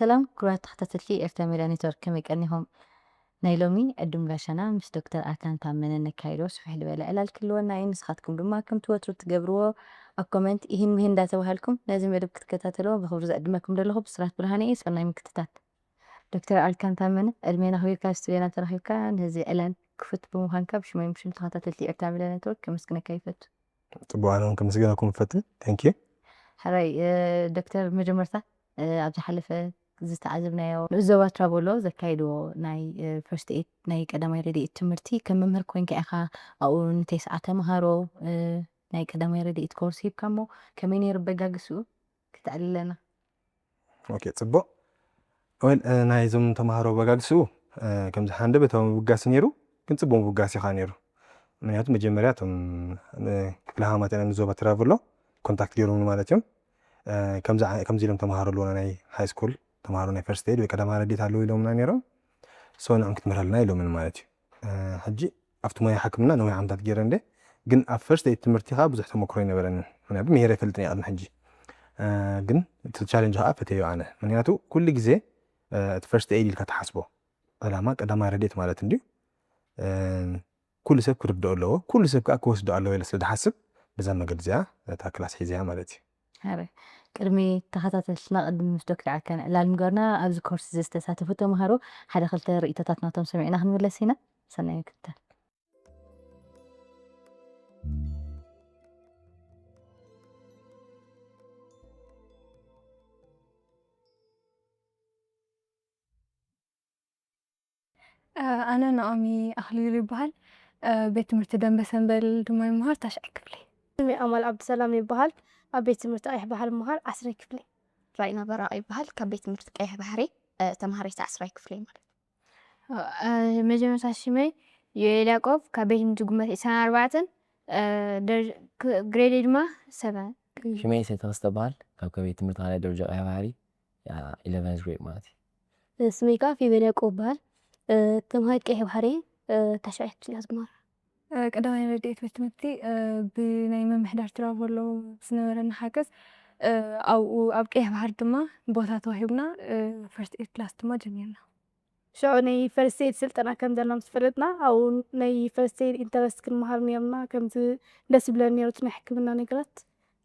ሰላም ክቡራት ተኸታተልቲ ኤርትራ ሜድያ ኔትወርክ፣ ከመይ ቀኒኹም? ናይ ሎሚ ዕዱም ጋሻና ምስ ዶክተር ኣርካን ታመነ ነካይዶ ስፍሕ ዝበለ ዕላል ክህልወና እዩ። ንስኻትኩም ድማ ከምቲ ወትሩ ትገብርዎ ኣብ ኮመንት ኢሂን ምሂን እንዳተባሃልኩም ነዚ መደብ ክትከታተልዎ ብኽብሪ ዘዕድመኩም ዘለኹ ብስራት ብርሃነ እየ። ሰናይ ምክትታል። ዶክተር ኣርካን ታመነ፣ ዕድሜና ኣኽቢርካ ኣብ ስቱድዮና ተረኺብካ ነዚ ዕላል ክፉት ብምዃንካ ብሽመይ ብሽም ተኸታተልቲ ኤርትራ ሜድያ ኔትወርክ ከመስግነካ ይፈቱ። ጽቡቕ፣ ኣነ እውን ከመስግነኩም እፈቱ። Thank you። ሕራይ ዶክተር፣ መጀመርታ ኣብ ዝሓለፈ ዝተዓዘብናዮ ንኡስ ዞባ ትራቮሎ ዘካይድዎ ናይ ፈርስት ኤድ ናይ ቀዳማይ ረድኤት ትምህርቲ ከም መምህር ኮይንካ ኢኻ ኣብኡ ንተስዓ ተምሃሮ ናይ ቀዳማይ ረድኤት ኮርስ ሂብካ እሞ ከመይ ነይሩ በጋግስኡ? ክተዕልለና። ኦኬ፣ ጽቡቕ። ወል ናይዞም ተምሃሮ በጋግስኡ ከምዚ ሓንደ በታዊ ምብጋስ ነይሩ፣ ግን ጽቡቕ ምብጋስ ኢኻ ነይሩ። ምክንያቱ መጀመርያ እቶም ክፍለ ሃማትና ንዞባ ትራቭሎ ኮንታክት ገይሮም ማለት እዮም። ከምዚ ኢሎም ተምሃሮ ኣለዎና፣ ናይ ሃይ ስኩል ተምሃሮ ናይ ፈርስት ኤድ ወይ ቀዳማ ረድኤት ኣለዉ ኢሎምና ነይሮም። ሶ ንዕም ክትምህረልና ኢሎምን ማለት እዩ። ሕጂ ኣብቲ ሞያ ሕክምና ነዊሕ ዓመታት ገይረ እንደ፣ ግን ኣብ ፈርስት ኤድ ትምህርቲ ከዓ ብዙሕ ተመክሮ ይነበረንን። ምክንያቱ ምሄረ ይፈልጥን እየ ቅድሚ ሕጂ። ግን እቲ ቻለንጅ ከዓ ፈተዮ ኣነ። ምክንያቱ ኩሉ ግዜ እቲ ፈርስት ኤድ ኢልካ ትሓስቦ ዕላማ ቀዳማይ ረድኤት ማለት እንድዩ። ኩሉ ሰብ ክርድኦ ኣለዎ፣ ኩሉ ሰብ ከዓ ክወስዶ ኣለዎ ኢለ ስለ ዝሓስብ በዛ መገዲ እዚኣ እታ ክላስ ሒዘያ ማለት እዩ። ሕራይ። ቅድሚ ተኸታተልትና ቅድሚ ምስ ዶክተር ኣርካን ዕላል ምግባርና ኣብዚ ኮርስ እዚ ዝተሳተፉ ተምሃሮ ሓደ ክልተ ርእይቶታት ናቶም ሰሚዕና ክንምለስ ኢና። ሰናይ ምክትታል። ኣነ ናኦሚ ኣኽሊሉ ይበሃል። ቤት ትምህርቲ ደንበ ሰንበል ድማ ይመሃር ታሽዓይ ክፍሊ። ስመይ ኣማል ዓብዱሰላም ይበሃል። ኣብ ቤት ትምህርቲ ቀይሕ ባሕሪ ይመሃር ዓስረይ ክፍሊ። ራኢና በራቂ ይበሃል። ካብ ቤት ትምህርቲ ቀይሕ ባሕሪ ተምሃሪት ዓስራይ ክፍሊ ማለት። መጀመርታ ሽመይ ዮኤል ያቆብ ካብ ቤት ትምህርቲ ጉመት ዕስራን ኣርባዕተን ግሬደይ ድማ ሰበን። ሽመይ ሰይተ ክስተ በሃል ካብ ከቤት ትምህርቲ ካልኣይ ደረጃ ቀይሕ ባሕሪ ኢለቨንዝ ግሬድ ማለት እዩ። ስመይ ከዓ ፌቨን ያቆብ በሃል። ተምሃሪት ቀይሕ ባሕሪ ታሽዓይ ክፍሊ እያ ዝመሃር። ቀዳማይ ረድኤት ቤት ትምህርቲ ብናይ ምምሕዳር ትራቮሎ ዝነበረና ሓገዝ ኣብኡ ኣብ ቀይሕ ባሕሪ ድማ ቦታ ተዋሂቡና ፈርስት ኤድ ክላስ ድማ ጀሚርና። ሽዑ ናይ ፈርስት ኤድ ስልጠና ከም ዘለና ምስ ፈለጥና ኣብኡ ናይ ፈርስት ኤድ ኢንተረስት ክንመሃር ነይርና። ከምዚ ደስ ይብለኒ ነይሩ እቲ ናይ ሕክምና ነገራት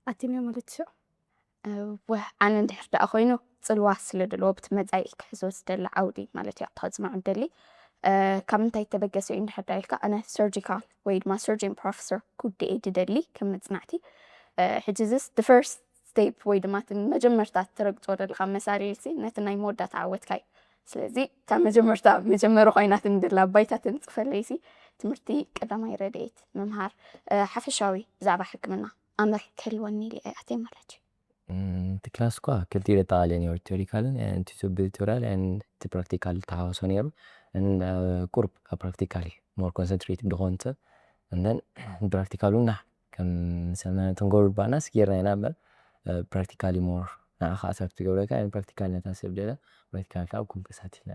ኣቲና ማለት ሽዑ። ወህ ኣነ እንድሕር ደኣ ኮይኑ ጽልዋ ስለ ደለዎ ብቲ መጻኢ ክሕዞ ዝደሊ ዓውዲ ማለት እዩ ኣብቲ ከጽንዖ ደሊ ካብ ምንታይ ተበገሰ እዩ እንድሕር ደኣ ኢልካ ኣነ ሰርጂካል ወይ ድማ ሰርጂን ፕሮፌሰር ክውድእ እየ ዝደሊ ከም መጽናዕቲ ሕጂ ዝስ the first step ወይ ድማ እቲ መጀመርታ ትረግጾ ዘለካ መሳርርሲ ነቲ ናይ መወዳእታ ዓወትካ እዩ ስለዚ እታ መጀመርታ መጀመሪ ኮይናትኒ ደላ ባይታ ተንጽፈለይሲ ትምህርቲ ቀዳማይ ረድኤት ምምሃር ሓፈሻዊ ብዛዕባ ሕክምና ኣምር ክህልወኒ ኢለ እየ ኣትየ ማለት እዩ። እቲ ክላስ እኳ ክልቲኡ የጠቓልል ነይሩ፣ ቲዮሪካልን ቱቶሪያል እቲ ፕራክቲካል ተሓዋሶ ነይሩ። ቁሩብ ኣብ ፕራክቲካሊ ሞር ኮንሰንትሬትድ ዝኾን ሰብ እነን ፕራክቲካል እውን ናሕ ከም ሰመ ተንጎሩ ባናስ ጌርና ኢና እምበር ፕራክቲካሊ ሞር ንዓኻ ኣሰርት ትገብረካ ያን ፕራክቲካል ነታ ሰብ ደለ ፕራክቲካል ካብ ኩምፕሳት ኢልና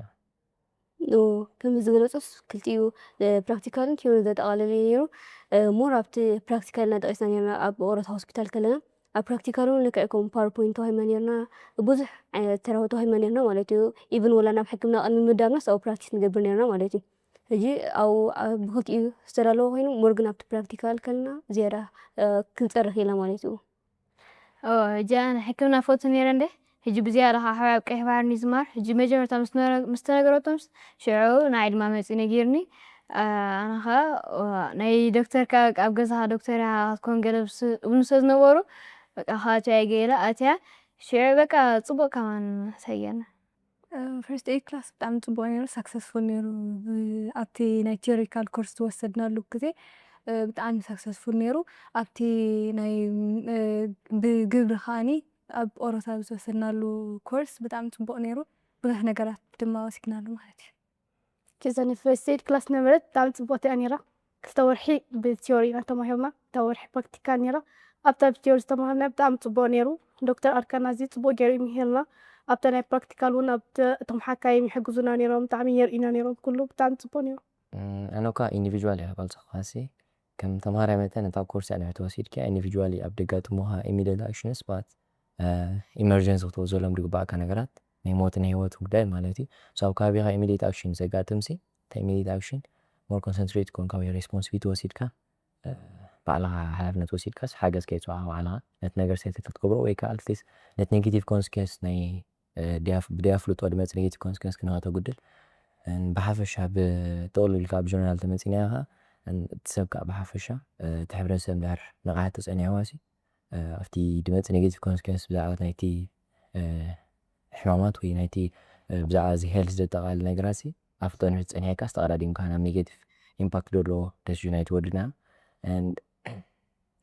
ከምዚ ዝገለጾስ ክልቲኡ ፕራክቲካልን ቲዮርን ዘጠቓለለ ነይሩ። ሞር ኣብቲ ፕራክቲካል ኢና ጠቒስና ነርና ኣብ ኦሮታ ሆስፒታል ከለና ኣብ ፕራክቲካል እውን ልክዕ ከም ፓወርፖይንት ተዋሂብና ነርና ብዙሕ ዓይነት ተራዊ ተዋሂብና ነርና ማለት እዩ። ኢቭን ወላ ናብ ሕክምና ቅድሚ ምዳብናስ ኣብኡ ፕራክቲስ ንገብር ነርና ማለት እዩ። ሕጂ ኣብኡ ብክልቲኡ ዝተዳለወ ኮይኑ ሞር ግን ኣብቲ ፕራክቲካል ከለና ዝያዳ ክንጸርፍ ኢልና ማለት እዩ። ሕጂ ኣነ ሕክምና ፈቱ ነይረ እንደ ሕጂ ብዝያዳ ከዓ ሓወይ ኣብ ቀይሕ ባሕሪ ንዝማር ሕጂ መጀመርታ ምስ ተነገረቶም ሽዑ ንዓይ ድማ መፂኡ ነጊርኒ ኣነ ከዓ ናይ ዶክተር ኣብ ገዛኻ ዶክተር ኢኻ ክትኮን ገለ ዝብሉ ስለ ዝነበሩ በቃ ካብኣትያ እየ ገለ ኣትያ ሽዑ በቃ ፅቡቅ ከማን ኣሳየና ፈርስት ኤድ ክላስ ብጣዕሚ ፅቡቅ ነይሩ፣ ሳክሰስፉል ነይሩ። ኣብቲ ናይ ቲዮሪካል ኮርስ ዝወሰድናሉ ግዜ ብጣዕሚ ሳክሰስፉል ነይሩ። ኣብቲ ናይ ብግብሪ ከዓኒ ኣብ ኦሮታ ዝወሰድናሉ ኮርስ ብጣዕሚ ፅቡቅ ነይሩ። ብዙሕ ነገራት ድማ ወሲድናሉ ማለት እዩ። እዛ ናይ ፈርስት ኤድ ክላስ ነበረት ብጣዕሚ ፅቡቅቲ እያ ነይራ። ክልተ ወርሒ ብቲዮሪ ኢና ተማሂርና፣ ክልተ ወርሒ ፕራክቲካል ነይራ። ኣብታ ብቲዮሪ ዝተማሃርና ብጣዕሚ ፅቡቅ ነይሩ። ዶክተር ኣርካና እዚ ፅቡቅ ገይሩ ይምሂርና። ኣብታ ናይ ፕራክቲካል እውን ኣብቲ እቶም ሓካይም ይሕግዙና ነይሮም፣ ብጣዕሚ የርእዩና ነይሮም። ኩሉ ብጣዕሚ ፅቡቅ ነይሩ። ኣነ እኳ ኢንዲቪጁዋል እየ ክገልፀልካ ሲ ከም ተምሃራይ መጠን እታ ኮርስ እያ ንሕቲ ወሲድክያ ኢንዲቪጁዋሊ ኣብ ደጋጥሙኻ ኢሚደል ኣክሽንስ ባት ኢመርጀንሲ ክትወስደሎም ዝግባእካ ነገራት ናይ ሞት ናይ ህይወት ጉዳይ ማለት እዩ። So ኣብ ከባቢኻ immediate action ዘጋጥም ሲ፣ እንታይ immediate action more concentrate ኮንካ ወይ responsibility ወሲድካ፣ እ፣ ባዕልኻ ሓላፍነት ወሲድካስ ሓገዝ ከይትወሃብ ባዕልኻ ነቲ ነገር set ክትገብሮ ወይ ከዓ at least ነቲ negative consequence ናይ፣ እ፣ ድያ-፣ ብደያፍልጦ ድመጽእ negative consequence ክንኸተጉድል፣ እ፣ ብሓፈሻ ብጥቕሉልካ ኣብ ጆርናል ተመጺናዮ ከዓ፣ እ፣ እቲ ሰብ ከዓ ብሓፈሻ፣ እ፣ እቲ ሕብረተሰብ እንድሕር ንቕሓት ተጸኒዕዋ ሲ፣ እ፣ ኣብቲ ድመጽእ negative consequence ብዛዕባ ናይቲ፣ እ፣ ሕማማት ወይ ናይቲ፣ እ፣ ብዛዕባ እዚ health ዘጠቓልል ነገራት ሲ፣ ኣፍልጦ እንድሕር ጸኒሕካ ዝተቐዳዲምካ ናብ negative impact ዘለዎ decision ኣይትወድና። And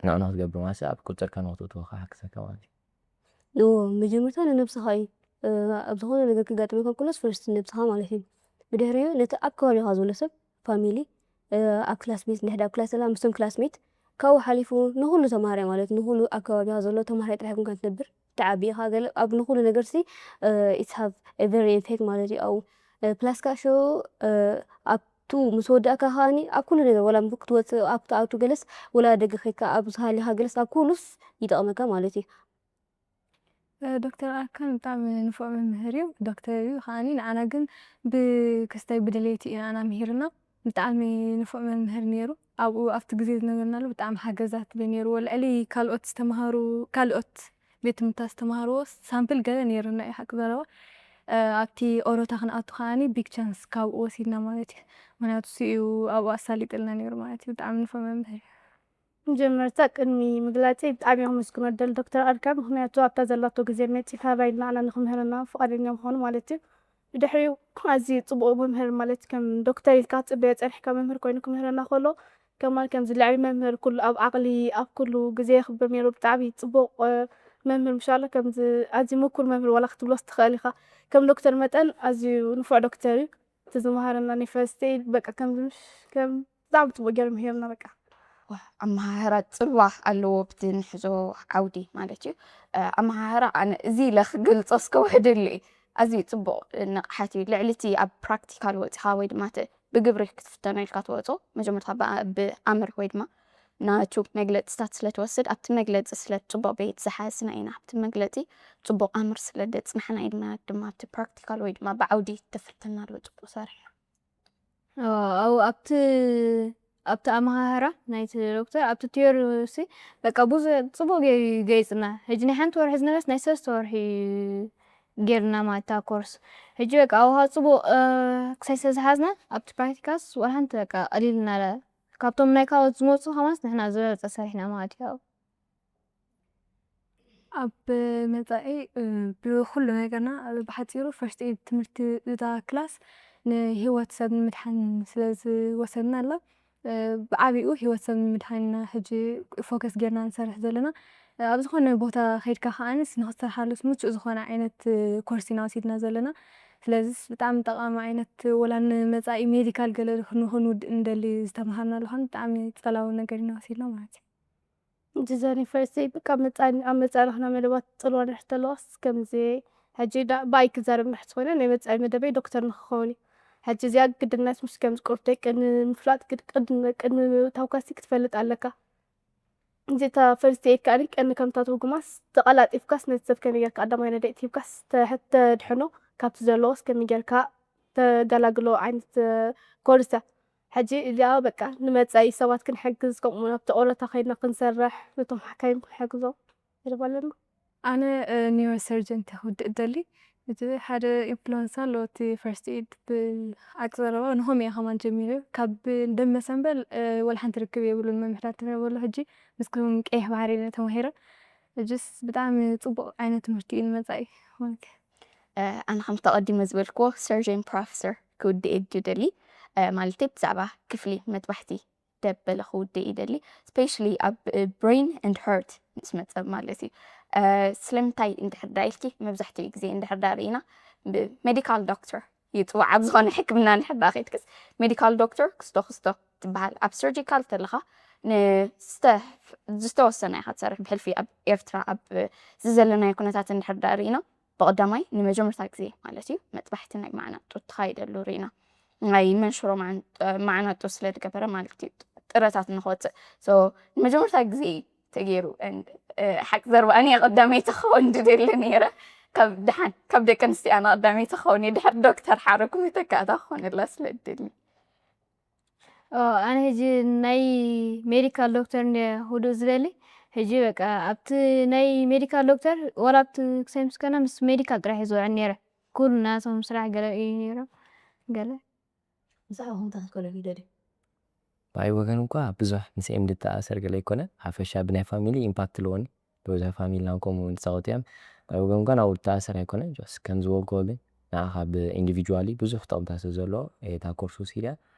ንዕኡ ክትገብር ማለት ኣብ ቁጽርካ ንክትእትዎ ክሓግዘካ ማለት እዩ። ንዎ መጀመርታ ንነብስኻ እዩ። እ፣ ኣብ ዝኾነ ነገር ክጋጥመካ ከሎስ first ንነብስኻ ማለት እዩ። ብድሕሪኡ ነቲ ኣብ ከባቢኻ ዘሎ ሰብ፣ family፣ እ፣ ኣብ classmate፣ እንድሕር ኣብ class ዘላ ምስቶም classmate፣ ካብኡ ሓሊፉ ንኹሉ ተማሃራይ ማለት ንኹሉ ኣብ ከባቢኻ ዘሎ ተማሃራይ ጥራሕ ይኩንካ ትነብር። ተዓቢኻ ገለ ኣብ ንኹሉ ነገር ሲ፣ እ፣ it's have a very effect ማለት እዩ። ኣብኡ፣ እ፣ plus ከዓ ሽዑ፣ እ፣ ኣብቱ ምስ ወዳእካ ከኣኒ ኣብ ኩሉ ነገር ወላ ክትወፅእ ኣብቱ ኣብቱ ገለስ ወላ ደገ ከይድካ ኣብ ዝሃሊኻ ገለስ ኣብ ኩሉስ ይጠቕመካ ማለት እዩ። እ፣ ዶክተር ኣርካን ብጣዕሚ ንፉዕ መምህር እዩ። ዶክተር እዩ ከኣኒ ንዓና ግን ብክስታይ ብድሌት እዩ ንዓና ምሂርና። ብጣዕሚ ንፉዕ መምህር ነይሩ። ኣብኡ ኣብቲ ግዜ ዝነበርናሉ ብጣዕሚ ሓገዛት ነይርዎ። ልዕሊ ካልኦት ዝተምሃሩ፣ ካልኦት ቤት ትምህርትታት ዝተምሃርዎ ሳምፕል ገለ ነይርና እዩ ሓቂ ዘረባ። እ፣ ኣብቲ ኦሮታ ክንኣቱ ከኣኒ big chance ካብኡ ወሲድና ማለት እዩ። ምክንያቱ እሱ እዩ ኣብኡ ኣሳሊጥልና ነይሩ ማለት እዩ። ብጣዕሚ ንፉዕ መምህር እዩ። መጀመርታ ቅድሚ ምግላጸይ ብጣዕሚ እየ ከመስግኖ ደሊ ዶክተር ኣድካም፣ ምኽንያቱ ኣብታ ዘላቶ ግዜ መጺኡ ካባይ ንዓና ንክምህረና ፍቓደኛ ምዃኑ ማለት እዩ። ብድሕሪኡ ኣዝዩ ጽቡቕ መምህር ማለት ከም ዶክተር ኢልካ ክትጽበዮ ጸኒሕካ መምህር ኮይኑ ክምህረና ከሎ ከማን ከምዚ ልዕሊ መምህር ኩሉ ኣብ ዓቕሊ ኣብ ኩሉ ግዜ የኽብር ነይሩ። ብጣዕሚ ጽቡቕ፣ እ፣ መምህር ምሻሎ ከምዚ ኣዝዩ ምኩር መምህር ዋላ ክትብሎስ ትኽእል ኢኻ። ከም ዶክተር መጠን ኣዝዩ ንፉዕ ዶክተር እዩ። እቲ ዝመሃረና ናይ ፈርስት ኤድ በቃ ከምዚ ምሽ ከም ብጣዕሚ ጽቡቕ ገይሩ ምሂርና በቃ። ኣመሃህራ ጽልዋ ኣለዎ ብቲ ንሕዞ ዓውዲ ማለት እዩ። እ፣ ኣመሃህራ ኣነ እዚ ኢለ ክገልጾ እስከ ውሕደሉ እዩ። ኣዝዩ ጽቡቕ ንቕሓት እዩ። ልዕሊ እቲ ኣብ ፕራክቲካል ወጺኻ ወይ ድማ እቲ ብግብሪ ክትፍተኖ ኢልካ ትወጾ መጀመርታ ብኣ-፣ ብኣምር ወይ ድማ ናቱ መግለጽታት ስለ ትወስድ ኣብቲ መግለጺ ስለ ጽቡቕ ቤት ዝሓዝና ኢና። ኣብቲ መግለጺ ጽቡቕ ኣምር ስለ ደጽናሕና ኢልና ድማ ኣብቲ ፕራክቲካል ወይ ድማ ብዓውዲ ተፈተናሉ ጽቡቕ ሰሪሕና። ኣዎ፣ ኣብቲ ኣብቲ ኣመሃህራ ናይቲ ዶክተር ኣብቲ ቲዮሪ ሲ በቃ ብዙ ጽቡቅ ገይሩ ገይጽና። ሕጂ ናይ ሓንቲ ወርሒ ዝነበረስ ናይ ሰለስተ ወርሒ ገይርና ማለት እታ ኮርስ። ሕጂ በቃ ኣብኡ ጽቡቅ፣ እ፣ ክሳይ ስለ ዝሓዝና ኣብቲ ፕራክቲካልስ ወላ ሓንቲ በቃ ቀሊልና። ካብቶም ናይ ካልኦት ዝመጹ ከማንስ ንሕና ዝበለጸ ሰሪሕና ማለት እዩ። ኣብ መጻኢ፣ እ፣ ብኹሉ ነገርና፣ እ፣ ብሓጺሩ ፈርስት ኤድ ትምህርቲ እታ ክላስ ንህይወት ሰብ ንምድሓን ስለ ዝወሰድናላ፣ እ፣ ብዓቢኡ ህይወት ሰብ ንምድሓን ኢና ሕጂ ፎከስ ጌርና ንሰርሕ ዘለና። እ፣ ኣብ ዝኾነ ቦታ ከይድካ ከኣንስ ንኽትሰርሓሉስ ምቹእ ዝኾነ ዓይነት፣ እ፣ ኮርስ ኢና ወሲድና ዘለና። ስለዚስ ብጣዕሚ ጠቓሚ ዓይነት ወላ ንመጻኢ ሜዲካል ገለ ንኽንውድእ እንደሊ ዝተምሃርናሉ ኸን ብጣዕሚ ጸላዊ ነገር ኢና ወሲድና ማለት እዩ። ዲዛይን ፈርስት ኤድ በቃ መጻኒ-፣ ኣብ መጻንኽና መደባት ጽልዋ ንሕተለዋስ ከምዚ ሕጂ ዳ-፣ ብኣይ ክዛረብ ምሕት ኮይነ ናይ መጻኢ መደበይ ዶክተር ንክኸውን እዩ። ሕጂ እዚኣ ግድነት ምስ ከም ዝቁርተይ ቅድሚ ምፍላጥ ግድ-፣ ቅድሚ፣ ቅድሚ ምእታውካሲ ክትፈልጥ ኣለካ። እዚ እታ ፈርስት ኤድ ከኣኒ ቀኒ ከምታ ትህጉማስ ተቐላጢፍካስ ነቲ ሰብ ከመይ ጌርካ ቀዳማይ ረድኤት ሂብካስ ተሕ-፣ ተድሕኖ ካብቲ ዘለዎስ ከመይ ጌርካ ተገላግሎ ዓይነት ኮርስ እያ። ሕጂ እዚኣ በቃ ንመጻኢ ሰባት ክንሕግዝ፣ ከምኡ እውን ኣብቲ ኦሮታ ከይድና ክንሰርሕ፣ ነቶም ሓካይም ክንሕግዞም ንደሊ ኣለና። ኣነ፣ እ፣ ኒውሮሰርጀን እየ ክውድእ እደሊ። እቲ ሓደ ኢንፍሉወንሳ ኣሎ፣ እቲ ፈርስት ኤድ ብዓቂ ዘረባ ንኸምኡ እየ ከማን ጀሚረ። ካብ ደም መሰንበል፣ እ፣ ወላ ሓንቲ ርክብ የብሉን መምሕዳር ተረበሎ። ሕጂ ምስኩም ቀይሕ ባሕሪ እየ ተማሂረ። ሕጅስ ብጣዕሚ ጽቡቕ ዓይነት ትምህርቲ እዩ ንመጻኢ። እ፣ ኣነ ከም ተቐዲመ ዝበልክዎ ሰርጀን ፕሮፌሰር ክውድእ እየ ዝደሊ። እ፣ ማለተይ ብዛዕባ ክፍሊ መጥባሕቲ ደበለ ክውድእ ይደሊ። ስፔሻሊ ኣብ ብሬን ኤንድ ሀርት ምስ መጸ ማለት እዩ። እ፣ ስለምንታይ እንድሕር ዳ ኢልኪ መብዛሕትኡ ግዜ እንድሕር ዳ ርኢና ብሜዲካል ዶክተር ይጽዋዕ። ኣብ ዝኾነ ሕክምና እንድሕር ዳ ከይድክስ ሜዲካል ዶክተር ክስቶ ክስቶ ትበሃል። ኣብ ሰርጂካል ተለኻ ንስተ-፣ ዝተወሰነ ኢኻ ትሰርሕ። ብሕልፊ ኣብ ኤርትራ ኣብ እዚ ዘለናዮ ኩነታት እንድሕር ዳ ርኢና ብቐዳማይ ንመጀመርታ ግዜ ማለት እዩ መጥባሕቲ ናይ ማዕናጡ ተኻይደሉ ርኢና። ናይ መንሽሮ ማዕን-፣ ማዕናጡ ስለ ዝገበረ ማለት እዩ ጥረታት ንክወፅእ። So ንመጀመርታ ግዜ እዩ ተገይሩ። And፣ እ፣ ሓቂ ዘረባ ኣነ እየ ቀዳመይቲ ክኸውን ዝደሊ ነይረ። ካብ ደሓን ካብ ደቂ ኣንስትዮ ኣነ ቀዳመይቲ ክኸውን እየ፣ ድሕሪ ዶክተር ሓረጉ መተካእታ ክኾነላ ስለ እድሊ። ኣነ ሕጂ ናይ ሜዲካል ዶክተር እንደ ውዱእ ዝደሊ። ሕጂ በቃ ኣብቲ ናይ ሜዲካል ዶክተር ዋላ ኣብቲ ክሳይ ምስከና ምስ ሜዲካል ጥራሕ እየ ዝውዕል ነይረ። ኩሉ ናቶም ስራሕ ገለ እዩ ነይሮም። ገለ ብዛዕባኹም እንታይ ክትከለሉ ይደልዩ? ብኣይ ወገን እንኳ ብዙሕ ምስ ኤም ዝተኣሰር ገለ ኣይኮነ፣ ሓፈሻ ብናይ ፋሚሊ ኢምፓክት ኣለዎኒ። ብብዙሕ ፋሚልና ከምኡ ንፃወት እዮም። ብኣይ ወገን እንኳ ናብኡ ዝተኣሰር ኣይኮነ፣ ጀስት ከም ዝበልክዎ ግን ንዓኻ ብኢንዲቪጁዋሊ ብዙሕ ጥቕምታት ስለ ዘለዎ እየ እታ ኮርስ ወሲደ።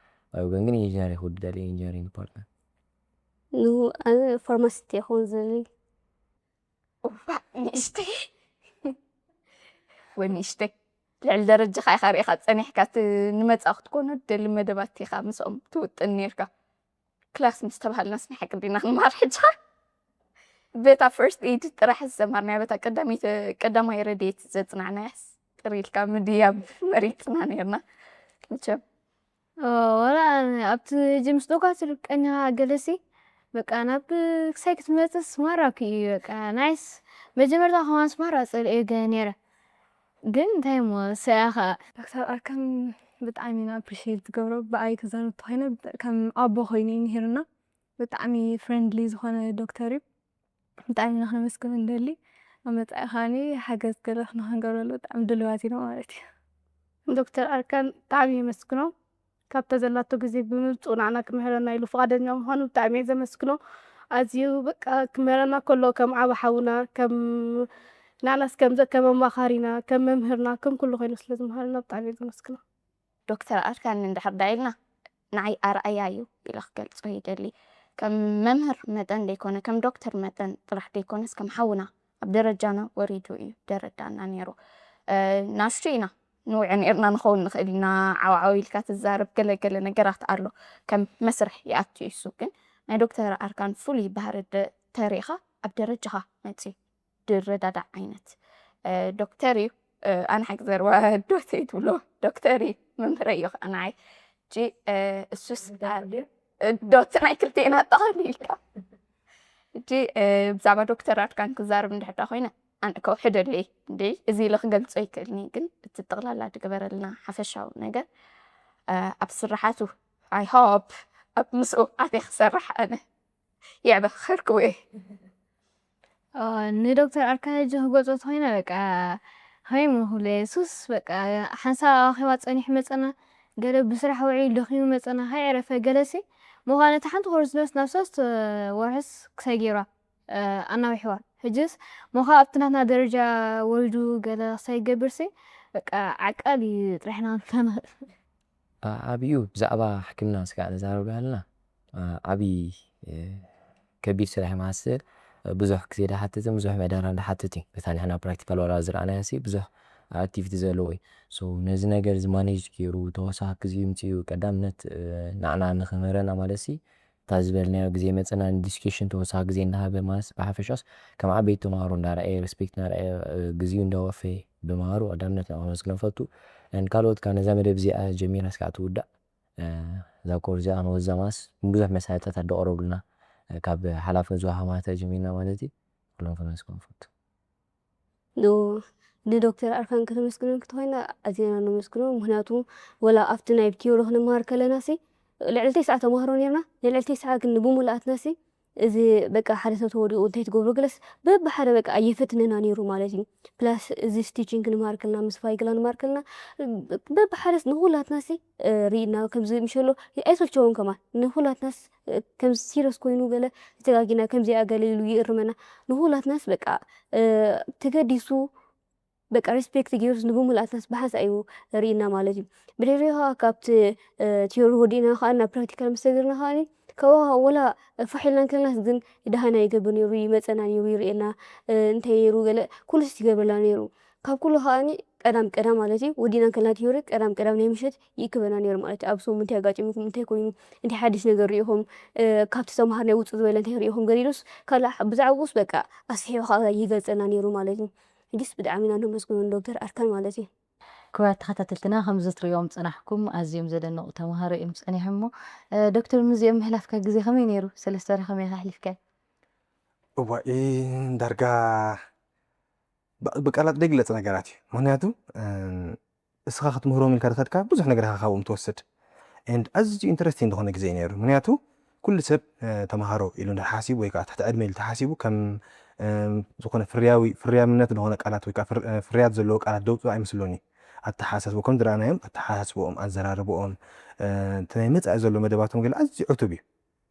ብኣይ ወገን ግን ኢንጂነር ይኹ ደሊ ኢንጂነሪንግ ዲፓርትመንት። ኑ ኣነ ፋርማሲስት እየ ክኸውን ዝደሊ። እባ ንእሽተይ ወይ ንእሽተይ ልዕሊ ደረጃኻ ኢኻ ርኢኻ ጸኒሕካ እቲ ንመጻኢ ክትኮኖ ትደሊ መደባት ኢኻ ምስኦም ትውጥን ነርካ። ክላስ ምስ ተባሃልናስ ናይ ሓቂ ዲና ክንመሃር ሕጂ? በታ ፈርስት ኤይድ ጥራሕ ዝተማሃርናያ በታ ቀዳመይቲ ቀዳማይ ረድኤት ዘጽናዕናያስ ቅር ኢልካ ምድያብ መሪጽና ነርና። መቸም ወላ ኣብቲ ሕጂ ምስ ዶካ ትርቀኛ ገለሲ በቃ ናብ ክሳይ ክትመፅስ ማራኪ እዩ። በቃ ናይስ መጀመርታ ከማንስ ማራ ፀልኤ ገ ነይረ ግን እንታይ እሞ ሰያ ከዓ ዶክተር ኣርካን ብጣዕሚ ኢና ኣፕሪሺየት ዝገብሮ። ብኣይ ክዛረብ ተኮይነ ከም ኣቦ ኮይኑ እዩ ነይሩና። ብጣዕሚ ፍሬንድሊ ዝኾነ ዶክተር እዩ። ብጣዕሚ ኢና ክነመስግኖ ንደሊ። ኣብ መጻኢ ከዓኒ ሓገዝ ገለ ንክንገብረሉ ብጣዕሚ ድልዋት ኢና ማለት እዩ። ዶክተር ኣርካን ብጣዕሚ የመስግኖ። ካብታ ዘላቶ ግዜ ብምምፅኡ ንዓና ክምህረና ኢሉ ፍቓደኛ ምዃኑ ብጣዕሚ እየ ዘመስግኖ። ኣዝዩ በቃ ክምህረና ከሎ ከም ዓቢ ሓውና ከም ንዓናስ ከምዚ ከም ኣማኻሪና ከም መምህርና ከም ኩሉ ኮይኑ ስለ ዝመሃረና ብጣዕሚ እየ ዘመስግኖ። ዶክተር ኣርካን እንድሕር ደኣ ኢልና ንዓይ ኣርኣያ እዩ ኢለ ክገልጾ ይደሊ። ከም መምህር መጠን ደይኮነ ከም ዶክተር መጠን ጥራሕ ደይኮነስ ከም ሓውና ኣብ ደረጃና ወሪዱ እዩ ደረዳና ነይሩ። ናሽቱ ኢና ንውዒ ነይርና ንኸውን ንኽእል ኢና። ዓውዓው ኢልካ ትዛረብ ገለገለ ነገራት ኣሎ ከም መስርሕ ይኣቱ እዩ እሱ። ግን ናይ ዶክተር ኣርካን ፍሉይ ባህሪ ተሪኻ ኣብ ደረጃኻ መፅዩ ድረዳዳእ ዓይነት ዶክተር እዩ። ኣነ ሓቂ ዘረባ ዶተይ ትብሎ ዶክተር እዩ መምህረይ እዩ ከዓ ንዓይ። እሱስ ዶት ናይ ክልቴና ኣጠቓሊልካ። ሕጂ ብዛዕባ ዶክተር ኣርካን ክዛረብ እንድሕዳ ኮይነ ኣነ ከውሕደለይ እንደ እዚ ኢለ ክገልጾ ይክእልኒ ግን እቲ ጠቕላላ ዝገበረልና ሓፈሻዊ ነገር ኣብ ስራሓቱ I hope ኣብ ምስኡ ኣትየ ክሰርሕ ኣነ ይዕበ ክኸርክዎ እየ። ንዶክተር ኣርካን ሕጂ ክገልጾ ተኮይነ በቃ ከመይ ክብሎ እየ ሱስ በቃ ሓንሳብ ኣብ ኣኼባ ጸኒሑ መጸና ገለ ብስራሕ ውዒሉ ደኺሙ መጸና ከይዕረፈ ገለሲ ምዃነ እታ ሓንቲ ኮርስ ድረስ ናብ ሰለስተ ወርሕስ ክሳይ ገይራ ኣናዊሕዋ ሕጅስ ሞኻ ኣብቲ ናትና ደረጃ ወሪዱ ገለ ክሳይ ይገብርሲ በቃ ዓቃል እዩ ጥራሕና ንክንኽእል ዓብዩ ብዛዕባ ሕክምና ስጋዕ ንዛረብ ኣለና ዓብይ ከቢድ ስራሕ ይመሃስል ብዙሕ ግዜ ዳሓትትን ብዙሕ መዳራ ዳሓትት እዩ በታ ንሕና ፕራክቲካል ዋላ ዝረኣናዮ ሲ ብዙሕ ኣክቲቪቲ ዘለዎ እዩ ሶ ነዚ ነገር እዚ ማኔጅ ገይሩ ተወሳኺ ግዜ ምፅኡ ቀዳምነት ንዓና ንክምህረና ማለት ሲ እታ ዝበልናዮ ግዜ መፅና ንዲስኬሽን ተወሳኺ ግዜ እናሃበ ማለት ብሓፈሻስ ከም ዓበይቲ ተምሃሮ እንዳረኣየ ሬስፔክት እናረኣየ ግዜኡ እንዳወፈየ ብምሃሩ ቀዳምነት ንዕኡ ከመስግኖ ፈቱ ካልኦት ካብ ነዛ መደብ እዚኣ ጀሚራ ስካዕ ትውዳእ እዛ ኮርስ እዚኣ ክንወዛ ማስ ብዙሕ መሳርሕታት ኣዳቐረቡልና ካብ ሓላፊ ዝወሃማተ ጀሚርና ማለት እዩ ኩሎም ከመስግኖ ፈቱ ንዶክተር ኣርካን ከተመስግኖ እንተኾይና ኣዚና ነመስግኖ ምክንያቱ ወላ ኣብቲ ናይ ቲዮሪ ክንመሃር ከለና ሲ ልዕሊ ተስዓ ተማህሮ ነርና ንልዕሊ ተስዓ ግን ብሙሉኣትና ሲ እዚ በቃ ሓደ ሰብ ተወዲቑ እንታይ ትገብሮ ገለስ በብሓደ በቃ እየፈትነና ነይሩ ማለት እዩ ፕላስ እዚ ስቲችን ክንመሃር ከለና ምስ ፋይግላ ንመሃር ከለና በብሓደስ ንኩላትና ሲ ርኢና ከምዚ ምሸሎ ኣይሰልቸውን ከማን ንኩላትናስ ከምዚ ሲረስ ኮይኑ ገለ ዝተጋጊና ከምዚኣ ገለ ኢሉ ይእርመና ንኩላትናስ በቃ ተገዲሱ በቃ ሪስፔክት ገይሩስ ንብሙሉኣትናስ ብሓንሳ እዩ ርኢና ማለት እዩ ብድሕሪኡ ከዓ ካብቲ ቲዮሪ ወዲእና ከዓ ናብ ፕራክቲካል ምስ ተገርና ከዓ ከዋ ወላ ፋሕ ኢልና እንከለናስ ግን ደሃና ይገብር ነይሩ ይመፀና ነይሩ ይርእየና እንታይ ነይሩ ገለ ኩሉስ ይገብረላ ነይሩ ካብ ኩሉ ከዓኒ ቀዳም ቀዳም ማለት እዩ ወዲእና እንከለና ቲዮሪ ቀዳም ቀዳም ናይ ምሸት ይእክበና ነይሩ ማለት እዩ ኣብ ሰሙ እንታይ ኣጋጢሙኩም እንታይ ኮይኑ እንታይ ሓድሽ ነገር ሪኢኹም ካብቲ ተምሃር ናይ ውፅእ ዝበለ እንታይ ሪኢኹም ገለ ኢሉስ ካልእ ብዛዕባኡስ በቃ ኣስሒሑ ከዓ ይገልፀልና ነይሩ ማለት እዩ ሕጂስ ብጣዕሚ ኢና ነመስግኖ ንዶክተር ኣርካን ማለት እዩ ክቡራት ተኸታተልትና ከምዚ ትሪኦም ዝፀናሕኩም ኣዝዮም ዘደንቑ ተምሃሮ እዮም ፀኒሖም እሞ ዶክተር ምስዚኦም ምሕላፍካ ግዜ ከመይ ነይሩ? ሰለስተ ወርሒ ከመይ ኢኻ ኣሕሊፍካዮ? እዋኢ ዳርጋ ብቃላት ዘይግለፅ ነገራት እዩ። ምክንያቱ እስኻ ክትምህሮም ኢልካ ዝኸድካ ብዙሕ ነገር ኢኻ ካብኦም ትወስድ። And ኣዝዩ ኢንተረስቲንግ ዝኾነ ግዜ እዩ ነይሩ። ምክንያቱ ኩሉ ሰብ ተምሃሮ ኢሉ እንድሕር ሓሲቡ ወይ ከዓ ትሕቲ ዕድመ ኢሉ ተሓሲቡ ከም ዝኾነ ፍርያዊ ፍርያምነት ዝኾነ ቃላት ወይ ከዓ ፍርያት ዘለዎ ቃላት ደውፅኡ ኣይመስሎን እዩ። ኣተሓሳስቦ ከም ዝረኣናዮም ኣተሓሳስቦኦም ኣዘራርቦኦም እቲ ናይ መፃኢ ዘሎ መደባቶም ገለ ኣዝዩ ዕቱብ እዩ።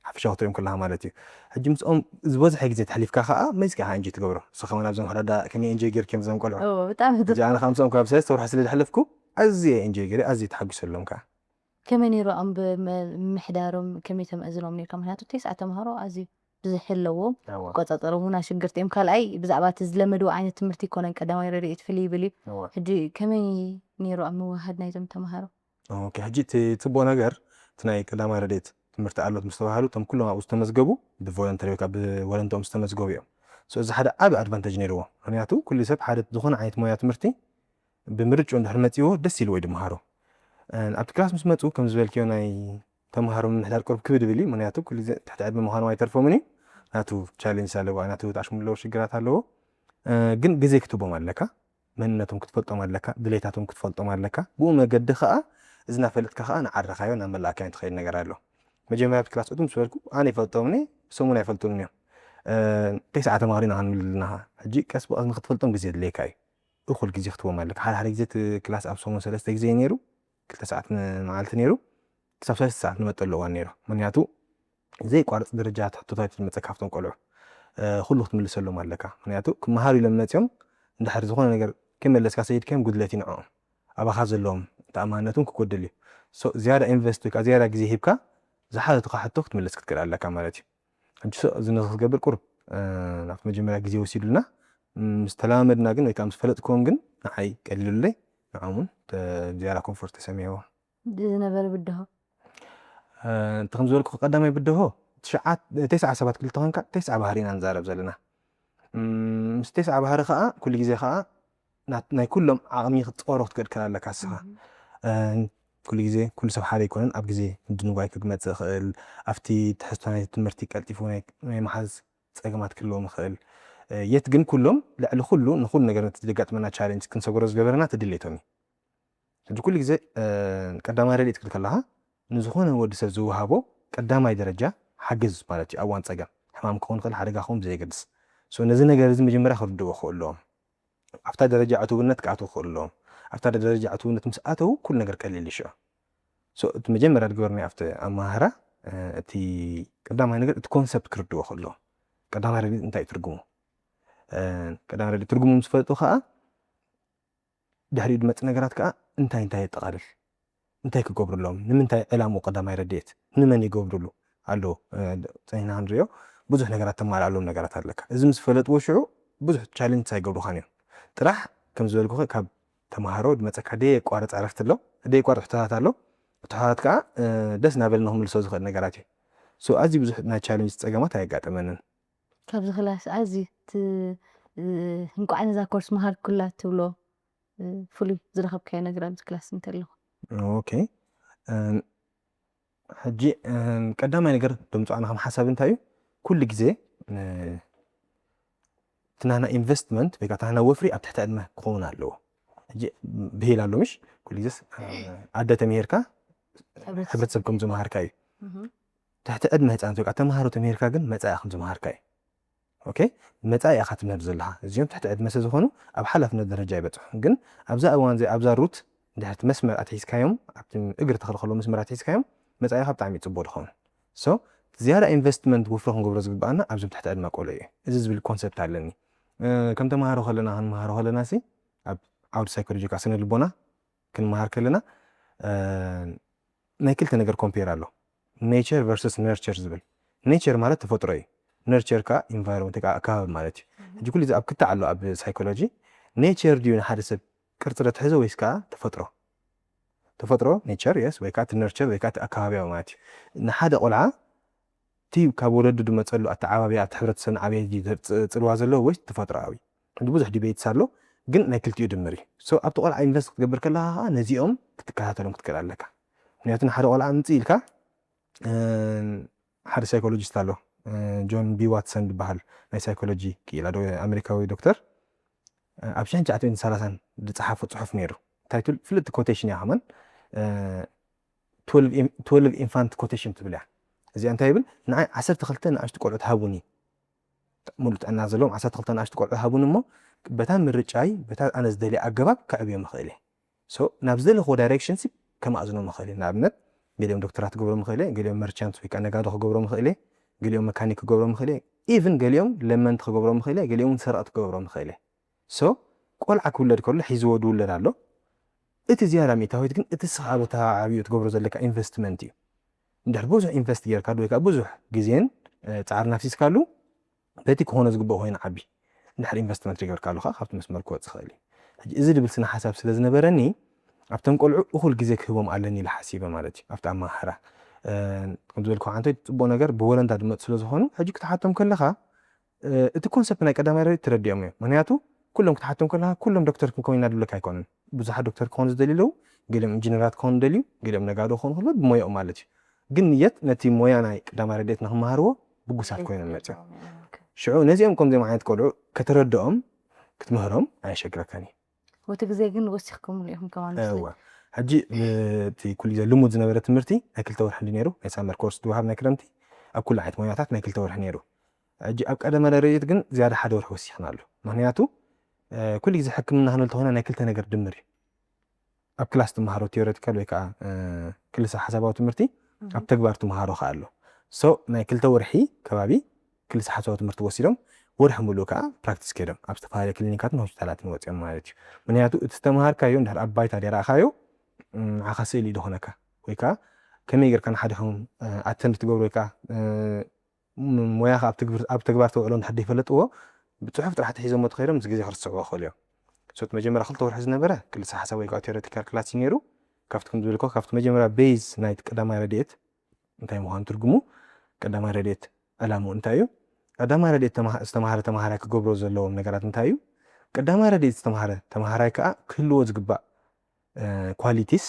ሓፈሻዊ ክትሪኦም ከለኻ ማለት እዩ። ሕጂ ምስኦም ዝበዝሐ ግዜ ተሕሊፍካ ከዓ መዚካ ኢኻ እንጂ ትገብሮ። ንስኻ እውን ኣብዞም ሕዳዳ ከመይ እንጆይ ጌርክዮም እዞም ቆልዑ? ብጣዕሚ ሕጂ ኣነ ከዓ ምስኦም ካብ ሰለስተ ወርሒ ስለ ዘሕለፍኩ ኣዝየ እንጆይ ገይረ ኣዝየ ተሓጒሰሎም ከዓ። ከመይ ነይሩ ኣም ብምምሕዳሮም ከመይ ተመእዝኖም ነርካ? ምክንያቱ ተስዓ ተምሃሮ ኣዝዩ ብዝሒ ኣለዎም። ቆፃፀሮም እውን ኣሸገርቲ እዮም። ካልኣይ ብዛዕባ እቲ ዝለመድዎ ዓይነት ትምህርቲ ይኮነን ቀዳማይ ረድኤት ፍልይ ይብል እዩ። ሕጂ ከመይ ነይሩ ኣብ ምውሃድ ናይዞም ተምሃሮ? ኦኬ፣ ሕጂ እቲ ፅቡቕ ነገር እቲ ናይ ቀዳማይ ረድኤት ትምህርቲ ኣሎት ምስ ተባሃሉ እቶም ኩሎም ኣብኡ ዝተመዝገቡ ብቮለንተሪ ወይ ከዓ ብወለንትኦም ዝተመዝገቡ እዮም። So እዚ ሓደ ዓቢ ኣድቫንቴጅ ነይርዎ። ምክንያቱ ኩሉ ሰብ ሓደ ዝኾነ ዓይነት ሞያ ትምህርቲ ብምርጭኡ እንድሕር መፂዎ ደስ ኢልዎ እዩ ድምሃሮ። ኣብቲ ክላስ ምስ መፁ ከም ዝበልክዮ ናይ ተምሃሮ ምምሕዳር ቅሩብ ክብድ ይብል እዩ። ምክንያቱ ኩሉ ግዜ ትሕቲ ዕድመ ምዃኑ ኣይተርፎምን እዩ። ናቱ ቻሌንጅ ኣለዎ፣ ናቱ ኣሽሙ ኣለዎ፣ ሽግራት ኣለዎ። ግን ግዜ ክትቦም ኣለካ። መንነቶም ክትፈልጦም ኣለካ፣ ድሌታቶም ክትፈልጦም ኣለካ። ብኡ መገዲ ከዓ እዚ እናፈለጥካ ከዓ ንዓረኻዮ ናብ መላእካዮ ትኸይድ ነገር ኣሎ። መጀመርያ ኣብቲ ክላስ እቱም ዝበልኩ ኣነ ይፈልጦምኒ፣ ሰሙን ኣይፈልጡን እዮም። ተስዓ ተማሃሪና ክንብል ኣለና። ሕጂ ቀስ ብቐስ ንክትፈልጦም ግዜ የድልየካ እዩ። እኹል ግዜ ክትቦም ኣለካ። ሓደ ሓደ ግዜ እቲ ክላስ ኣብ ሰሙን ሰለስተ ግዜ እዩ ነይሩ፣ ክልተ ሰዓት መዓልቲ ነይሩ፣ ክሳብ ሰለስተ ሰዓት ንመጠሉ እዋን ነይሩ። ምክንያቱ ዘይቋርፅ ደረጃ ሕቶታት ትመፀ ካብቶም ቆልዑ ኩሉ ክትምልሰሎም ኣለካ። ምክንያቱ ክመሃሩ ኢሎም መፅኦም እንድሕር ዝኾነ ነገር ከይመለስካ ሰይድካዮም ጉድለት ይንዕኦም ኣባኻ ዘለዎም ተኣማንነትን ክጎድል እዩ። ዝያዳ ኢንቨስት ወይ ዝያዳ ግዜ ሂብካ ዝሓተቱካ ሕቶ ክትምልስ ክትክእል ኣለካ ማለት እዩ። ሕጂ እዚ ክትገብር ቁሩብ ናብቲ መጀመርያ ግዜ ወሲዱልና ምስ ተላመድና ግን ወይ ከዓ ምስ ፈለጥክዎም ግን ንዓይ ቀሊሉለይ ንዓም እውን ዝያዳ ኮንፎርት ተሰሚዕዎ። ዝነበረ ብድሆ እንተ ከም ዝበልኩ ቀዳማይ ብድሆ ተስዓ ሰባት ክልተ ኮንካ ተስዓ ባህሪ ኢና ንዛረብ ዘለና። ምስ ተስዓ ባህሪ ከዓ ኩሉ ግዜ ከዓ ናይ ኩሎም ዓቕሚ ክትፀወሮ ክትክእል ኣለካ እስኻ። ኩሉ ግዜ ኩሉ ሰብ ሓደ ኣይኮነን። ኣብ ግዜ ምድንጓይ ክመፅእ ይኽእል። ኣብቲ ትሕዝቶ ናይ ትምህርቲ ቀልጢፉ ናይ ምሓዝ ፀገማት ክህልዎም ይኽእል። የት ግን ኩሎም ልዕሊ ኩሉ ንኩሉ ነገር ነቲ ዘጋጥመና ቻለንጅ ክንሰግሮ ዝገበረና እቲ ድሌቶም እዩ። ሕጂ ኩሉ ግዜ ቀዳማይ ረድኤት ክትብል ከለኻ ንዝኾነ ወዲ ሰብ ዝወሃቦ ቀዳማይ ደረጃ ሓገዝ ማለት እዩ። ኣብ እዋን ፀገም ሕማም ክኸውን ይኽእል፣ ሓደጋ ክኸውን ብዘየገድስ። So ነዚ ነገር እዚ መጀመርያ ክርድእዎ ክኽእሉ ኣለዎም። ኣብታ ደረጃ ዕቱብነት ክኣትዉ ክኽእሉ ኣለዎም። ኣብታ ደረጃ ዕቱብነት ምስ ኣተዉ ኩሉ ነገር ቀሊል እዩ ሽዑ። So እቲ መጀመርያ ዝገበርናዮ ኣብቲ ኣመሃህራ እቲ ቀዳማይ ነገር እቲ ኮንሰፕት ክርድእዎ ክኽእሉ ኣለዎም። ቀዳማይ ረድኤት እንታይ እዩ ትርጉሙ? ቀዳማይ ረድኤት ትርጉሙ ምስ ፈለጡ ከዓ ድሕሪኡ ዝመፅእ ነገራት ከዓ እንታይ እንታይ የጠቓልል፣ እንታይ ክገብሩ ኣለዎም፣ ንምንታይ ዕላምኡ ቀዳማይ ረድኤት ንመን ይገብሩሉ ኣሎ ፀኒሕና ክንሪኦ ብዙሕ ነገራት ተማልኣሎም ነገራት ኣለካ። እዚ ምስ ፈለጥዎ ሽዑ ብዙሕ ቻለንጅ ኣይገብሩኻን እዮም። ጥራሕ ከም ዝበልኩኸ ካብ ተምሃሮ ዝመፀካ ደየቋርፅ ዕረፍቲ ኣሎ፣ ደየቋርፅ ሕቶታት ኣሎ። ሕቶታት ከዓ ደስ እናበለና ክምልሶ ዝኽእል ነገራት እዩ። So ኣዝዩ ብዙሕ ናይ ቻለንጅ ፀገማት ኣየጋጠመንን። ካብዚ ክላስ ኣዝዩ እቲ እንቋዕ ነዛ ኮርስ መሃርኩላ ትብሎ ፍሉይ ዝረኸብካዮ ነገር ኣብዚ ክላስ እንተሎ? ኦኬ፣ ሕጂ ቀዳማይ ነገር ደምፅኣና ከም ሓሳብ እንታይ እዩ? ኩሉ ግዜ እቲ ናህና ኢንቨስትመንት ወይ ከዓ እቲ ናህና ወፍሪ ኣብ ትሕቲ ዕድመ ክኸውን ኣለዎ። ሕጂ ብሂል ኣሎ ምሽ? ኩሉ ግዜስ ኣደ ተምሂርካ ሕብረተሰብ ከም ዝመሃርካ እዩ። ትሕቲ ዕድመ ህፃናት ወይ ከዓ ተምሃሮ ተምሂርካ ግን መፃኢ ከም ዝመሃርካ እዩ። ኦኬ፣ መፃኢ ኢኻ ትምህር ዘለኻ። እዚኦም ትሕቲ ዕድመ ስለ ዝኾኑ ኣብ ሓላፍነት ደረጃ ይበፅሑ። ግን ኣብዛ እዋን እዚኣ ኣብዛ ሩት እንድሕር እቲ መስመር ኣትሒዝካዮም ኣብቲ እግሪ ተኽሊ ከለዉ መስመር ኣትሒዝካዮም መፃኢኻ ብጣዕሚ እዩ ፅቡቕ ዝኸውን። So ዝያዳ ኢንቨስትመንት ወፍሪ ክንገብሮ ዝግበኣና ኣብዞም ትሕቲ ዕድመ ቆልዑ እዩ። እዚ ዝብል ኮንሰፕት ኣለኒ። ከም ተምሃሮ ከለና ክንመሃሮ ከለና ሲ ኣብ ዓውዲ ሳይኮሎጂ ከዓ ስነ ልቦና ክንመሃር ከለና ናይ ክልተ ነገር ኮምፔር ኣሎ። ኔቸር ቨርሰስ ነርቸር ዝብል። ኔቸር ማለት ተፈጥሮ እዩ። ነርቸር ከዓ ኢንቫይሮንመንት ወይ ከዓ ኣከባቢ ማለት እዩ። ሕጂ ኩሉ ግዜ ኣብ ክልተ ኣሎ ኣብ ሳይኮሎጂ። ኔቸር ድዩ ንሓደ ሰብ ቅርፂ ዶ ትሕዞ ወይስ ከዓ ተፈጥሮ? ተፈጥሮ ኔቸር የስ ወይ ከዓ እቲ ነርቸር ወይ ከዓ እቲ ኣከባቢያዊ ማለት እዩ። ንሓደ ቆልዓ እቲ ካብ ወለዱ ዝመፀሉ ኣተዓባብያ ኣብቲ ሕብረተሰብ ንዓበየ ድዩ ፅልዋ ዘለዎ ወይስ ተፈጥሮኣዊ? ሕጂ ብዙሕ ዲቤትስ ኣሎ ግን ናይ ክልቲኡ ድምር እዩ። So ኣብቲ ቆልዓ ኢንቨስት ክትገብር ከለካ ከዓ ነዚኦም ክትከታተሎም ክትክእል ኣለካ። ምክንያቱ ንሓደ ቆልዓ ምፅእ ኢልካ ሓደ ሳይኮሎጂስት ኣሎ ጆን ቢ ዋትሰን ዝበሃል ናይ ሳይኮሎጂ ክኢላ ኣሜሪካዊ ዶክተር ኣብ ሽሕን ትሽዓተ ሚእትን ሰላሳን ዝጸሓፎ ጽሑፍ ነይሩ። ታይትል ፍልጥ ኮቴሽን እያ ከማን፣ እ፣ ትወልቭ ኢን-፣ ትወልቭ ኢንፋንት ኮቴሽን ትብል እያ። እዚኣ እንታይ ይብል? ንዓይ ዓሰርተ ክልተ ንኣሽቱ ቆልዑት ሃቡኒ፣ ሙሉእ ጥዕና ዘለዎም ዓሰርተ ክልተ ንኣሽቱ ቆልዑት ሃቡኒ እሞ፣ በታ ምርጫይ፣ በታ ኣነ ዝደልያ ኣገባብ ከዕብዮም እኽእል እየ። ሶ፣ ናብ ዝደለኽዎ ዳይሬክሽን ሲ ከማእዝኖም እኽእል እየ። ንኣብነት፣ ገሊኦም ዶክተራት ክገብሮም እኽእል እየ፣ ገሊኦም መርቻንት ወይ ከዓ ነጋዶ ክገብሮም እኽእል እየ፣ ገሊኦም መካኒክ ክገብሮም እኽእል እየ፣ ኢቭን ገሊኦም ለመንቲ ክገብሮም እኽእል እየ፣ ገሊኦም እውን ሰረቕቲ ክገብሮም እኽእል እየ። ሶ፣ ቆልዓ ክውለድ ከሎ ሒዝዎ ዝውለድ ኣሎ። እቲ ዝያዳ ሚእታዊት ግን እቲ ስኻ ኣብ እታ ዓብዩ ትገብሮ ዘለካ ኢንቨስትመንት እዩ። እንድሕር ብዙሕ ኢንቨስት ጌርካሉ ወይ ከዓ ብዙሕ ግዜን፣ እ፣ ጻዕርን ኣፍሲስካሉ፣ በቲ ክኾኖ ዝግብኦ ኮይኑ ዓቢ። እንድሕር ኢንቨስትመንት ጌርካሉ ከዓ ካብቲ መስመር ክወጽእ ይኽእል እዩ። ሕጂ እዚ ዝብል ስነ ሓሳብ ስለ ዝነበረኒ፣ ኣብቶም ቆልዑ እኹል ግዜ ክህቦም ኣለኒ ኢለ ሓሲበ ማለት እዩ። ኣብቲ ኣመሃህራ፣ እ፣ ከም ዝበልኩ፣ ሓንቲ ጽቡቕ ነገር ብወለንታ ዝመጹ ስለ ዝኾኑ፣ ሕጂ ክትሓቶም ከለኻ፣ እ፣ እቲ ኮንሰፕት ናይ ቀዳማይ ረድኤት ተረዲኦም እዮም። ምኽንያቱ ኩሎም ክትሓቶም ከለኻ፣ ኩሎም ዶክተር ክንከውን ኢና ዝብለካ ኣይኮኑን። ብዙሓት ዶክተር ክኾኑ ዝደልዩ ኣለዉ፣ ገሊኦም ኢንጂነራት ክኾኑ ደልዩ፣ ገሊኦም ነጋዶ ክኾኑ ከለዉ ብሞያኦም ማለት እዩ። ግን የት ነቲ ሞያ ናይ ቀዳማይ ረድኤት ንኽመሃርዎ ብጉሳት ኮይኖም መጽዮም። ኦኬ። ሽዑ ነዚኦም ከምዚኦም ዓይነት ቆልዑ ከተረድኦም፣ ክትምህሮም ኣየሸግረካን እዩ። ወቲ ግዜ ግን ወሲኽኩምሉ ኢኹም ከማን ምስለ። እወ። ሕጂ እቲ ኩሉ ግዜ ልሙድ ዝነበረ ትምህርቲ ናይ ክልተ ወርሒ እንዲ ነይሩ፣ ናይ ሳመር ኮርስ ዝወሃብ ናይ ክረምቲ፣ ኣብ ኩሉ ዓይነት ሞያታት ናይ ክልተ ወርሒ ነይሩ። ሕጂ ኣብ ቀዳማይ ረድኤት ግን ዝያዳ ሓደ ወርሒ ወሲኽናሉ። ምኽንያቱ፣ እ፣ ኩሉ ግዜ ሕክምና ክንብል እንተኾይና ናይ ክልተ ነገር ድምር እዩ። ኣብ ክላስ ትመሃሮ ቲዮሬቲካል ወይ ከዓ፣ እ፣ ክልሰ ሓሳባዊ ትምህርቲ፣ ኣብ ተግባር ትመሃሮ ከኣ ኣሎ። ሶ፣ ናይ ክልተ ወርሒ ከባቢ ክልሰ ሓሳባዊ ትምህርቲ ወሲዶም፣ ወርሒ ሙሉእ ከኣ ፕራክቲስ ከይዶም፣ ኣብ ዝተፈላለዩ ክሊኒካትን ሆስፒታላትን ወጺኦም ማለት እዩ። ምኽንያቱ፣ እቲ ዝተምሃርካዮ እንድሕር ኣብ ባይታ ደይረኣኻዮ፣ ም፣ ንዓኻ ስእሊ እዩ ዝኾነካ። ወይ ከኣ ከመይ ጌርካ ንሓደ ሕሙም፣ እ፣ ኣተንድ ትገብሮ ወይ ከኣ፣ እ፣ ም-፣ ሞያኻ ኣብ ትግብር-፣ ኣብ ተግባር ተውዕሎ እንድሕር ዘይፈለጥዎ፣ ብጽሑፍ ጥራሕ ተሒዞሞ ተኸይዶም፣ ምስ ግዜ ክርስዕዎ ይኽእሉ እዮም። ሶ፣ እቲ መጀመርያ ክልተ ወርሒ ዝነበረ ክልሰ ሓሳብ ወይ ከዓ ቲዮሬቲካል ክላስ እዩ ነይሩ። ካብቲ ከም ዝበልኩ፣ ካብቲ መጀመርያ ቤዝ ናይቲ ቀዳማይ ረድኤት እንታይ ምዃኑ ትርጉሙ፣ ቀዳማይ ረድኤት ዕላምኡ እንታይ እዩ፣ ቀዳማይ ረድኤት ተማሃ-፣ ዝተማሃረ ተማሃራይ ክገብሮ ዘለዎም ነገራት እንታይ እዩ፣ ቀዳማይ ረድኤት ዝተማሃረ ተማሃራይ ከዓ ክህልዎ ዝግባእ፣ እ፣ ኳሊቲስ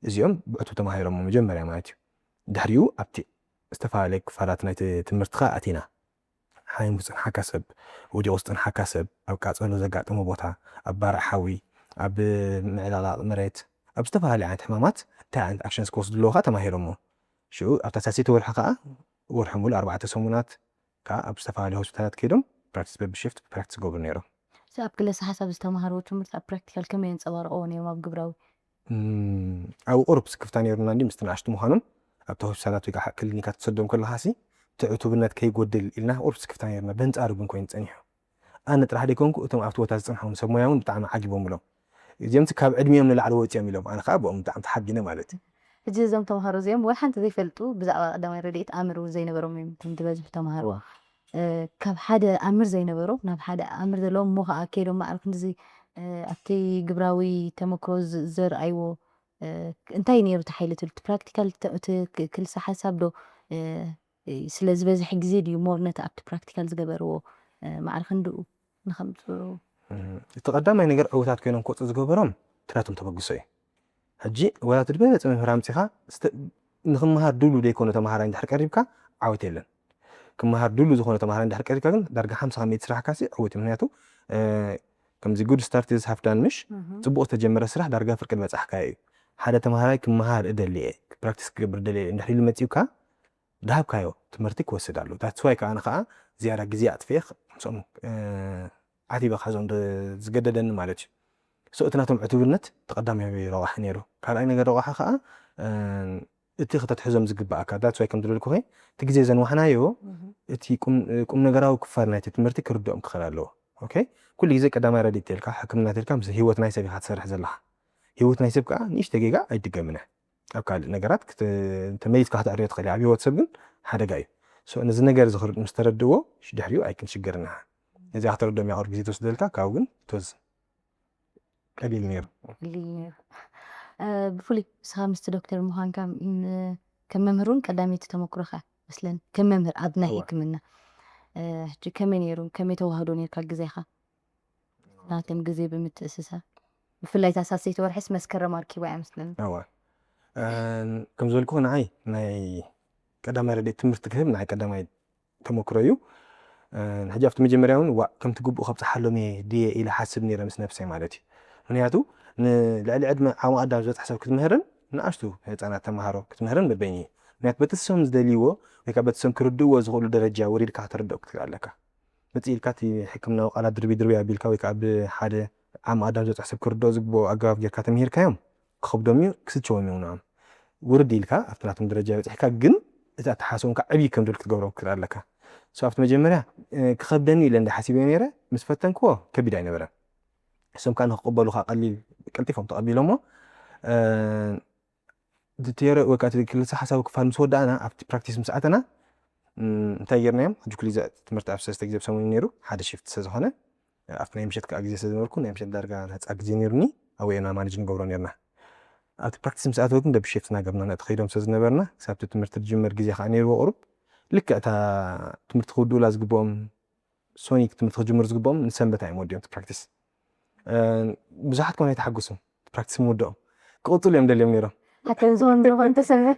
እዚኦም ብዕቱብ ተማሂሮሞ መጀመርያ ማለት እዩ። ድሕሪኡ ኣብቲ ዝተፈላለየ ክፋላት ናይቲ ትምህርቲ ከዓ ኣቲና። ሓሚሙ ዝጸንሓካ ሰብ፣ ወዲቑ ዝጸንሓካ ሰብ፣ ኣብ ቃጸሎ ዘጋጠሞ ቦታ፣ ኣብ ባርዕ ሓዊ፣ ኣብ ምዕልቕላቕ መሬት፣ ኣብ ዝተፈላለዩ ዓይነት ሕማማት እንታይ ዓይነት ኣክሽንስ ክወስዱ ኣለዎ ከዓ ተማሂሮሞ። ሽዑ ኣብታ ሳልሰይቲ ወርሒ ከዓ ወርሒ ሙሉእ ኣርባዕተ ሰሙናት ከዓ ኣብ ዝተፈላለዩ ሆስፒታላት ከይዶም ፕራክቲስ በብሽፍት ፕራክቲስ ገብሩ ነይሮም። እቲ ኣብ ክለሰ ሓሳብ ዝተማሃርዎ ትምህርቲ ኣብ ፕራክቲካል ከመይ የንጸባርቕዎ ነይሮም ኣብ ግብራዊ? እም፣ ኣብ ቁሩብ ስክፍታ ነይሩና እንዲ ምስቲ ንኣሽቱ ምዃኖም ኣብቲ ሆስፒታላት ወይ ከዓ ክሊኒካት ክትሰዶም ከለኻሲ እቲ ዕቱብነት ከይጎድል ኢልና ቁሩብ ስክፍታ ነይሩና። በንጻሩ ግን ኮይኑ ጸኒሑ። ኣነ ጥራሕ ደይኮንኩ እቶም ኣብቲ ቦታ ዝጸንሖም ሰብ ሞያ እውን ብጣዕሚ ዓጊቦምሎም። እዚኦምሲ ካብ ዕድሚኦም ንላዕሊ ወጺኦም ኢሎም። ኣነ ከዓ ብኦም ብጣዕሚ ተሓጊነ ማለት እዩ። ሕጂ እዞም ተምሃሮ እዚኦም ወይ ሓንቲ ዘይፈልጡ ብዛዕባ ቀዳማይ ረድኤት ኣምር እውን ዘይነበሮም እዮም እቶም ዝበዝሑ ተምሃሮ። እ፣ ካብ ሓደ ኣምር ዘይነበሮም ናብ ሓደ ኣምር ዘለዎም እሞ ከዓ ከይዶም ማዕረ ክንድዚ፣ እ፣ ኣብቲ ግብራዊ ተመክሮ ዝ-፣ ዘርኣይዎ፣ እ፣ እንታይ ነይሩ እቲ ሓይሊ ትብል? እቲ ፕራክቲካል ተ-፣ እቲ ክ-፣ ክልሰ ሓሳብ ዶ፣ እ፣ እ፣ ስለ ዝበዝሐ ግዜ ድዩ ሞር ነቲ ኣብቲ ፕራክቲካል ዝገበርዎ፣ እ፣ ማዕረ ክንድኡ ንኸምፅኡ? እም፣ እቲ ቀዳማይ ነገር ዕዉታት ኮይኖም ክወፁ ዝገበሮም እቲ ናቶም ተበግሶ እዩ። ሕጂ ወላ እቲ ዝበለፀ መምህር ኣምፂኻ ስተ-፣ ንኽመሃር ድሉ ዘይኮነ ተምሃራይ እንድሕር ቀሪብካ ዓወት የለን። ክመሃር ድሉ ዝኾነ ተምሃራይ እንድሕር ቀሪብካ ግን ዳርጋ ሓምሳ ከመይ ትስራሕካ ሲ ዕዉት እዩ። ምክንያቱ፣ እ፣ ከምዚ ጉድ ስታርት ኢዝ ሃፍ ዳን ምሽ፣ እህ። ፅቡቕ ዝተጀመረ ስራሕ ዳርጋ ፍርቂ ዝበፃሕካዮ እዩ። ሓደ ተምሃራይ ክመሃር እደሊ እየ፣ ፕራክቲስ ክገብር እደሊ እየ እንድሕር ኢሉ መፂኡካ፣ ዝሃብካዮ ትምህርቲ ክወስድ ኣለዎ። That's why ከዓ ኣነ ከዓ ዝያዳ ግዜ ኣጥፊኤ ኽ-፣ ምስኦም፣ እ፣ ዓቲበ ክሕዞም ድ-፣ ዝገደደኒ ማለት እዩ። So፣ እቲ ናቶም ዕቱብነት እቲ ቀዳማይ ረቋሒ ነይሩ። ካልኣይ ነገር ረቋሒ ከዓ፣ እ፣ እቲ ከተትሕዞም ዝግባኣካ። That's why ከም ዝበልኩኺ፣ እቲ ግዜ ዘንዋሕናዮ፣ እህ። እቲ ቁም፣ ቁም ነገራዊ ክፋል ናይቲ ትምህርቲ ክርድኦም ክኽእል ኣለዎ። ኦኬ? ኩሉ ግዜ ቀዳማይ ረድኤት ተልካ፣ ሕክምና ተልካ፣ ምስ ህይወት ናይ ሰብ ኢኻ ትሰርሕ ዘለኻ። ህይወት ናይ ሰብ ከዓ ንእሽተ ጌጋ ኣይድገምን እያ። ኣብ ካልእ ነገራት ክት-፣ ተመሊስካ ከተዕርዮ ትኽእል እያ። ኣብ ህይወት ሰብ ግን ሓደጋ እዩ። So፣ ነዚ ነገር እዚ ክር-፣ ምስ ተረድእዎ፣ ሽ-፣ ድሕሪኡ ኣይክንሽገርን ኢና። ነዚኣ ከተረድኦም እያ ቁሩብ ግዜ ትወስደልካ፣ ካብኡ ግን ትወዝ ቀሊል ነይሩ። ቀሊል ነይሩ። እ፣ ብፍሉይ ንስኻ ምስቲ ዶክተር ምዃንካ፣ ም-፣ ከም መምህር እውን ቀዳመይቲ ተመክሮኻ መስለኒ። ከም መምህር ኣብ ናይ እወ። ሕክምና። እ፣ ሕጂ ከመይ ነይሩ? ከመይ ተዋህዶ ነይርካ ግዜኻ? ናቶም ግዜ ብምትእስሳር። ብፍላይ እታ ሳልሰይቲ ወርሒስ መስከረም ኣርኪባ እያ መስለኒ። እወ። እ፣ ከም ዝበልኩ ንዓይ ናይ ቀዳማይ ረድኤት ትምህርቲ ክህብ ንዓይ ቀዳማይ ተመክሮ እዩ። ሕጂ ኣብቲ መጀመርያ እውን ዋእ ከምቲ ግቡእ ከብፅሓሎም እየ ድየ ኢለ ሓስብ ነይረ ምስ ነብሰይ ማለት እዩ። ምክንያቱ ንልዕሊ ዕድመ ዓቕሚ ኣዳም ዝበፅሕ ሰብ ክትምህርን ንኣሽቱ ህፃናት ተምሃሮ ክትምህርን በበይኑ እዩ። ምክንያቱ በቲ ንሶም ዝደልይዎ ወይ ከዓ በቲ ንሶም ክርድእዎ ዝኽእሉ ደረጃ ወሪድካ ከተረድኦም ክትክእል ኣለካ። መፅእ ኢልካ እቲ ሕክምናዊ ቃላት ድርቢ ድርቢ ኣቢልካ ወይ ከዓ ብሓደ ዓቕሚ ኣዳም ዝበፅሕ ሰብ ክርድኦ ዝግብኦ ኣገባብ ጌርካ ተምሂርካዮም ክኸብዶም እዩ፣ ክስቸዎም እዩ ንዖም። ውርድ ኢልካ ኣብቲ ናቶም ደረጃ በፂሕካ ግን እቲ ኣተሓሳስቦም ከዓ ዕብይ ከም ዝብል ክትገብሮም ክትክእል ኣለካ። So ኣብቲ መጀመርያ ክኸብደኒ ኢለ እንዳ ሓሲበዮ ነይረ፣ ምስ ፈተንክዎ ከቢድ ኣይነበረን። እሶም ከዓ ንክቕበሉካ ቀሊል ቀልጢፎም ተቐቢሎሞ። እቲ ቴዎሪ ወይ ከዓ እቲ ክልሰ ሓሳብ ክፋል ምስ ወዳእና ኣብቲ ፕራክቲስ ምስ ኣተና እንታይ ጌርናዮም? ሕጂ ኩሉ ግዜ ትምህርቲ ኣብ ሰለስተ ግዜ ብሰሙን እዩ ነይሩ፣ ሓደ ሽፍት ስለዝኾነ ኣብቲ ናይ ምሸት ከዓ ግዜ ስለዝነበርኩ ናይ ምሸት ዳርጋ ነፃ ግዜ ነይሩኒ። ኣብኡ ኢና ማኔጅ ንገብሮ ነርና። ኣብቲ ፕራክቲስ ምስ ኣተው ግን በብሽፍትና ገብና ነቲ ከይዶም ስለዝነበርና ክሳብ እቲ ትምህርቲ ዝጅመር ግዜ ከዓ ነይርዎ ቁሩብ። ልክዕ እታ ትምህርቲ ክውድኡላ ዝግብኦም ሶኒክ ትምህርቲ ክጅምሩ ዝግብኦም ንሰንበት እዮም ወዲኦም ፕራክቲስ። ብዙሓት ኮነ ኣይተሓጉሱን ፕራክቲስ ምውድኦም ክቕፅሉ እዮም ደልዮም ነይሮም። ሓተን ዝኾን ዝኾን ተሰምዕ።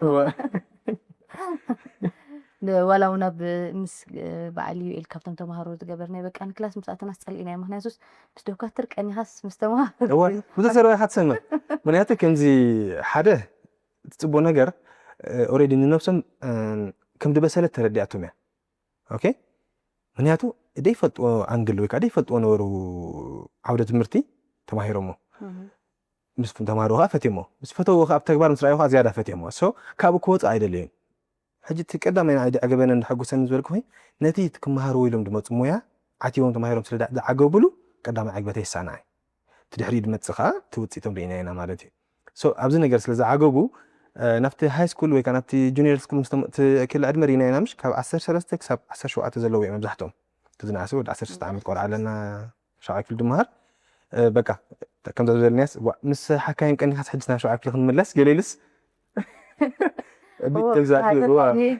ዋላ እውን ኣብ ምስ በዓል ዩኤል ካብቶም ተምሃሮ ዝገበርናይ በቃ ንክላስ ምስ ኣተናስ ፀሊእናዮ። ምክንያቱስ ምስ ዶካትር ቀኒኻስ ምስ ተምሃሮ ብዙ ሰረባኻ ትሰምዕ። ምክንያቱ ከምዚ ሓደ እቲ ፅቡቅ ነገር ኦሬዲ ንነብሶም ከም ዝበሰለት ተረዲኣቶም እያ። ኦኬ ምክንያቱ ደይፈልጥዎ ኣንግል ወይ ከዓ ደይፈልጥዎ ነበሩ ዓውደ ትምህርቲ ተማሂሮሞ ምስ ተማሃሩ ከዓ ፈትዮሞ ምስ ፈተዎ ከዓ ኣብ ተግባር ምስ ረኣዩ ከዓ ዝያዳ ፈትዮሞ። So ካብኡ ክወፅእ ኣይደለዩን። ሕጂ እቲ ቀዳማይ ንዓይ ዘዕገበንን ዘሐጉሰንን ዝበልኩኺ ነቲ ክመሃርዎ ኢሎም ዝመፁ ሞያ ዓትዮም ተማሂሮም ስለ ዝዓገቡሉ ቀዳማይ ዕግበተይ ይሰኣና እዩ። እቲ ድሕሪኡ ዝመፅእ ከዓ እቲ ውፅኢቶም ርኢና ኢና ማለት እዩ። So ኣብዚ ነገር ስለ ዝዓገቡ ናብቲ ሃይ ስኩል ወይ ከዓ ናብቲ ጁኒየር ስኩል ክላ ዕድመ ርኢና ኢና ምሽ ካብ ዓሰርተ ሰለስተ ክሳብ ዓሰርተ ሸውዓተ ዘለዉ እዮም መብዛሕትኦም። እቲ ዝነኣሰ ወዲ ዓሰርተ ሰለስተ ዓመት ቆልዓ ኣለና ሻውዓይ ክፍሊ ድመሃር በቃ ከምዛ ዝበለናስ ምስ ሓካይም ቀኒኻስ ሕጅስ ናብ ሻውዓይ ክፍሊ ክንምለስ ገለ ኢሉስ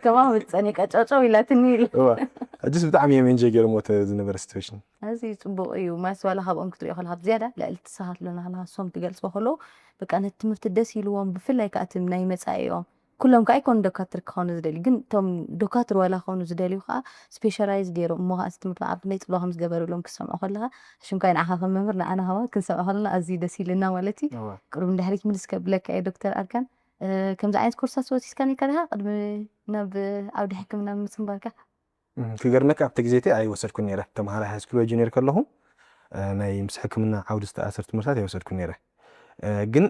ከማመፀኒ ቀጨጨው ኢላትኒ ኢሉ ሕጅስ ብጣዕሚ እዮም ኤንጆይ ገይሮምዎ ዝነበረ ሲትዌሽን። ኣዝዩ ፅቡቕ እዩ። ማስ ዋላ ካብኦም ክትሪኦ ከለካ ብዝያዳ ልዕሊ ትሳኻት ኣለና ከለካ ንሶም ትገልፅዎ ከለዉ በቃ ነቲ ትምህርቲ ደስ ኢልዎም ብፍላይ ከዓ እቲ ናይ መፃኢኦም ኩሎም ከዓ ኣይኮኑ ዶካትር ክኾኑ ዝደልዩ ግን እቶም ዶካትር ዋላ ክኾኑ ዝደልዩ ከዓ ስፔሻላይዝ ገይሮም እሞ ከዓ እዚ ትምህርቲ ኣብ ክንደይ ፅልዋ ከም ዝገበርሎም ክትሰምዖ ከለካ ሽምካይ ንዓኻ ከም መምህር ንዓና ከማን ክንሰምዖ ከለና ኣዝዩ ደስ ኢልና ማለት እዩ። ቅሩብ ንድሕሪት ምልስ ከብለካ እየ ዶክተር ኣርካን። ከምዚ ዓይነት ኮርሳት ወሲስካ ነይካ ዲኻ ቅድሚ ናብ ዓውዲ ሕክምና ምስንባርካ? ክገርመካ ኣብቲ ግዜ እቲ ኣይወሰድኩን ነይረ። ተምሃራይ ሃይስኩል ወይ ጁኒየር ከለኹ ናይ ምስ ሕክምና ዓውዲ ዝተኣሰር ትምህርታት ኣይወሰድኩን ነይረ። ግን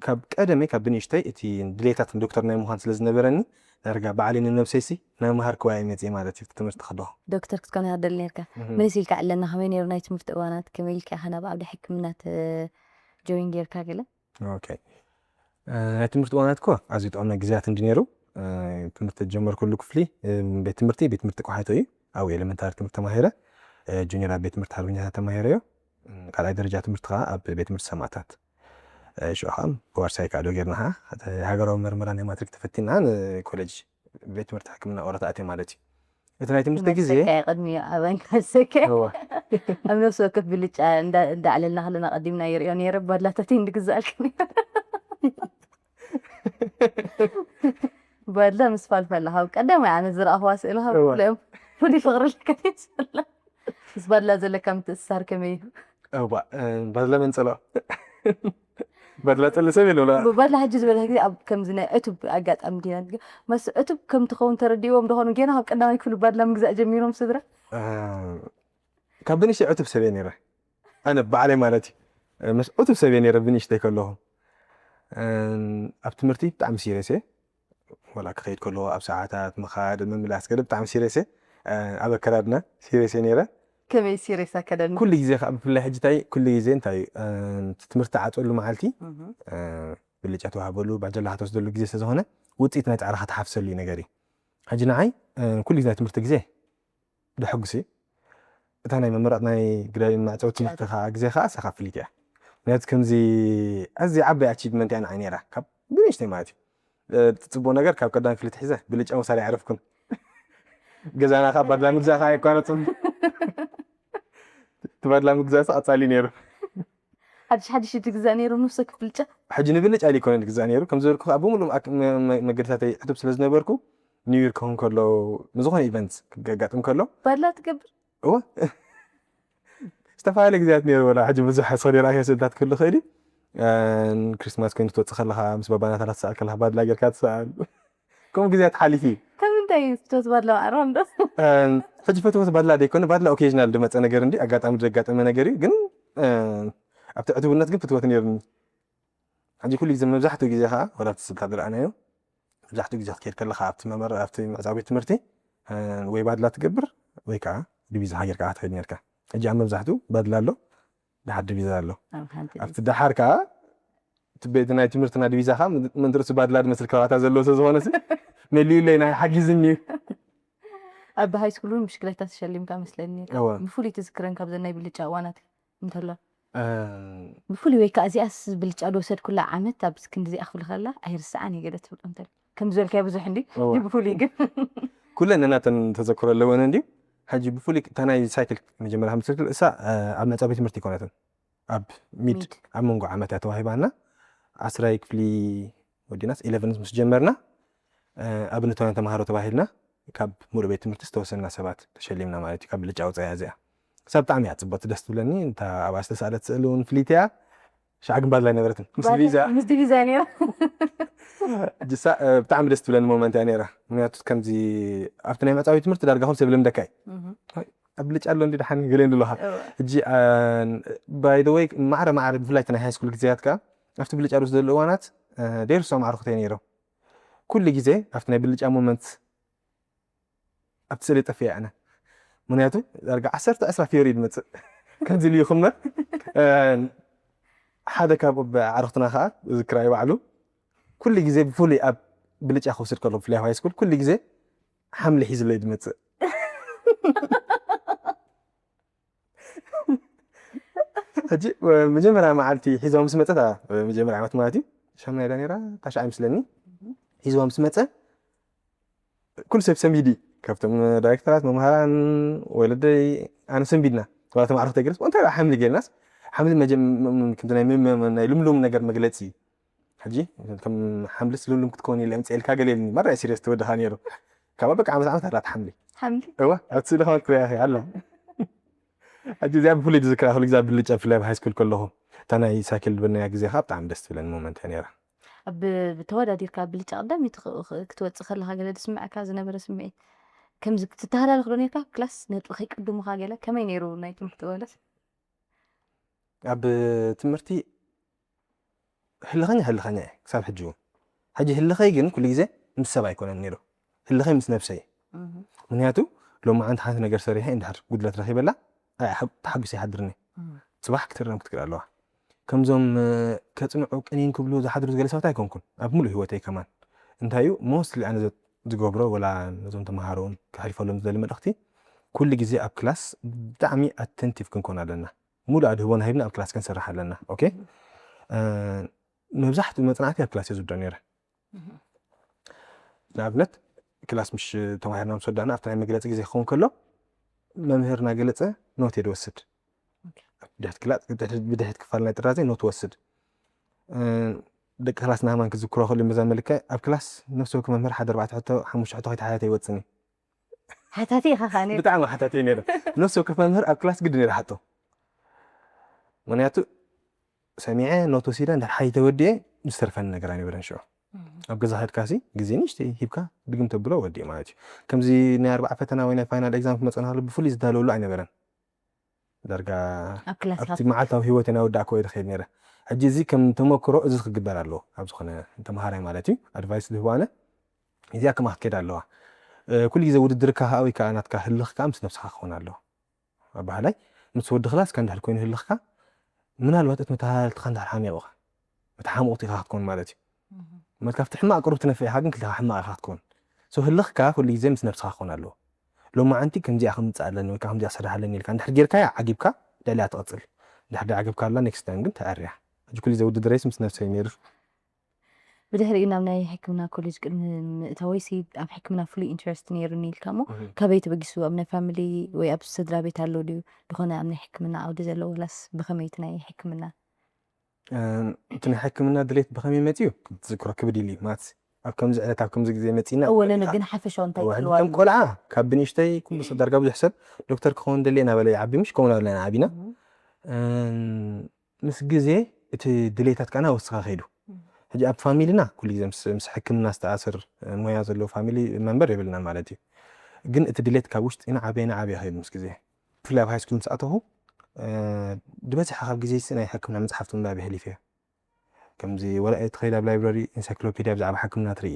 ካብ ቀደመይ ካብ ብንእሽተይ እቲ ድሌታት ዶክተር ናይ ምዃን ስለ ዝነበረኒ ዳርጋ ባዕለይ ንነብሰይሲ ናይ ምሃር ክዋየ መፅእ ማለት እዩ ትምህርቲ ከለኹ። ዶክተር ክትኮን ኢኻ ትደሊ ነርካ። መለስ ኢልካ ኣለና ከመይ ነይሩ ናይ ትምህርቲ እዋናት ከመይ ኢልካ ኢኻ ናብ ዓውዲ ሕክምና ጆይን ጌርካ ገለ? ኦኬ ናይ ትምህርቲ እዋናት እኮ ኣዝዩ ጥዑመ ግዜያት እንዲ ነይሩ። ትምህርቲ ዝጀመርኩሉ ክፍሊ ቤት ትምህርቲ ቤት ትምህርቲ ቆሓይቶ እዩ። ኣብኡ ኤሌመንታሪ ትምህርቲ ተማሂረ። ጁኒየር ኣብ ቤት ትምህርቲ ሓርበኛታት ተማሂረዮ። ካልኣይ ደረጃ ትምህርቲ ከዓ ኣብ ቤት ትምህርቲ ሰማእታት። ሽዑ ከዓ ብዋርሳይ ከዓ ዶ ጌርና ከዓ ሃገራዊ መርመራ ናይ ማትሪክ ተፈቲና ንኮሌጅ ቤት ትምህርቲ ሕክምና ኦረታ ኣትየ ማለት እዩ። እቲ ናይ ትምህርቲ ግዜ ቅድሚ ኣበን ከሰከ ኣብ ነፍሲ ወከፍ ብልጫ እንዳዕለልና ከለና ቀዲምና ይሪኦ ነይረ ባድላታት ንግዛልክ ባድላ ምስ ፋልፋላ ካብ ቀዳማይ ኣነ ዝረኣኽዋ ስእሊ ካብ ኩሎም ፍሉይ ፍቕሪ ለከት ስላ ምስ ባድላ ዘለካ ምትእስሳር ከመይ እዩ? እዋ ባድላ መንፀሎ ባድላ ጠሊ ሰብ የለውላ። ብባድላ ሕጂ ዝበለ ግዜ ኣብ ከምዚ ናይ ዕቱብ ኣጋጣሚ ዲና መስ ዕቱብ ከም ትኸውን ተረዲእዎም ደኾኑ ጌና ካብ ቀዳማይ ክፍሊ ባድላ ምግዛእ ጀሚሮም ስድራ? ካብ ብንሽተይ ዕቱብ ሰብ እየ ነይረ። ኣነ ባዕለይ ማለት እዩ። ምስ ዕቱብ ሰብ እየ ነይረ ብንእሽተይ ከለኹ። ኣብ ትምህርቲ ብጣዕሚ ሲሪየስ እየ። ወላ ክኸይድ ከለኹ ኣብ ሰዓታት ምኻድ ምምላስ ገለ ብጣዕሚ ሲሪየስ እየ። ኣብ ኣከዳድና ሲሪየስ እየ ነይረ። ከመይ ሲሪየስ ኣከዳድና? ኩሉ ግዜ ከዓ ብፍላይ ሕጂ እንታይ ኩሉ ግዜ እንታይ ትምህርቲ ዓፀሉ መዓልቲ ብልጫ ተዋህበሉ ባጀላ ከተወስደሉ ግዜ ስለዝኾነ ውፅኢት ናይ ፃዕርኻ ተሓፍሰሉ እዩ ነገር እዩ። ሕጂ ንዓይ ኩሉ ግዜ ናይ ትምህርቲ ግዜ ደሐጉስ እዩ። እታ ናይ መመረቕ ናይ ግዳይን ማዕፀዊ ትምህርቲ ከዓ ግዜ ከዓ እሳ ካብ ፍሊት እያ። ምክንያቱ ከምዚ ኣዝያ ዓባይ ኣቺቭመንት እያ ንዓይ ነይራ ካብ ብንእሽተይ ማለት እዩ። እቲ ፅቡቅ ነገር ካብ ቀዳም ክፍሊ ትሒዘ ብልጫ ምሳሌ ኣይዕረፍኩን። ገዛና ከዓ ባድላ ምግዛእ ከዓ ኣይቋረፅን። እቲ ባድላ ምግዛእ ቀፃሊ ነይሩ። ሓድሽ ሓድሽ እዩ ትግዛእ ነይሩ ንሱ ክፍልጫ። ሕጂ ንብልጫ ኢሉ ይኮነ ዝግዛእ ነይሩ ከም ዝበልኩ ከዓ ብምሉእ መገድታተይ ዕቱብ ስለ ዝነበርኩ ኒው ይር ክኸውን ከሎ፣ ንዝኾነ ኢቨንት ክጋጥም ከሎ ባድላ ትገብር? እወ ዝተፈላለየ ግዜያት ነይሩ። ወላ ሕጂ ብዙሕ ስኸደ ራእየ ስእልታት ክህሉ ኽእል እዩ። ክሪስማስ ኮይኑ ክትወፅእ ከለኻ ምስ ባባናታላት ትሰኣል ከለኻ ባድላ ጌርካ ትሰኣል። ከምኡ ግዜያት ሓሊፉ እዩ። ከም እንታይ ፍትወት ባድላ ማዕረም ዶ? ሕጂ ፈትወት ባድላ ደይኮነ፣ ባድላ ኦኬዥናል ዝመፀ ነገር እንዲ ኣጋጣሚ ዘጋጠመ ነገር እዩ። ግን ኣብቲ ዕትብነት ግን ፍትወት ነይሩኒ። ሕጂ ኩሉ ግዜ መብዛሕትኡ ግዜ ከዓ ወላ እቲ ስልታት ዝረኣናዮ መብዛሕትኡ ግዜ ክትከይድ ከለካ ኣብቲ መመር ኣብቲ መዕፃዊ ቤት ትምህርቲ ወይ ባድላ ትገብር ወይ ከዓ ዲቪዛ ሃገር ከዓ ትኸይድ ነርካ። ሕጂ ኣብ መብዛሕትኡ ባድላ ኣሎ፣ ድሓር ዲቪዛ ኣሎ። ኣብቲ ድሓር ከዓ እቲ ቤት ናይ ትምህርትና ዲቪዛ ከዓ ምንትርሱ ባድላ ዝመስል ከባታ ዘለዎ ስለ ዝኾነ መሊኡለይ ናይ ሓጊዝኒ እዩ። ኣብ ሃይ ስኩል እውን ብሽክለታ ተሸሊምካ መስለኒ። ብፍሉይ ትዝክረን ካብዘን ናይ ብልጫ እዋናት እንተሎ ብፍሉይ ወይ ከዓ እዚኣስ ብልጫ ዝወሰድኩላ ዓመት ኣብ ክንዲ እዚኣ ክብል ከላ ኣይርስዓን እየ ገለ ትብል እንተ ከም ዝበልካዮ ብዙሕ እንዲ ብፍሉይ ግን ኩለን ነናተን ተዘክሮ ኣለወን እንዲ። ሕጂ ብፍሉይ እታ ናይ ሳይክል መጀመርያ ከም ትክክል እሳ ኣብ መዕጸዊ ትምህርቲ ይኮነትን ኣብ ሚድ ኣብ መንጎ ዓመት እያ ተዋሂባና። ዓስራይ ክፍሊ ወዲናስ ኢለቨን ምስ ጀመርና ኣብነታውያን ተምሃሮ ተባሂልና ካብ ሙሉእ ቤት ትምህርቲ ዝተወሰና ሰባት ተሸሊምና ማለት እዩ። ካብ ብልጫ ወፃኢ እዚኣ ክሳብ ብጣዕሚ እያ ፅቡቅቲ ደስ ትብለኒ። እንታ ኣብኣ ዝተሰኣለት ስእሊ እውን ፍልይቲ እያ። ሸዓ ግን ባድላ ኣይነበረትን ምስ ዲቪዛ ምስ ዲቪዛ ነይራ ጅሳ ብጣዕሚ ደስ ትብለኒ ሞመንት እያ ነይራ። ምክንያቱ ከምዚ ኣብቲ ናይ መዕፃዊ ትምህርቲ ዳርጋ ኩሉ ሰብ ልምደካ እዩ። ኣብ ብልጫ ኣሎ እንዲ ደሓን ገለ እንድለካ ሕጂ ባይ ወይ ማዕረ ማዕረ ብፍላይ ናይ ሃይ ስኩል ግዜያት ከዓ ኣብቲ ብልጫ ርስ ዘሎ እዋናት ደርሶም ኣዕርክተይ ነይሮም። ኩሉ ግዜ ኣብቲ ናይ ብልጫ ሞመንት ኣብቲ ስእሊ ጠፊያ ኣነ ምክንያቱ ዳርጋ ዓሰርተ ዕስራ ፊዮሪ ድመፅእ ከምዚ ኢሉ ይኽመር። ሓደ ካብ ኣዕርክትና ከዓ ዝክራይ ባዕሉ ኩሉ ግዜ ብፍሉይ ኣብ ብልጫ ክወስድ ከሎ ብፍላይ ሃይ ስኩል ኩሉ ግዜ ሓምሊ ሒዝለይ ድመፅእ። ሕጂ መጀመርያ መዓልቲ ሒዝዋ ምስ መፀት መጀመርያ ዓመት ማለት እዩ ሻምናይ ዳ ነራ ታሽዓ ይመስለኒ። ሒዝዋ ምስ መፀ ኩሉ ሰብ ሰንቢዲ ካብቶም ዳይሬክተራት መምሃራን ወለደይ ኣነ ሰንቢድና ዋላ ተማዕርክተ ገለስ እንታይ ሓምሊ ገለናስ ሓምሊ መጀመ ናይ ልምሉም ነገር መግለፂ እዩ። ሕጂ ከም ሓምልስ ልምሉም ክትከውን የለ ምፅኤልካ ገለ የለኒ ማራ ሲሪየስ ተወድኻ ነይሩ። ካብ በቃ ዓመት ዓመት ኣላት ሓምሊ ሓምሊ እዋ ኣብቲ ስእሊ ከማን ክሪያ ኣላ። ሕጂ እዚኣ ብፍሉይ ዝዝክራ ኩሉ ግዜ ብልጫ ብፍላይ ኣብ ሃይስኩል ከለኹ እታ ናይ ሳይክል ዝበልናያ ግዜ ከዓ ብጣዕሚ ደስ ትብለኒ ሞመንት እያ ነይራ። ኣብ ብተወዳዲርካ ብልጫ ቀዳሚት ክትወፅእ ከለካ ገለ ዝስምዐካ ዝነበረ ስምዒት ከምዚ ትተሃላልክ ዶ ነርካ ክላስ ነጥቢ ከይቅድሙካ ገለ ከመይ ነይሩ ናይ ትምህርቲ ወለስ ኣብ ትምህርቲ ህልኸኛ ህልኸኛ እየ ክሳብ ሕጂ እውን። ሕጂ ህልኸይ ግን ኩሉ ግዜ ምስ ሰብ ኣይኮነን ነይሩ፣ ህልኸይ ምስ ነብሰይ። ምክንያቱ ሎማዓንቲ ሓንቲ ነገር ሰሪሐ እንድሕር ጉድለት ረኺበላ ተሓጒሰ ይሓድርኒ። ፅባሕ ክትርም ክትክእል ኣለዋ። ከምዞም ከፅንዑ ቅኒን ክብሉ ዝሓድሩ ዝገለ ሰባት ኣይኮንኩን ኣብ ሙሉእ ህይወተይ ከማን። እንታይ እዩ ሞስትሊ ኣነ ዝገብሮ ወላ ነዞም ተምሃሮ እውን ከሕልፈሎም ዝደሊ መልእኽቲ ኩሉ ግዜ ኣብ ክላስ ብጣዕሚ ኣተንቲቭ ክንኮን ኣለና። ሙሉእ ኣድህቦና ሂብና ኣብ ክላስ ክንሰርሕ ኣለና። ኦኬ መብዛሕትኡ መፅናዕቲ ኣብ ክላስ እየ ዝውድኦ ነይረ። ንኣብነት ክላስ ምሽ ተማሂርና ምስ ወዳእና ኣብቲ ናይ መግለፂ ግዜ ክኸውን ከሎ መምህር እናገለፀ ኖት እየ ዝወስድ። ብድሕት ክላ- ብድሕት- ብድሕት ክፋል ናይ ጥራዘይ ኖት ወስድ። ደቂ ክላስ ናህማን ክዝክሮ ክእል መዛ መልከ ኣብ ክላስ ነፍሲ ወከፍ መምህር ሓደ ኣርባዕተ ሕቶ ሓሙሽተ ሕቶ ከይተሓተተ ይወፅኒ። ሓታቲ ኢኻ ኻኒ ብጣዕሚ ሓታቲ ነይረ። ነፍሲ ወከፍ መምህር ኣብ ክላስ ግዲ ነይረ ሓቶ። ምክንያቱ ሰሚዐ ኖት ወሲደ እንድሕር ሓይ ተወዲኤ ዝተርፈኒ ነገር ኣይነበረን። ሽዑ ኣብ ገዛ ከድካሲ ግዜ ንእሽተይ ሂብካ ድግም ተብሎ ወዲእ ማለት እዩ። ከምዚ ናይ ኣርባዓ ፈተና ወይ ናይ ፋይናል ኤግዛም ክመፀና ከሎ ብፍሉይ ዝዳለወሉ ኣይነበረን። ዳርጋ ኣብ ክላስ ኣብቲ መዓልታዊ ህይወት ናይ ወዳእኮ እየ ዝኸይድ ነይረ። ሕጂ እዚ ከም ተመክሮ እዚ ክግበር ኣለዎ ኣብ ዝኾነ ተምሃራይ ማለት እዩ ኣድቫይስ ዝህቦ ኣነ። እዚኣ ከማ ክትከይድ ኣለዋ። ኩሉ ግዜ ውድድርካ ከዓ ወይ ከዓ ናትካ ህልኽ ከዓ ምስ ነብስኻ ክኾን ኣለዎ። ኣብ ባህላይ ምስ ወዲ ክላስካ እንድሕር ኮይኑ ህልኽካ ምናልባት እቲ መተሃላልትኻ እንድሕር ሓሚቑኻ እቲ ሓሙቕቲ ኢኻ ክትኮን ማለት እዩ። ማለት ካብቲ ሕማቕ ቅሩብ ትነፍዕ ኢኻ ግን ክልተኻ ሕማቕ ኢኻ ክትኮን። ሶ ህልኽካ ኩሉ ግዜ ምስ ነብስኻ ክኾን ኣለዎ። ሎማዓንቲ ከምዚኣ ክምፅእ ኣለኒ ወይ ከዓ ከምዚኣ ክሰርሕ ኣለኒ ኢልካ እንድሕር ጌርካያ ዓጊብካ ልዕሊያ ትቐፅል። እንድሕር ደይዓገብካላ ኔክስት ታይም ግን ተኣርያ። ሕጂ ኩሉ ግዜ ውድድረይስ ምስ ነብሰይ ነይሩ። ብድሕሪኡ ናብ ናይ ሕክምና ኮሌጅ ቅድሚ ምእታወይሲ ኣብ ሕክምና ፍሉይ ኢንትረስት ነይሩኒ ኢልካ እሞ ካበይ ተበጊሱ ኣብ ናይ ፋሚሊ ወይ ኣብ ስድራ ቤት ኣሎ ድዩ ዝኾነ ኣብ ናይ ሕክምና ዓውዲ ዘሎ ወላስ ብኸመይ እቲ ናይ ሕክምና እቲ ናይ ሕክምና ድሌት ብኸመይ መፅዩ ክትዝክሮ ክብድ ኢሉ እዩ ማለት ኣብ ከምዚ ዕለት ኣብ ከምዚ ግዜ መጺና እወ ነነ ግን ሓፈሻው እንታይ እወ፣ ትብልዋ ከም ቆልዓ ካብ ብንእሽተይ ኩሉ ሰብ ዳርጋ ብዙሕ ሰብ ዶክተር ክኸውን ደልየ እናበለ ይዓቢ ምሽ ከምኡ እናበልና ኢና ዓቢና። ምስ ግዜ እቲ ድሌታት ከኣ እናወስኻ ከይዱ። ሕጂ ኣብ ፋሚሊና ኩሉ ግዜ ምስ ምስ ሕክምና ዝተኣስር ሞያ ዘለዎ ፋሚሊ መንበር የብልናን ማለት እዩ። ግን እቲ ድሌት ካብ ውሽጢ ንዓበየ ንዓበየ ከይዱ ምስ ግዜ። ብፍላይ ኣብ ሃይስኩል ምስ ኣተኹ ዝበዝሐ ካብ ግዜ ናይ ሕክምና መፅሓፍቲ ምንባብ የሕሊፍ እየ። ከምዚ ወላ ትኸይድ ኣብ ላይብረሪ ኢንሳይክሎፔድያ ብዛዕባ ሕክምና ትርኢ፣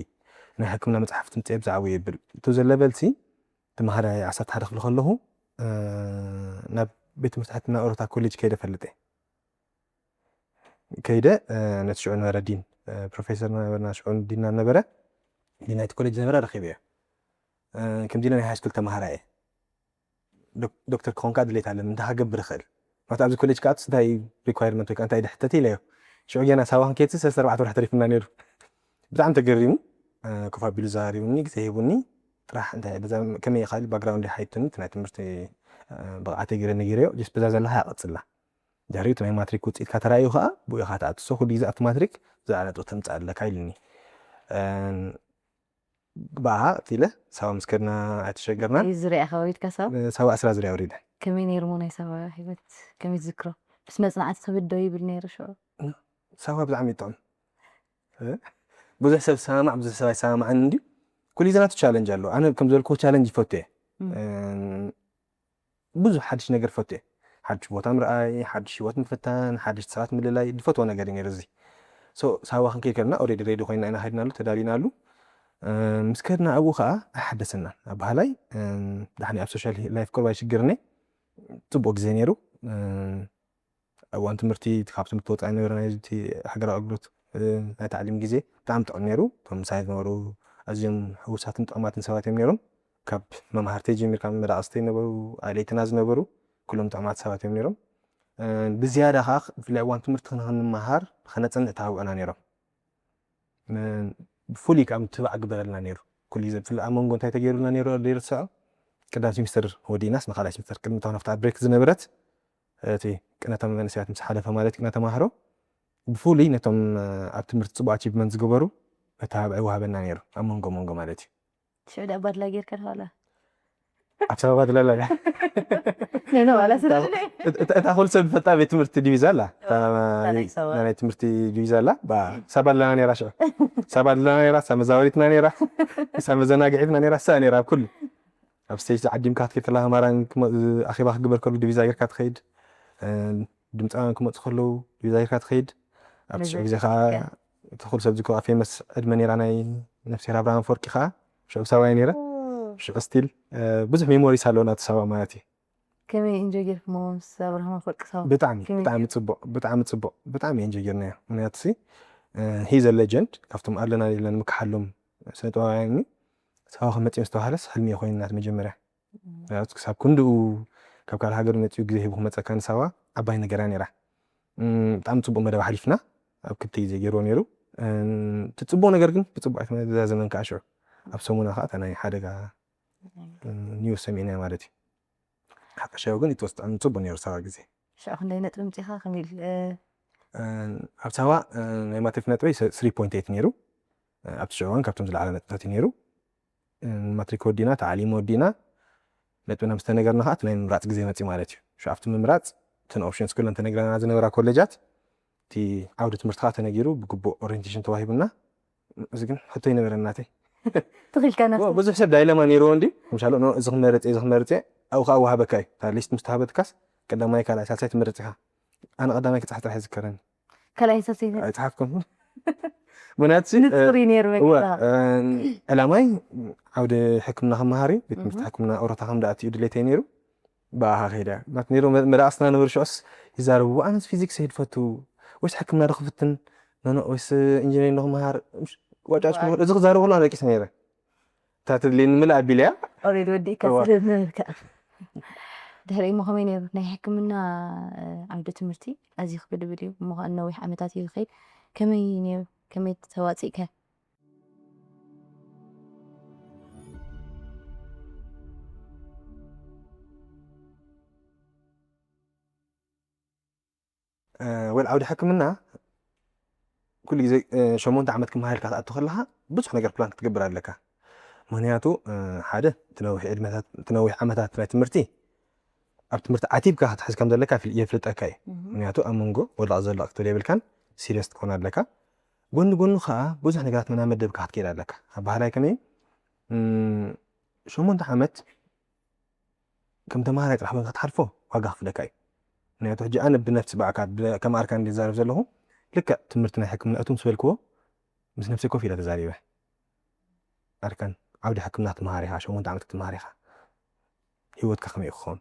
ናይ ሕክምና መፅሓፍቲ ምፅአ ብዛዕባ የብል። እቲ ዘለበልሲ ተምሃራይ ዓሰርተ ሓደ ክፍሊ ከለኹ ናብ ቤት ትምህርቲ ሕክምና ኦሮታ ኮሌጅ ከይደ ፈልጥ እየ። ከይደ ነቲ ሽዑ ነበረ ዲን ፕሮፌሰር ነበርና ሽዑ ዲንና ነበረ ዲን ናይቲ ኮሌጅ ነበረ ረኺበዮ። ከምዚ ኢለ ናይ ሃይስኩል ተምሃራይ እየ። ዶክተር ክኾንካ ድሌት ኣለኒ እንታይ ክገብር ይኽእል ማለት ኣብዚ ኮሌጅ ከኣ እንታይ ሪኳየርመንት ወይ እንታይ ድሕተት ኢለዮ። ሽዑ ገና ሳባ ክንከይድ ሰለስተ ኣርባዕተ ወርሒ ተሪፍና ነይሩ። ብጣዕሚ ተገሪሙ ኮፍ ኣቢሉ ዘራሪቡኒ ግዜ ሂቡኒ። ጥራሕ እንታይ በዛ ከመይ ኢኻ ባክግራውንድ ሓይቱኒ እቲ ናይ ትምህርቲ ብቕዓተይ ገይረ ነጊረዮ። ጀስ በዛ ዘለካ ያቐጽላ ድሕሪኡ እቲ ናይ ማትሪክ ውፅኢትካ ተራእዩ ከዓ ብኡ ኢኻ ትኣቱ። ሶ ኩሉ ግዜ ኣብቲ ማትሪክ ዝለዓለ ነጥቢ ተምፅእ ኣለካ ኢሉኒ። ብኣ ኢለ ሳዋ ምስ ከድና ኣይተሸገርናን። እዩ ዝሪኣ ከባቢትካ ሳባ ሳዋ ዕስራ ዝሪያ ወሪደ። ከመይ ነይሩ ሞ ናይ ሳባ ህይወት ከመይ ትዝክሮ? ምስ መፅናዕቲ ክብድ ዶ ይብል ነይሩ ሽዑ? ሳዋ ብጣዕሚ ይጥዕም። ብዙሕ ሰብ ዝሰማማዕ ብዙሕ ሰብ ኣይሰማማዕን እንዲ ኩሉ ግዜ ናቱ ቻለንጅ ኣለዎ። ኣነ ከም ዝበልኩ ቻለንጅ ይፈቱ እየ። ብዙሕ ሓድሽ ነገር ፈትየ። ሓድሽ ቦታ ምርኣይ፣ ሓድሽ ህይወት ምፍታን፣ ሓድሽ ሰባት ምልላይ ዝፈትዎ ነገር እዩ ነይሩ እዚ። ሶ ሳዋ ክንከይድ ከለና ኦሬዲ ሬዲ ኮይና ኢና ከድናሉ ተዳሊናሉ። ምስ ከድና ኣብኡ ከዓ ኣይሓደሰናን ኣባሃላይ ዳሕኒ ኣብ ሶሻል ላይፍ ቅርብ ኣይሽግርኒ። ፅቡቅ ግዜ ነይሩ። እዋን ትምህርቲ ካብ ትምህርቲ ወፃኢ ነበረ ናይ እቲ ሃገራዊ ኣገልግሎት ናይ ታዕሊም ግዜ ብጣዕሚ ጥዑም ነይሩ። እቶም ምሳይ ዝነበሩ ኣዝዮም ሕውሳትን ጥዑማትን ሰባት እዮም ነይሮም። ካብ መማህርተይ ጀሚርካ መዳቕስተይ ነበሩ ኣለይትና ዝነበሩ ኩሎም ጥዑማት ሰባት እዮም ነይሮም። ብዝያዳ ከዓ ብፍላይ እዋን ትምህርቲ ንክንመሃር ከነፅንዕ ተሃውዕና ነይሮም። ብፍሉይ ከዓ ምትባዕ ግበረልና ነይሩ። ኩሉ ግዜ ብፍላይ ኣብ መንጎ እንታይ ተገይሩልና ነይሩ ዘይርስዖ ቀዳም ሴሚስተር ወዲእናስ ንካልኣይ ሴሚስተር ቅድሚ እታ ነፍታ ብሬክ ዝነበረት እቲ ቅነታ መንእሰያት ምስ ሓለፈ ማለት ቅነ ተማሃሮ ብፍሉይ ነቶም ኣብ ትምህርቲ ፅቡቅ ኣቺቭመንት ዝገበሩ መተባብዒ ወሃበና ነይሩ ኣብ መንጎ መንጎ ማለት እዩ። ሽዑ ደኣ ባድላ ጌርካ ዶ ዋላ? ኣብቲ ኣበባ ድለላ እያ። ነነ ዋላ ስለለ እታ ኩሉ ሰብ ዝፈልጣ ቤት ትምህርቲ ዲቪዛ ኣላ። እታ ናይ ኣዲስ ኣበባ። ናይ ትምህርቲ ዲቪዛ ኣላ። ባ ሳባ ኣለና ነይራ ሽዑ። ሳባ ኣለና ነይራ፣ ሳባ መዛወሪትና ነይራ፣ ሳባ መዘናግዒትና ነይራ፣ እሳ ነይራ ኣብ ኩሉ። ኣብ ስቴጅ ዓዲምካ ክትከይድ ከለኻ ማራን ክመ- ኣኼባ ክግበር ከሎ ዲቪዛ ጌርካ ትኸይድ። ድምፃውያን ክመፁ ከለዉ ዲቪዛ ጌርካ ትኸይድ። ኣብቲ ሽዑ ግዜ ከዓ እቲ ኩሉ ሰብ ዝከዋ ፌመስ ዕድመ ነይራ ናይ ነፍስሄር ኣብርሃም ኣፈወርቂ ከዓ ሽዑ ሳባይ ነይረ። ሽዑ ስቲል ብዙሕ ሜሞሪስ ኣለዎ ናቲ ሳባ ማለት እዩ። ከመይ ኢንጆይ ጌርክሞ ምስ ኣብርሃም ኣፈወርቂ ሳባ? ብጣዕሚ ከመይ ብጣዕሚ ጽቡቅ ብጣዕሚ ጽቡቅ ብጣዕሚ ኢንጆይ ጌርናዮ። ምክንያቱ ሲ ሂዘ ሌጀንድ ካብቶም ኣለና የለን ምክሓሎም ስነ ጥበባውያን እዩ። ሳባ ክመጽእ ምስ ተባህለስ ሕልሚ እዩ ኮይኑ ናቲ መጀመርያ። ምክንያቱ ክሳብ ክንድኡ ካብ ካልእ ሃገር መጺኡ ግዜ ሂቡ ክመጸካ ንሳባ ዓባይ ነገር እያ ነይራ። ብጣዕሚ ጽቡቅ መደብ ሓሊፍና ኣብ ክልተ ግዜ ገይርዎ ነይሩ። እቲ ጽቡቅ ነገር ግን ብጽቡቅ ኣይተመዛዘመን ከዓ ሽዑ ኣብ ሰሙና ከዓ እታ ናይ ሓደጋ ኒውስ ሰሚዕናዮ ማለት እዩ። ሓፈሻዊ ግን ይትወስድ ጥዕሚ ጽቡቅ ነይሩ ሳባ ግዜ። ሽዑ ክንደይ ነጥቢ ምጺኻ ከመይ ኢል ኣብ ሳባ ናይ ማትሪክ ነጥበይ ስሪ ፖይንት ኤይት ነይሩ። ኣብቲ ሽዑ እዋን ካብቶም ዝለዓለ ነጥብታት እዩ ነይሩ። ማትሪክ ወዲእና ተዓሊም ወዲእና ነጥብና ምስ ተነገርና ከዓ እቲ ናይ ምምራፅ ግዜ መፅእ ማለት እዩ። ሽዑ ኣብቲ ምምራፅ እተን ኦፕሽንስ ኩለን ተነግረና ዝነበራ ኮሌጃት እቲ ዓውዲ ትምህርቲ ከዓ ተነጊሩ ብግቡእ ኦሪንቴሽን ተዋሂቡና። እዚ ግን ሕቶ ይነበረ ናተይ። ትኽልካ ናት ብዙሕ ሰብ ዳይለማ ነይርዎ እንዲ ምሻሎ ኖ እዚ ክመርፅ እዚ ክመርፅ ኣብኡ ከዓ ወሃበካ እዩ። እታ ሊስት ምስ ተሃበትካስ ቀዳማይ ካልኣይ ሳልሳይ ትመርፅ ኢኻ። ኣነ ቀዳማይ ክፅሓፍ ጥራሕ ይዝከረኒ። ካልኣይ ሳልሳይ ኣይፅሓፍኩም ምክንያቱ ንፅሪ ነይሩ በቃ። ዕላማይ ዓውዲ ሕክምና ከመሃር እዩ። ቤት ትምህርቲ ሕክምና ኦሮታ ከም ደኣትዩ ድሌተይ ነይሩ። ብኣኻ ከይደ ማለት ነይሩ። መዳእስና ነበሩ ሽዑስ ይዛረቡ ኣነስ ፊዚክስ እየ ዝፈቱ ወይስ ሕክምና ዶ ክፍትን ኖኖ ወይስ ኢንጂነሪንግ ዶ ክመሃር ዋጫጭ ክመሃር እዚ ክዛረቡ ከሎ ኣነ ደቂሰ ነይረ። እታ ትድልየኒ ምልእ ኣቢለያ። ኦሬዲ ወዲእካ እዋ። ስለ ዝነበርካ። ድሕሪ እሞ ከመይ ነይሩ ናይ ሕክምና ዓውዲ ትምህርቲ ኣዝዩ ክብድብድ እዩ እሞ ከዓ ነዊሕ ዓመታት እዩ ዝኸይድ። ከመይ ነይሩ ከመይ ተዋፂእካ? ወል ዓውዲ ሕክምና ኩሉ ግዜ ሸሞንተ ዓመት ክመሃር ኢልካ ትኣቱ ከለኻ ብዙሕ ነገር ፕላን ክትገብር ኣለካ። ምክንያቱ ሓደ እቲ ነዊሕ ዕድመታት እቲ ነዊሕ ዓመታት ናይ ትምህርቲ ኣብ ትምህርቲ ዓቲብካ ክትሕዝ ከም ዘለካ የፍልጠካ እዩ። ምክንያቱ ኣብ መንጎ ወላቕ ዘላቕ ክትብል የብልካን፣ ሲሪየስ ክትኮን ኣለካ። ጎኒ ጎኒ ከዓ ብዙሕ ነገራት መናመደብካ ክትከይድ ኣለካ። ኣብ ባህላይ ከመይ ሸሞንተ ዓመት ከም ተማሃራይ ጥራሕ ኮይንካ ክትሓልፎ ዋጋ ክፍለካ እዩ። ምክንያቱ ሕጂ ኣነ ብነፍሲ ብኣካ ከም ኣርካን ዝዛረብ ዘለኹ ልክዕ ትምህርቲ ናይ ሕክምና እቱ ምስ በልክዎ ምስ ነፍሲ ኮፍ ኢለ ተዛሪበ። ኣርካን ዓውዲ ሕክምና ትመሃር ኢኻ፣ ሸሞንተ ዓመት ክትመሃር ኢኻ፣ ህይወትካ ከመይ ክኸውን?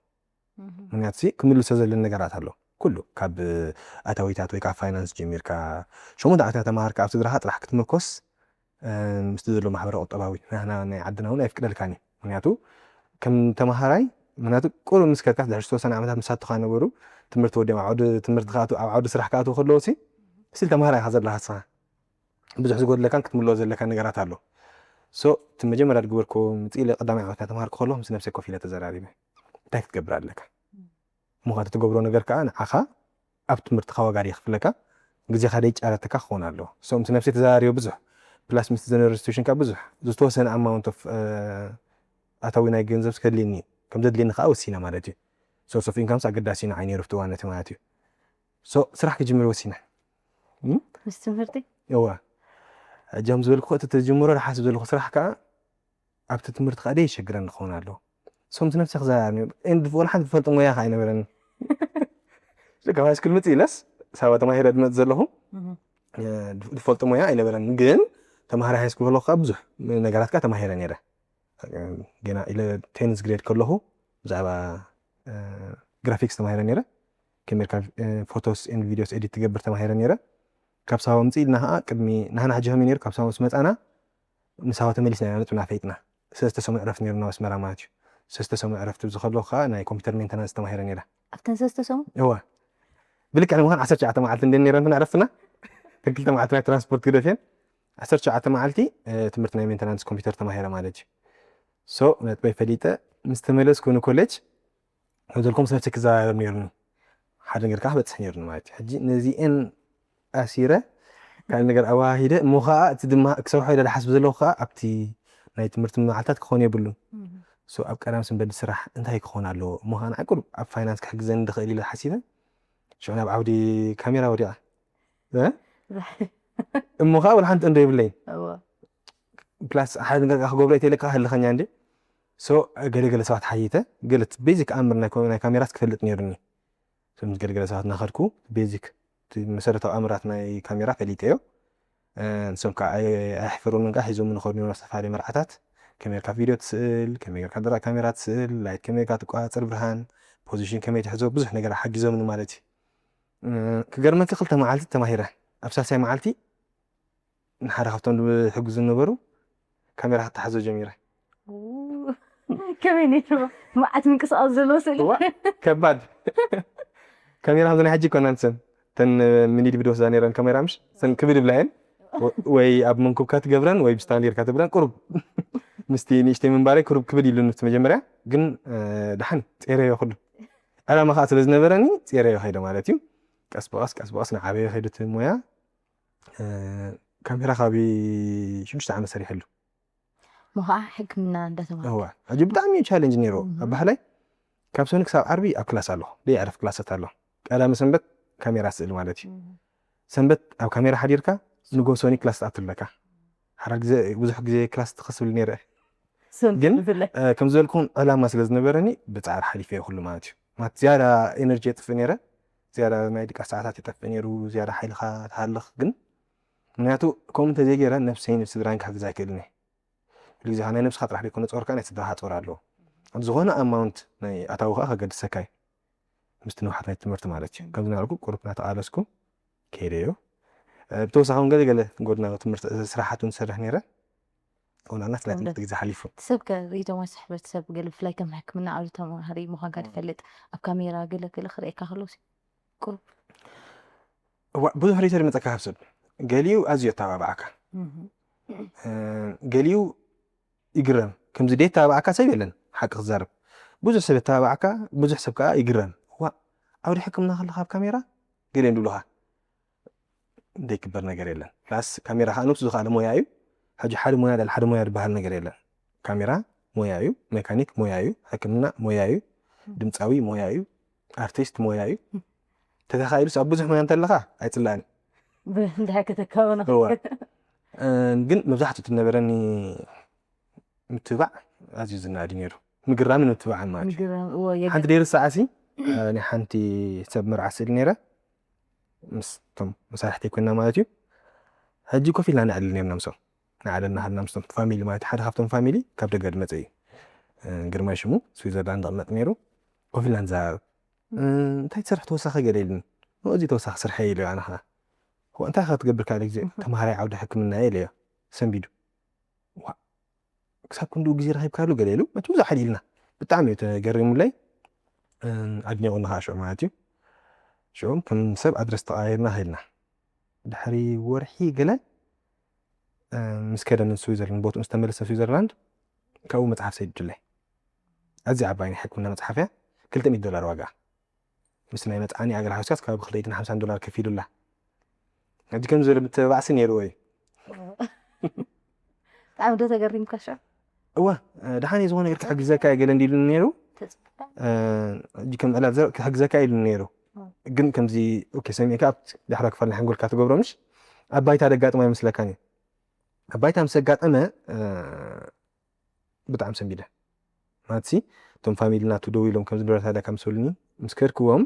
ምክንያቱ ክምልሶ ዘለን ነገራት ኣሎ። ኩሉ ካብ ኣታዊታት ወይ ካብ ፋይናንስ ጀሚርካ ሸሞንተ ዓመት ተማሃርካ ኣብ ስድራኻ ጥራሕ ክትምርኮስ ምስቲ ዘሎ ማሕበረ ቁጠባዊ ናህና ናይ ዓድና እውን ኣይፍቅደልካን እዩ። ምክንያቱ ከም ተማሃራይ ምክንያቱ ቁሩብ ምስ ከድካ ድሕሪ ዝተወሰነ ዓመታት ምሳትኻ ነበሩ ትምህርቲ ወዲኦም ኣብ ዓውዲ ትምህርቲ ክኣትው ኣብ ዓውዲ ስራሕ ክኣትው ከለዎ ሲ ስል ተማሃራይ ኢኻ ዘለኻ ንስኻ ብዙሕ ዝጎድለካን ክትምልኦ ዘለካ ነገራት ኣሎ። ሶ እቲ መጀመርያ ዝገበርኩ ምፅእ ኢለ ቀዳማይ ዓመት ተማሃርኩ ከለኹ ምስ ነብሰይ ኮፍ ኢለ ተዘራሪበ እንታይ ክትገብር ኣለካ እሞ ከ ትገብሮ ነገር ከዓ ንዓኻ ኣብ ትምህርትኻ ዋጋ የኽፍለካ ግዜኻ ደይጫረተካ ክኸውን ኣለዎ። ሶ ምስ ነብሰይ ተዘራሪበ ብዙሕ ፕላስ ምስ ዘነር ኢንስቲቱሽን ከዓ ብዙሕ ዝተወሰነ ኣማውንት ኦፍ ኣታዊ ናይ ገንዘብ ከድልየኒ ከም ዘድልየኒ ከዓ ወሲነ ማለት እዩ። ሶርስ ኦፍ ኢንካምስ ኣገዳሲ ንዓይ ነይሩ ኣብቲ እዋን እቲ ማለት እዩ። ሶ ስራሕ ክጅምር ወሲነ። ምስ ትምህርቲ እወ ሕጂ ከም ዝበልኩ እቲ ተጀምሮ ዝሓስብ ዘለኹ ስራሕ ከዓ ኣብቲ ትምህርቲ ከዓ ደይ ይሸግረኒ ክኸውን ኣለዎ። ሶ ምስ ነብሰ ክዘራርብ ነይሩ። ኤንድ ወላ ሓንቲ ዝፈልጦ ሞያ ከዓ ኣይነበረኒ። ካብ ሃይስኩል ምፅእ ኢለስ ሳባ ተማሂረ ድመፅ ዘለኹ ዝፈልጦ ሞያ ኣይነበረኒ። ግን ተማሃሪ ሃይስኩል ከለኹ ከዓ ብዙሕ ነገራት ከዓ ተማሂረ ነይረ። ገና ኢለ ቴንስ ግሬድ ከለኹ ብዛዕባ ግራፊክስ ተማሂረ ነይረ። ከመይ ጌርካ ፎቶስ ኤንድ ቪዲዮስ ኤዲት ትገብር ተማሂረ ነይረ። ካብ ሳዋ ምፅእ ኢልና ከዓ ቅድሚ ናህና ሕጂ ከመይ ነይሩ ካብ ሳዋ ምስ መፃና ንሳዋ ተመሊስና ኢና ነጥብና ፈይጥና ሰለስተ ሰሙዕ ዕረፍቲ ነይሩና ኣስመራ ማለት እዩ። ሰለስተ ሰሙዕ ዕረፍቲ ኣብዚ ከለኹ ከዓ ናይ ኮምፒውተር ሜንተናንስ ተማሂረ ነይረ። ኣብተን ሰለስተ ሰሙዕ እወ ብልክዕ ንምዃን ዓሰርተ ትሽዓተ መዓልቲ እንደ ነይረን ዕረፍትና ክልተ መዓልቲ ናይ ትራንስፖርት ግደፍ እየን ዓሰርተ ትሽዓተ መዓልቲ ትምህርቲ ናይ ሜንተናንስ ኮምፒውተር ተማሂረ ማለት እዩ። ሶ ነጥበይ ፈሊጠ ምስ ተመለስኩ ንኮሌጅ ከም ዘልኩም ስነፍሲ ክዘራረብ ነይሩኒ ሓደ ነገር ከዓ ክበፅሕ ነይሩኒ ማለት እዩ። ሕጂ ነዚአን ኣሲረ ካልእ ነገር ኣወሃሂደ እሞ ከዓ እቲ ድማ ክሰርሖ ኢለ ዝሓስብ ዘለኹ ከዓ ኣብቲ ናይ ትምህርቲ መዓልታት ክኾን የብሉን። ሶ ኣብ ቀዳም ስንበዲ ስራሕ እንታይ ክኾን ኣለዎ እሞ ከዓ ንዓይ ቁሩብ ኣብ ፋይናንስ ክሕግዘኒ ዝኽእል ኢለ ሓሲበ ሽዑ ናብ ዓውዲ ካሜራ ወዲቐ እ እሞ ከዓ ወላ ሓንቲ እንዶ የብለይን። ፕላስ ሓደ ነገር ከዓ ክገብሮ ኢተይለ ከዓ ህልኸኛ እንዲ ሶ ገለገለ ሰባት ሓይተ ገለት ቤዚክ ኣምር ናይ ካሜራስ ክፈልጥ ነይሩኒ። ምስ ገለገለ ሰባት እናኸድኩ ቤዚክ መሰረታዊ ኣምራት ናይ ካሜራ ፈሊጠዮ። ንሶም ከዓ ኣየሕፍሩንን ከዓ ሒዞም ንኸዱ ነይሮም ዝተፈላለዩ መርዓታት ከመይ ጌርካ ቪድዮ ትስእል ከመይ ጌርካ ድራ ካሜራ ትስእል ላይት ከመይ ጌርካ ትቆፃፀር ብርሃን ፖዚሽን ከመይ ትሕዞ ብዙሕ ነገር ሓጊዞምኒ ማለት እዩ። ክገርመኪ ክልተ መዓልቲ ተማሂረ ኣብ ሳልሳይ መዓልቲ ንሓደ ካብቶም ዝሕግዙ ዝነበሩ ካሜራ ክተሓዞ ጀሚረ። ከመይ ነይሩ መዓት ምንቅስቃስ ዘለዎ ስእሊ እዋ ከባድ ካሜራ ከምዚ ናይ ሕጂ ይኮናን ሰን ተን ሚኒድ ብድወስዳ ነይረን ካሜራ ምሽ ሰን ክብድ ይብላ እየን ወይ ኣብ መንኩብካ ትገብረን ወይ ብስታንድ ጌርካ ትብረን ቁሩብ ምስቲ ንእሽተይ ምንባረይ ክሩብ ክብድ ኢሉኒ እቲ መጀመርያ ግን ደሓን ጼረዮ ኩሉ ዕላማ ከዓ ስለ ዝነበረኒ ጼረዮ ከይደ ማለት እዩ። ቀስ ብቐስ ቀስ ብቐስ ንዓበዮ ከይዱ እቲ ሞያ ካሜራ ካቢ ሽዱሽተ ዓመት ሰሪሐሉ ሞ ከዓ ሕክምና እንዳተማሃርካ እዋ ሕጂ ብጣዕሚ እዩ ቻለንጅ ነይርዎ ኣብ ባህላይ ካብ ሰኒ ክሳብ ዓርቢ ኣብ ክላስ ኣለኹ ደይዕረፍ ክላሳት ኣሎ ቀዳሚ ሰንበት ካሜራ ስእል ማለት እዩ ሰንበት ኣብ ካሜራ ሓዲርካ ንጎ ሰኒ ክላስ ትኣቱ ኣለካ ሓደ ግዜ ብዙሕ ግዜ ክላስ ትኸስብል ነይረ ግን ከም ዝበልኩም ዕላማ ስለ ዝነበረኒ ብፃዕሪ ሓሊፈ ኩሉ ማለት እዩ ማለት ዝያዳ ኤነርጂ የጥፍእ ነይረ ዝያዳ ናይ ድቃስ ሰዓታት ይጠፍእ ነይሩ ዝያዳ ሓይልካ ትሃልኽ ግን ምክንያቱ ከምኡ እንተዘይገይረ ነብሰይን ስድራን ክሕግዝ ኣይክእልን እየ ኩሉ ግዜ ናይ ነብስካ ጥራሕ ደይኮነ ፆርካ ናይ ስድራካ ፆር ኣለዎ ዝኾነ ኣማውንት ናይ ኣታዊ ከዓ ከገድሰካ እዩ ምስቲ ንውሓት ናይ ትምህርቲ ማለት እዩ ከምዚ ናልኩ ቁሩብ እናተቃለስኩ ከይደ እዩ ብተወሳኺ እውን ገለገለ ጎድናዊ ትምህርቲ ስራሓት እውን ዝሰርሕ ነይረ ወላና ስለ ትምህርቲ ግዜ ሓሊፉ ሰብ ከ ሪኢቶም ወይ ስሕበት ሰብ ገለ ብፍላይ ከም ሕክምና ዓውዲ ተማሃሪ ምዃንካ ትፈልጥ ኣብ ካሜራ ገለ ገለ ክርእየካ ከለዉ ቁሩብ እዋ ብዙሕ ሪተር ይመፀካ ካብ ሰብ ገሊኡ ኣዝዩ ኣተባብዓካ ገሊኡ ይግረም ከምዚ ደይተባብዓካ ሰብ የለን ሓቂ ክዛረብ ብዙሕ ሰብ የተባብዓካ ብዙሕ ሰብ ከዓ ይግረም እዋ ዓውዲ ሕክምና ከለካ ኣብ ካሜራ ገሊኦም ዝብሉካ ዘይግበር ነገር የለን። ፕላስ ካሜራ ከዓ ነብሱ ዝኸኣለ ሞያ እዩ። ሕጂ ሓደ ሞያ ልዕሊ ሓደ ሞያ ዝበሃል ነገር የለን። ካሜራ ሞያ እዩ፣ ሜካኒክ ሞያ እዩ፣ ሕክምና ሞያ እዩ፣ ድምፃዊ ሞያ እዩ፣ ኣርቲስት ሞያ እዩ። ተተኻኢሉስ ኣብ ብዙሕ ሞያ እንተለኻ ኣይፅላእን። እንድሕር ከተካብኖ እወ። እ፣ ግን መብዛሕትኡ እቲ ነበረኒ ምትብባዕ ኣዝዩ ዝናኣድ እዩ ነይሩ። ምግራምን ምትብባዕን ማለት እዩ። ምግርም እዎ የግ- ሓንቲ ደይርሳዓሲ ናይ ሓንቲ ሰብ መርዓ ስእሊ ነይረ። ምስ ቶም መሳርሕተይ ኮይና ማለት እዩ። ሕጂ ኮፍ ኢልና ነዕልል ነርና፣ ምሶም ነዕልል ናሃልና ምስቶም ፋሚሊ ማለት ሓደ ካብቶም ፋሚሊ ካብ ደገ ዝመፀ እዩ። ግርማይ ሽሙ፣ ስዊዘርላንድ ዝቕመጥ ነይሩ። ኮፍ ኢልና ንዛረብ። እንታይ ትሰርሕ ተወሳኺ ገለ ኢሉኒ። እዚ ተወሳኺ ስርሐ ኢሉ ኣነ ኸዓ እንታይ ኸ ትገብር ካልእ ግዜ? ተምሃራይ ዓውዲ ሕክምና እየ ኢለዮ። ሰንቢዱ። ክሳብ ክንድኡ ግዜ ረኺብካሉ ገለ ኢሉ መቸም ብዙሕ ሓዲልና። ብጣዕሚ እዩ ተገሪሙለይ። ኣድኒቑኒ ከዓ ሽዑ ማለት እዩ። ሽዑ ከም ሰብ ኣድረስ ተቐያይርና ኸይድና ድሕሪ ወርሒ ገለ ምስ ከደ ንስዊዘርላንድ ቦትኡ ምስ ተመለሰ ስዊዘርላንድ ካብኡ መፅሓፍ ሰዲዱለይ። ኣዝያ ዓባይ ናይ ሕክምና መፅሓፍ እያ። ክልተ ሚእቲ ዶላር ዋጋ ምስ ናይ መፅዓኒ ኣገል ሓውስካስ ከባቢ ክልተ ሚእትን ሓምሳን ዶላር ከፊሉላ። ሕጂ ከም ዝበለ ምትብባዕሲ ነይርዎ እዩ። ብጣዕሚ ዶ ተገሪምካ ሽዑ? እወ፣ ደሓን እዩ፣ ዝኾነ ነገር ክሕግዘካ እየ ገለ እንዲሉ ነይሩ። ሕጂ ከም ዕላል ዘር ክሕግዘካ ኢሉ ነይሩ። ግን ከምዚ ኦኬ ሰሚዕካ ኣብ ዳሕራ ክፋል ናይ ሓንጎልካ ትገብሮ ምሽ ኣብ ባይታ ደጋጥማ ይመስለካን እዩ። ኣብ ባይታ ምስ ኣጋጠመ ብጣዕሚ ሰንቢደ። ማለትሲ እቶም ፋሚሊ ናቱ ደው ኢሎም ከምዚ ንብረት ሃዳካ ምስ በሉኒ ምስ ከድክዎም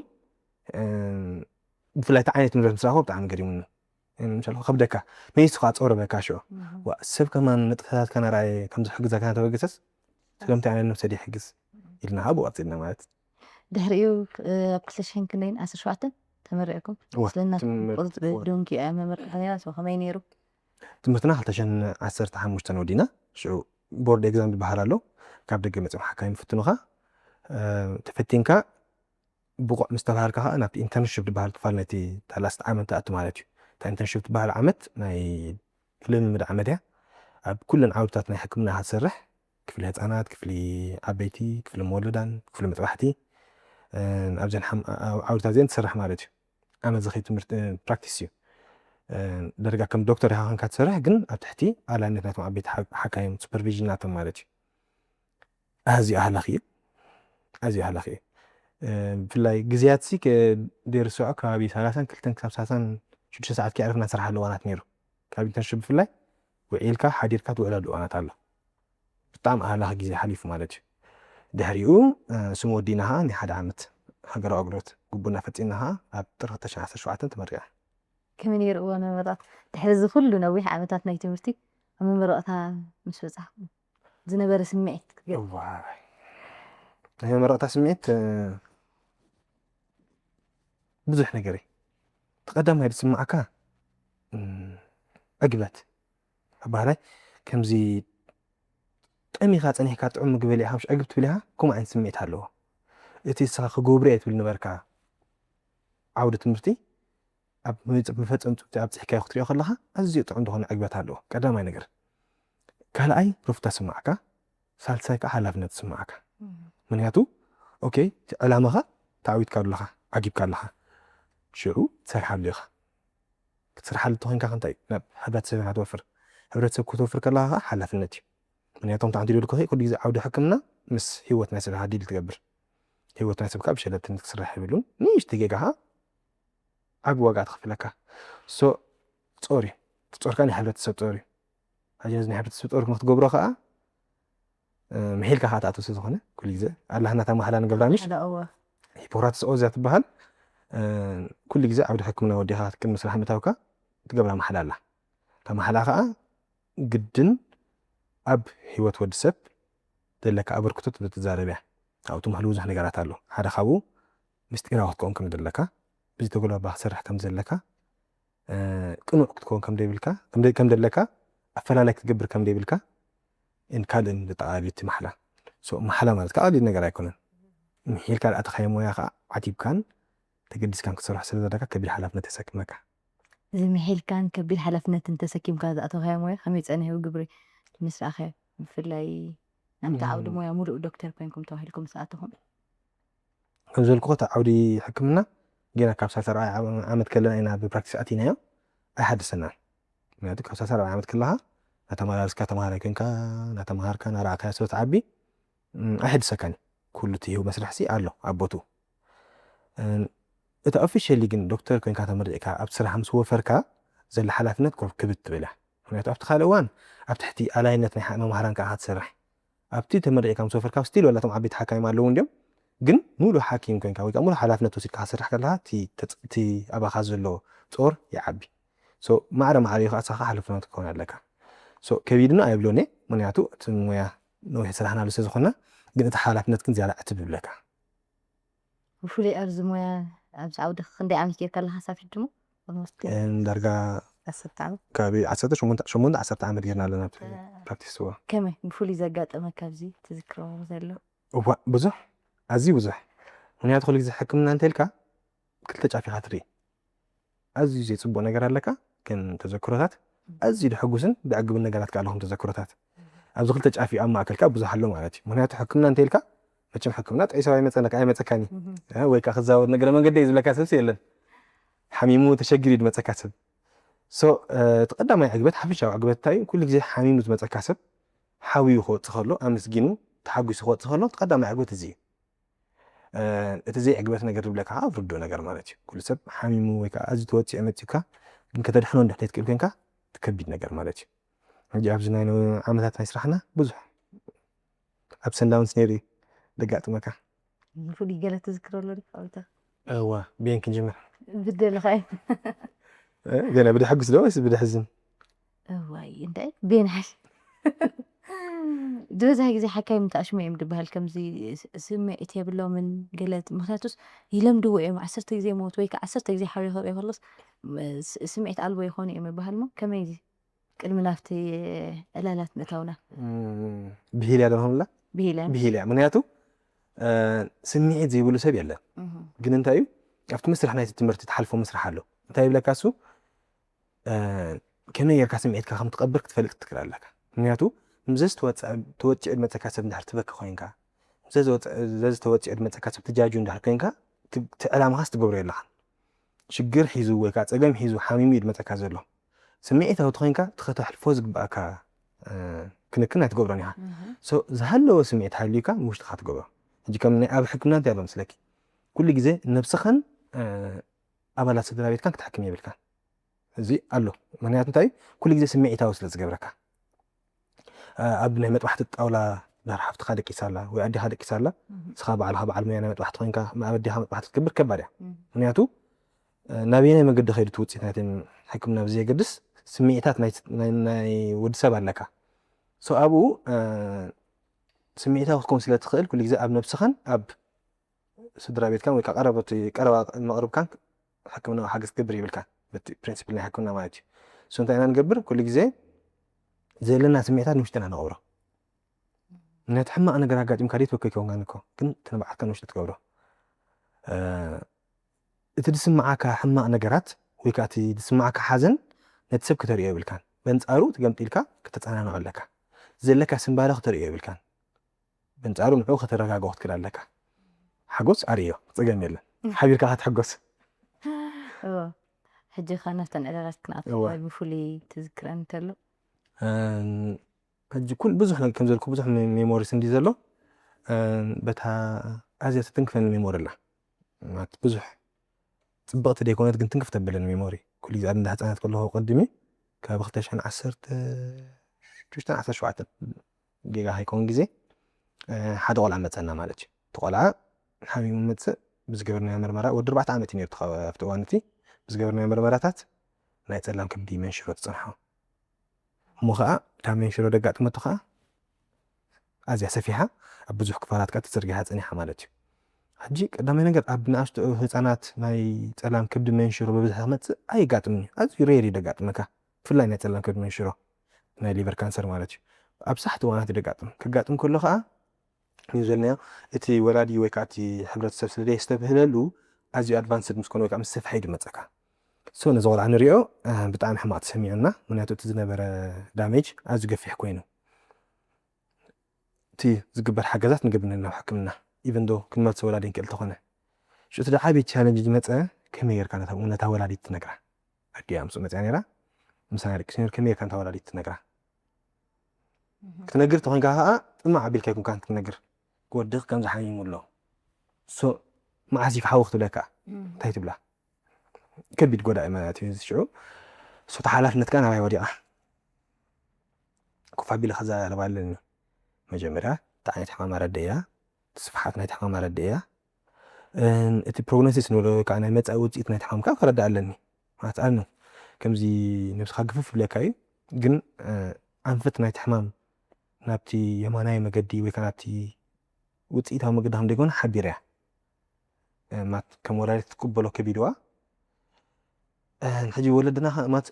ብፍላይ እቲ ዓይነት ንብረት ምስ ረኣኹ ብጣዕሚ ገሪሙኒ። ምሻል ከብደካ መይሱ ከዓ ጸውረበካ ሽዑ። ዋ፣ ሰብ ከማን ንጥፈታትካ ናርኣየ ከም ዝሕግዘካ እናተበገሰስ ስለምንታይ ኣነ ነብሰይ ዘይሕግዝ ኢልና ከዓ ብቐፂልና ማለት። ድሕሪኡ ኣብ ክልተ ሽሕን ክንደይን ዓሰርተ ሸውዓተን ተመሪዕኩም እወ፣ ስለና ትምህርቲ ቁርጥ እወ። ዶንኪ እያ መመርዕታ ነይራ። ሰው ከመይ ነይሩ? ትምህርትና ክልተ ሽሕን ዓሰርተ ሓሙሽተን ወዲና። ሽዑ ቦርድ ኤግዛም ዝበሃል ኣሎ። ካብ ደገ መፅኦም ሓካይም ይፍትኑኻ። ተፈቲንካ ብቑዕ ምስ ተባሃልካ ከዓ ናብቲ ኢንተርንሽፕ ዝበሃል ክፋል ናይቲ ላስት ዓመት ትኣቱ ማለት እዩ። እታ ኢንተርንሽፕ ዝበሃል ዓመት ናይ ልምምድ ዓመት እያ። ኣብ ኩለን ዓውድታት ናይ ሕክምና ክትሰርሕ፣ ክፍሊ ህፃናት፣ ክፍሊ ዓበይቲ፣ ክፍሊ መወለዳን ክፍሊ መጥባሕቲ ኣብዘን ዓውድታት እዚአን ትሰርሕ ማለት እዩ። ዓመት ዝኸይድ ትምህርቲ ፕራክቲስ እዩ። ደረጃ ከም ዶክተር ኢኻ ኮንካ ትሰርሕ፣ ግን ኣብ ትሕቲ ኣላነት ናይቶም ዓበይቲ ሓካዮም ሱፐርቪዥን ናቶም ማለት እዩ። ኣዝዩ ኣህላኺ እዩ። ኣዝዩ ኣህላኺ እዩ። ብፍላይ ግዜያትሲ ደይርስዖ ከባቢ ሰላሳን ክልተን ክሳብ ሰላሳን ሽዱሽተ ሰዓት ከይዕረፍና ንሰርሓሉ እዋናት ነይሩ። ካብ ኢንተርንሽፕ ብፍላይ ውዒልካ ሓዲርካ ትውዕለሉ እዋናት ኣሎ። ብጣዕሚ ኣህላኺ ግዜ ሓሊፉ ማለት እዩ። ድሕሪኡ ስሙ ወዲና ኸዓ ናይ ሓደ ዓመት ሃገራዊ ኣገልግሎት ግቡና ፈፂምና ኸዓ ኣብ ጥሪ ክልተ ሽሕን ዓሰርተ ሸውዓተን ተመሪቐ። ከመይ ነይሩ እዋን መመረቕታ? ድሕሪ እዚ ኩሉ ነዊሕ ዓመታት ናይ ትምህርቲ ኣብ መመረቕታ ምስ በጻሕኩም ዝነበረ ስምዒት ክትገልጽ? እዋይ፣ ናይ መመረቕታ ስምዒት ብዙሕ ነገር እዩ። እቲ ቀዳማይ ዝስምዓካ ዕግበት ኣባህላይ ከምዚ ጠሚኻ ጸኒሕካ ጥዑም ምግቢ በሊዕኻ ምሽ ዕግብ ትብል ኢኻ። ከምኡ ዓይነት ስምዒት ኣለዎ። እቲ ንስኻ ክገብሮ እየ ትብል ነበርካ ዓውዲ ትምህርቲ ኣብ መፈጸም ጽውቲ ኣብጺሕካዮ ክትሪኦ ከለኻ ኣዝዩ ጥዑም ዝኾነ ዕግበት ኣለዎ። ቀዳማይ ነገር። ካልኣይ ረፍታ ስምዓካ፣ ሳልሳይ ከዓ ሓላፍነት ስምዓካ። ምክንያቱ ኦኬ ዕላማኻ ተዓዊትካ ኣለኻ፣ ዓጊብካ ኣለኻ፣ ሽዑ ትሰርሓሉ ኢኻ። ክትሰርሓሉ ተኾይንካ ከ እንታይ ናብ ሕብረተሰብ ኢኻ ትወፍር። ሕብረተሰብ ክትወፍር ከለኻ ከዓ ሓላፍነት እዩ። ምክንያቱ ከምቲ ሓንቲ ኢሉ ኩሉ ግዜ ዓውዲ ሕክምና ምስ ህይወት ናይ ሰብ ኢኻ ዲል ትገብር። ህይወት ናይ ሰብ ከዓ ብሸለልትነት ክስራሕ የብሉን። ንእሽተይ ጌጋ ከዓ ዓቢ ዋጋ ትኸፍለካ። ሶ ጾር እዩ። እቲ ጾርካ ናይ ሕብረተሰብ ጾር እዩ። ኣጀንዚ ናይ ሕብረተሰብ ጾር ንክትገብሮ ከዓ ምሒልካ ከዓ ትኣቱ ስለ ዝኾነ ኩሉ ግዜ ኣላህና እታ ማሕላ ንገብራ ምሽ ሓደ እወ ሂፖክራተስ ኦዝ እያ ትበሃል። ኩሉ ግዜ ዓውዲ ሕክምና ወዲኻ ቅድሚ ስራሕ ምእታውካ ትገብራ ማሕላ ኣላ። እታ ማሕላ ከዓ ግድን ኣብ ህይወት ወዲ ሰብ ዘለካ ኣበርክቶት ትዛረብ እያ። ኣብኡ ትምሕሉ ብዙሕ ነገራት ኣሎ። ሓደ ካብኡ ምስጢራዊ ክትከውን ከም ዘለካ፣ ብዝተጎልባባ ክትሰርሕ ከም ዘለካ፣ ቅኑዕ ክትከውን ከም ደይብልካ፣ ከም ደለካ፣ ኣፈላላይ ክትገብር ከም ደይብልካ፣ ካልእን ዘጠቓልል እቲ ማሕላ። ማሕላ ማለት ከዓ ቀሊል ነገር ኣይኮነን። ምሒልካ ዝኣተኻዮ ሞያ ከዓ ዓቲብካን ተገዲስካን ክትሰርሖ ስለ ዘለካ ከቢድ ሓላፍነት የሰክመካ። እዚ ምሒልካን ከቢድ ሓላፍነትን ተሰኪምካ ዝኣተኻዮ ሞያ ከመይ ጸኒሑ ግብሪ ምስ ረኣኻዮ? ብፍላይ ናብቲ ዓውዲ ሞያ ሙሉእ ዶክተር ኮይንኩም ተባሂልኩም ምስ ኣተኹም? ከም ዝበልኩ እቲ ዓውዲ ሕክምና ጌና ካብ ሳልሳይ ራብዓይ ዓመት ከለና ኢና ብፕራክቲስ ኣቲናዮ። ኣይሓድሰናን። ምክንያቱ ካብ ሰላሳ ኣርባዓ ዓመት ከለኻ እናተመላለስካ ተምሃራይ ኮይንካ እናተምሃርካ እናረኣኻዮ ስለ ትዓቢ፣ እም፣ ኣይሕድሰካን እዩ። ኩሉ እቲ ህይወት መስርሕሲ ኣሎ ኣብ ቦትኡ። እም፣ እቲ ኦፊሻሊ ግን ዶክተር ኮይንካ ተመሪቕካ ኣብ ስራሕ ምስ ወፈርካ ዘሎ ሓላፍነት ኮፍ ክብድ ትብል እያ። ምክንያቱ ኣብቲ ካልእ እዋን ኣብ ትሕቲ ኣላይነት ናይ ሓ-፣ መምሃራን ከኣ ክትሰርሕ ኣብቲ ተመሪቕካ ምስ ወፈርካ ስቲል ወላቶም ዓበይቲ ሓካይም ኣለዉ እንዲዮም፣ ግን ሙሉእ ሓኪም ኮይንካ ወይ ከዓ ሙሉእ ሓላፍነት ወሲድካ ክትሰርሕ ከለኻ እቲ ተጽ-፣ እቲ ኣባኻ ዘሎ ጾር ይዓቢ። ሶ ማዕረ ማዕረ እዩ ከዓ ንስኻ ሓላፍነት ክትከውን ኣለካ። ሶ ከቢድና ኣይብሎን እየ፣ ምክንያቱ እቲ ሞያ ነዊሕ ስራሕናሉ ስለ ዝኾንና፣ ግን እቲ ሓላፍነት ግን ዝያዳ ዕትብ ይብለካ። ብፍሉይ ኣብዚ ሞያ ኣብዚ ዓውዲ ክንደይ ዓመት ጌርካ ኣለኻ ሳፊት ድሞ? Almost ዳርጋ ዓሰርተ ዓመት። ከባቢ ዓሰርተ ሸሞንተ ዓሰርተ ዓመት ጌርና ኣለና ኣብቲ እ። ፕራክቲስ። እዋ። ከመይ ብፍሉይ ዘጋጠመካ ኣብዚ ትዝክሮ ዘሎ? እዋ ብዙሕ፣ ኣዝዩ ብዙሕ። ምክንያቱ ኩሉ ግዜ ሕክምና እንተልካ ክልተ ጫፍ ኢኻ ትርኢ። ኣዝዩ ዘይጽቡቕ ነገር ኣለካ ከም ተዘክሮታት፣ ኣዝዩ ደሕጉስን ደዕግብን ነገራት ከኣ ኣሎ ከም ተዘክሮታት። ኣብዚ ክልተ ጫፍ እዩ ኣብ ማእከል ከኣ ብዙሕ ኣሎ ማለት እዩ። ምክንያቱ ሕክምና እንተልካ መቸም ሕክምና ጥዑይ ሰብ ኣይመጸነካ፣ ኣይመጸካን እዩ። እህ። እ፣ ወይ ከኣ ክዛወር ነገረ መንገዲ እዩ ዝብለካ ሰብሲ የለን። ሓሚሙ ተሸጊሩ እዩ ዝመጸካ ሰብ። ሶ፣ እ፣ እቲ ቀዳማይ ዕግበት፣ ሓፈሻዊ ዕግበት እንታይ እዩ? ኩሉ ግዜ ሓሚሙ ዝመጸካ ሰብ ሓውዩ ክወጽእ ከሎ፣ ኣመስጊኑ፣ ተሓጒሱ ክወጽእ ከሎ፣ እቲ ቀዳማይ ዕግበት እዚ እዩ። እ፣ እቲ ዘይዕግበት ነገር ዝብለካ ከዓ ኣብ ርዱእ ነገር ማለት እዩ። ኩሉ ሰብ ሓሚሙ ወይ ከዓ ኣዝዩ ተወጺዑ መጺኡካ፣ ግን ከተድሕኖ እንድሕር ዘይትክእል ኮይንካ፣ እቲ ከቢድ ነገር ማለት እዩ። ሕጂ ኣብዚ ናይ ነ-፣ ዓመታት ናይ ስራሕና ብዙሕ ኣፕስ ኤንድ ዳውንስ ነይሩ እዩ ዘጋጥመካ። ፍሉይ ገለ ትዝክሮ ኣሎ ዲኻ? ኣብታ እዋ፣ ብየን ክንጅምር? ብደለኻ እዩ። እ፣ ገና ብደሕጉስ ዶ ወይስ ብደሕዝን? እዋይ፣ እንታይ? ብየን ሓሽ? ዝበዝሐ ግዜ ሓካይም ተኣሽሙ እዮም ዝበሃል፣ ከምዚ ስ-፣ ስምዒት የብሎምን ገለ፣ ምኽንያቱስ ይለምድዎ እዮም። ዓሰርተ ግዜ ሞት ወይ ከዓ ዓሰርተ ግዜ ሓውዮ ክርኢ ከሎስ፣ ስ-፣ ስምዒት ኣልቦ ይኾኑ እዮም ይበሃል። እሞ ከመይ እዚ ቅድሚ ናብቲ ዕላላት ምእታውና? እም፣ ብሂል እያ ዶ ንብላ? ብሂል እያ። ብሂል እያ። ምኽንያቱ፣ እ፣ ስምዒት ዘይብሉ ሰብ የለን። እህ። ግን እንታይ እዩ? ኣብቲ መስርሕ ናይቲ ትምህርቲ ትሓልፎ መስርሕ ኣሎ። እንታይ ይብለካ እሱ? እ፣ ከመይ ጌርካ ስምዒትካ ከም ትቐብር ክትፈልጥ ትክእል ኣለካ። ምኽንያቱ፣ ምስ ዝተወጽዐ-፣ ተወጺዑ ዝመጸካ ሰብ እንድሕር ትበኪ ኮይንካ፣ ምስ ዘዝወጽ-፣ ዘዝተወጺዑ ዝመጸካ ሰብ ትጃጁ እንድሕር ኮይንካ፣ እቲ፣ እቲ ዕላማኻስ ትገብሮ የለኻን። ሽግር ሒዙ ወይ ከዓ ጸገም ሒዙ ሓሚሙ እዩ ዝመጸካ ዘሎ። ስምዒታዊ ተኾይንካ፣ እቲ ከተሕልፎ ዝግብኣካ፣ እ፣ ክንክን ኣይትገብሮን ኢኻ። እህ። ሶ፣ ዝሃለወ ስምዒት ሃልዩካ፣ ንውሽጥኻ ትገብሮ። ሕጂ ከም ናይ ኣብ ሕክምና እንታይ ኣሎ መስለኪ? ኩሉ ግዜ ነብስኻን፣ እ፣ ኣባላት ስድራ ቤትካን ክትሕክም የብልካን። እዚ ኣሎ። ምኽንያቱ እንታይ? ኩሉ ግዜ ስምዒታዊ ስለ ዝገብረካ። እ፣ ኣብ ናይ መጥባሕቲ ጣውላ ድሕር ሓፍትኻ ደቂሳ ኣላ ወይ ኣዴኻ ደቂሳ ኣላ፣ እህ። ንስኻ ባዕልኻ በዓል ሞያ ናይ መጥባሕቲ ኮይንካ፣ ኣብ ኣዴኻ መጥባሕቲ ክትገብር ከባድ እያ። እህ። ምኽንያቱ፣ እ፣ ናበየናይ መገዲ ከይዱ እቲ ውፅኢት ናይቲ ሕክምና ብዘየገድስ፣ ስምዒታት ናይ፣ ናይ፣ ናይ ወዲ ሰብ ኣለካ። ሶ ኣብኡ፣ እ፣ ስምዒታዊ ክትከውን ስለ ትኽእል፣ ኩሉ ግዜ ኣብ ነብስኻን ኣብ ስድራ ቤትካን ወይ ከዓ ቀረባ፣ እቲ ቀረባ መቕርብካን ሕክምናዊ ሓገዝ ክትገብር የብልካን። በቲ ፕሪንሲፕል ናይ ሕክምና ማለት እዩ። እሱ እንታይ ኢና ንገብር? ኩሉ ግዜ ዘለና ስምዒታት ንውሽጥና ንቐብሮ። ነቲ ሕማቕ ነገር ኣጋጢምካ ደይ ትበከይ ከውንጋን እኮ፣ ግን እቲ ንባዕልካ ንውሽጢ ትገብሮ። እ፣ እቲ ዝስምዓካ ሕማቕ ነገራት ወይ ከዓ እቲ ዝስምዓካ ሓዘን ነቲ ሰብ ክተርእዮ የብልካን። በንጻሩ፣ እቲ ገምጢልካ ክተጸናንዖ ኣለካ። ዘለካ ስምባደ ክተርእዮ የብልካን። በንጻሩ ንዕኡ ከተረጋግኦ ክትክእል ኣለካ። ሓጎስ ኣርእዮ፣ ጸገም የለን። ሓቢርካ ክትሕጎስ። እዎ። ሕጂ ኸ ናብተን ዕላላት ክንኣቱ እወ። ወይ ብፍሉይ ትዝክረን እንተሎ? እም፣ ሕጂ ኩል-፣ ብዙሕ ነገር ከም ዘልኩ ብዙሕ ሜ-፣ ሜሞሪስ እንዲ ዘሎ፣ እም፣ በታ ኣዝያ ትትንክፈኒ ሜሞሪ ኣላ። ማለት ብዙሕ ጽብቕቲ ደይኮነት ግን ትንክፍ ተብለኒ ሜሞሪ። ኩሉ ግዜ ኣብ እንዳ ህጻናት ከለኹ ቅድሚ ካብ ክልተ ሽሕን ዓሰርተ ሽዱሽተን ዓሰርተ ሸውዓተን ጌጋ ከይከውን ግዜ፣ እ፣ ሓደ ቆልዓ መጸና ማለት እዩ። እቲ ቆልዓ ሓሚሙ መጽእ፣ ብዝገበርናዮ መርመራ፣ ወዲ ኣርባዕተ ዓመት እዩ ነይሩ እቲ ኸ-፣ ኣብቲ እዋን እቲ፣ ብዝገበርናዮ መርመራታት ናይ ጸላም ከብዲ መንሽሮ ተጸንሖ። እሞ ኸኣ እታ መንሽሮ ደጋጥመቶ ኸኣ ኣዝያ ሰፊሓ ኣብ ብዙሕ ክፋላት ከኣ ተዘርጊሓ ጸኒሓ ማለት እዩ። ሕጂ ቀዳማይ ነገር ኣብ ንኣሽቱ ህጻናት ናይ ጸላም ከብዲ መንሽሮ ብብዝሒ ክመጽእ ኣየጋጥምን እዩ። ኣዝዩ ሬር እዩ ደጋጥመካ። ብፍላይ ናይ ጸላም ከብዲ መንሽሮ፣ ናይ ሊቨር ካንሰር ማለት እዩ። ኣብ ሳሕቲ እዋናት እዩ ደጋጥም። ከጋጥም ከሎ ኸኣ እዩ ዘልናዮ፣ እቲ ወላዲ ወይ ከኣ እቲ ሕብረተሰብ ስለ ዘየስተብህለሉ ኣዝዩ ኣድቫንስድ ምስ ኮነ ወይ ከኣ ምስ ሰፍሐ እዩ ዝመጸካ። ሶ ነዚ ቆልዓ ንሪኦ፣ እ፣ ብጣዕሚ ሕማቕ ተሰሚዑና፣ ምኽንያቱ እቲ ዝነበረ ዳሜጅ ኣዝዩ ገፊሕ ኮይኑ። እቲ ዝግበር ሓገዛት ንገብር ናብ ሕክምና፣ ኢቨን ዶ ክንመልሶ ወላዲ ንክእል ተኾነ። ሽዑ እቲ ዝዓበየ ቻለንጅ ዝመጸ ከመይ ጌርካ ነታ፣ ነታ ወላዲት ትነግራ? ኣዲኣ ምስ መፅያ ነይራ። ምሳና ደቂ ስኒር ከመይ ጌርካ እንታ ወላዲት ትነግራ ክትነግር ተኾንካ ከዓ ጥማዕ ኣቢልካ ይኩንካ ክትነግር ወድኽ ከም ዝሓሚሙ ኣሎ ሶ መዓስ ይፍሓዊ ክትብለካ እንታይ ትብላ ከቢድ ጎዳኢ ማለት እዩ እዚ ሽዑ ሶ ተሓላፍነት ከዓ ናባይ ወዲቓ ኮፍ ኣቢለ ከዛረባ ኣለኒ መጀመርያ እንታይ ዓይነት ሕማም ኣረድእያ እቲ ስፍሓት ናይቲ ሕማም ኣረድእያ እቲ ፕሮግኖሲስ ንብሎ ወይ ከዓ ናይ መፃኢ ውፅኢት ናይቲ ሕማም ከዓ ክረዳ ኣለኒ ማለት ኣነ ከምዚ ነብስካ ግፍፍ ይብለካ እዩ ግን ኣንፈት ናይቲ ሕማም ናብቲ የማናይ መገዲ ወይ ከዓ ናብቲ ውፅኢታዊ መገዲ ከም ደይኮነ ሓቢረ እያ ማት ከም ወላዲት ትቅበሎ ከቢድዋ ሕጂ ወለድና ማት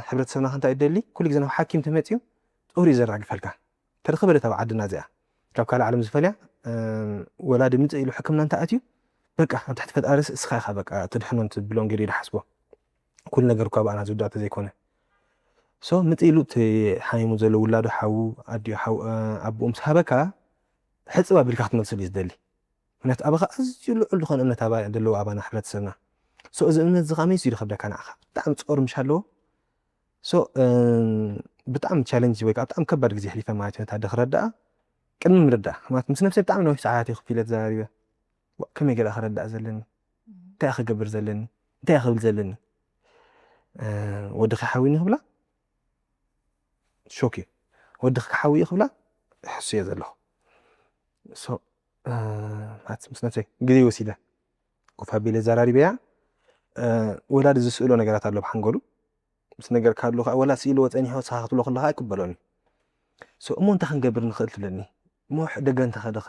ሕብረተሰብና ከንታይ ደሊ ኩሉ ግዜ ናብ ሓኪም ተመፅዩ ጥሩ እዩ ዘራግፈልካ ተረኽበለት ኣብ ዓድና እዚኣ ካብ ካልእ ዓለም ዝፈልያ ወላዲ ምፅእ ኢሉ ሕክምና እንተ ኣትዩ በቃ ኣብ ትሕቲ ፈጣርስ እስኻ ኢኻ በቃ ትድሕኖ ትብሎም ገይሩ ይሓስቦ ኩሉ ነገር እኳ ብኣና ዝውዳእ ተዘይኮነ ሶ ምፅ ኢሉ እቲ ሓሚሙ ዘሎ ውላዱ ሓዉ ኣዲኡ ሓው ኣቦኡ ምስ ሃበካ ሕፅብ ኣቢልካ ክትመልሰሉ እዩ ዝደሊ ምክንያቱ ኣባኻ ኣዝዩ ልዑል ዝኾነ እምነት ኣባ ዘለዎ ኣባና ሕብረተሰብና ሶ እዚ እምነት እዚ ከመይ እዩ ዝኸብደካ ንዓኻ ብጣዕሚ ፆር ምሽ ኣለዎ ሶ ብጣዕሚ ቻለንጅ ወይ ከዓ ብጣዕሚ ከባድ ግዜ ሕሊፈ ማለት እዩ ነታ ክረዳኣ ቅድሚ ምርዳእ ማለት ምስ ነብሰይ ብጣዕሚ ነዊሕ ሰዓታት እዩ ክፊለ ተዘራሪበ ከመይ ገለ ክረዳእ ዘለኒ እንታይ ክገብር ዘለኒ እንታይ ክብል ዘለኒ ወዲ ክሓዊኒ ክብላ ሾክ እዩ ወዲ ክሓዊ ክብላ ሕሱ እየ ዘለኹ ማለት ምስ ነብሰይ ግዜ ወሲደ ኮፍ ኣቢለ ዘራሪበያ ወላዲ ዝስእሎ ነገራት ኣሎ ብሓንጎሉ ምስ ነገር ካሉ ከዓ ወላ ስኢልዎ ፀኒሖ ስኻ ክትብሎ ከለካ ኣይቅበሎን እዩ እሞ እንታይ ክንገብር ንኽእል ትብለኒ እሞ ደገ እንተኸደኸ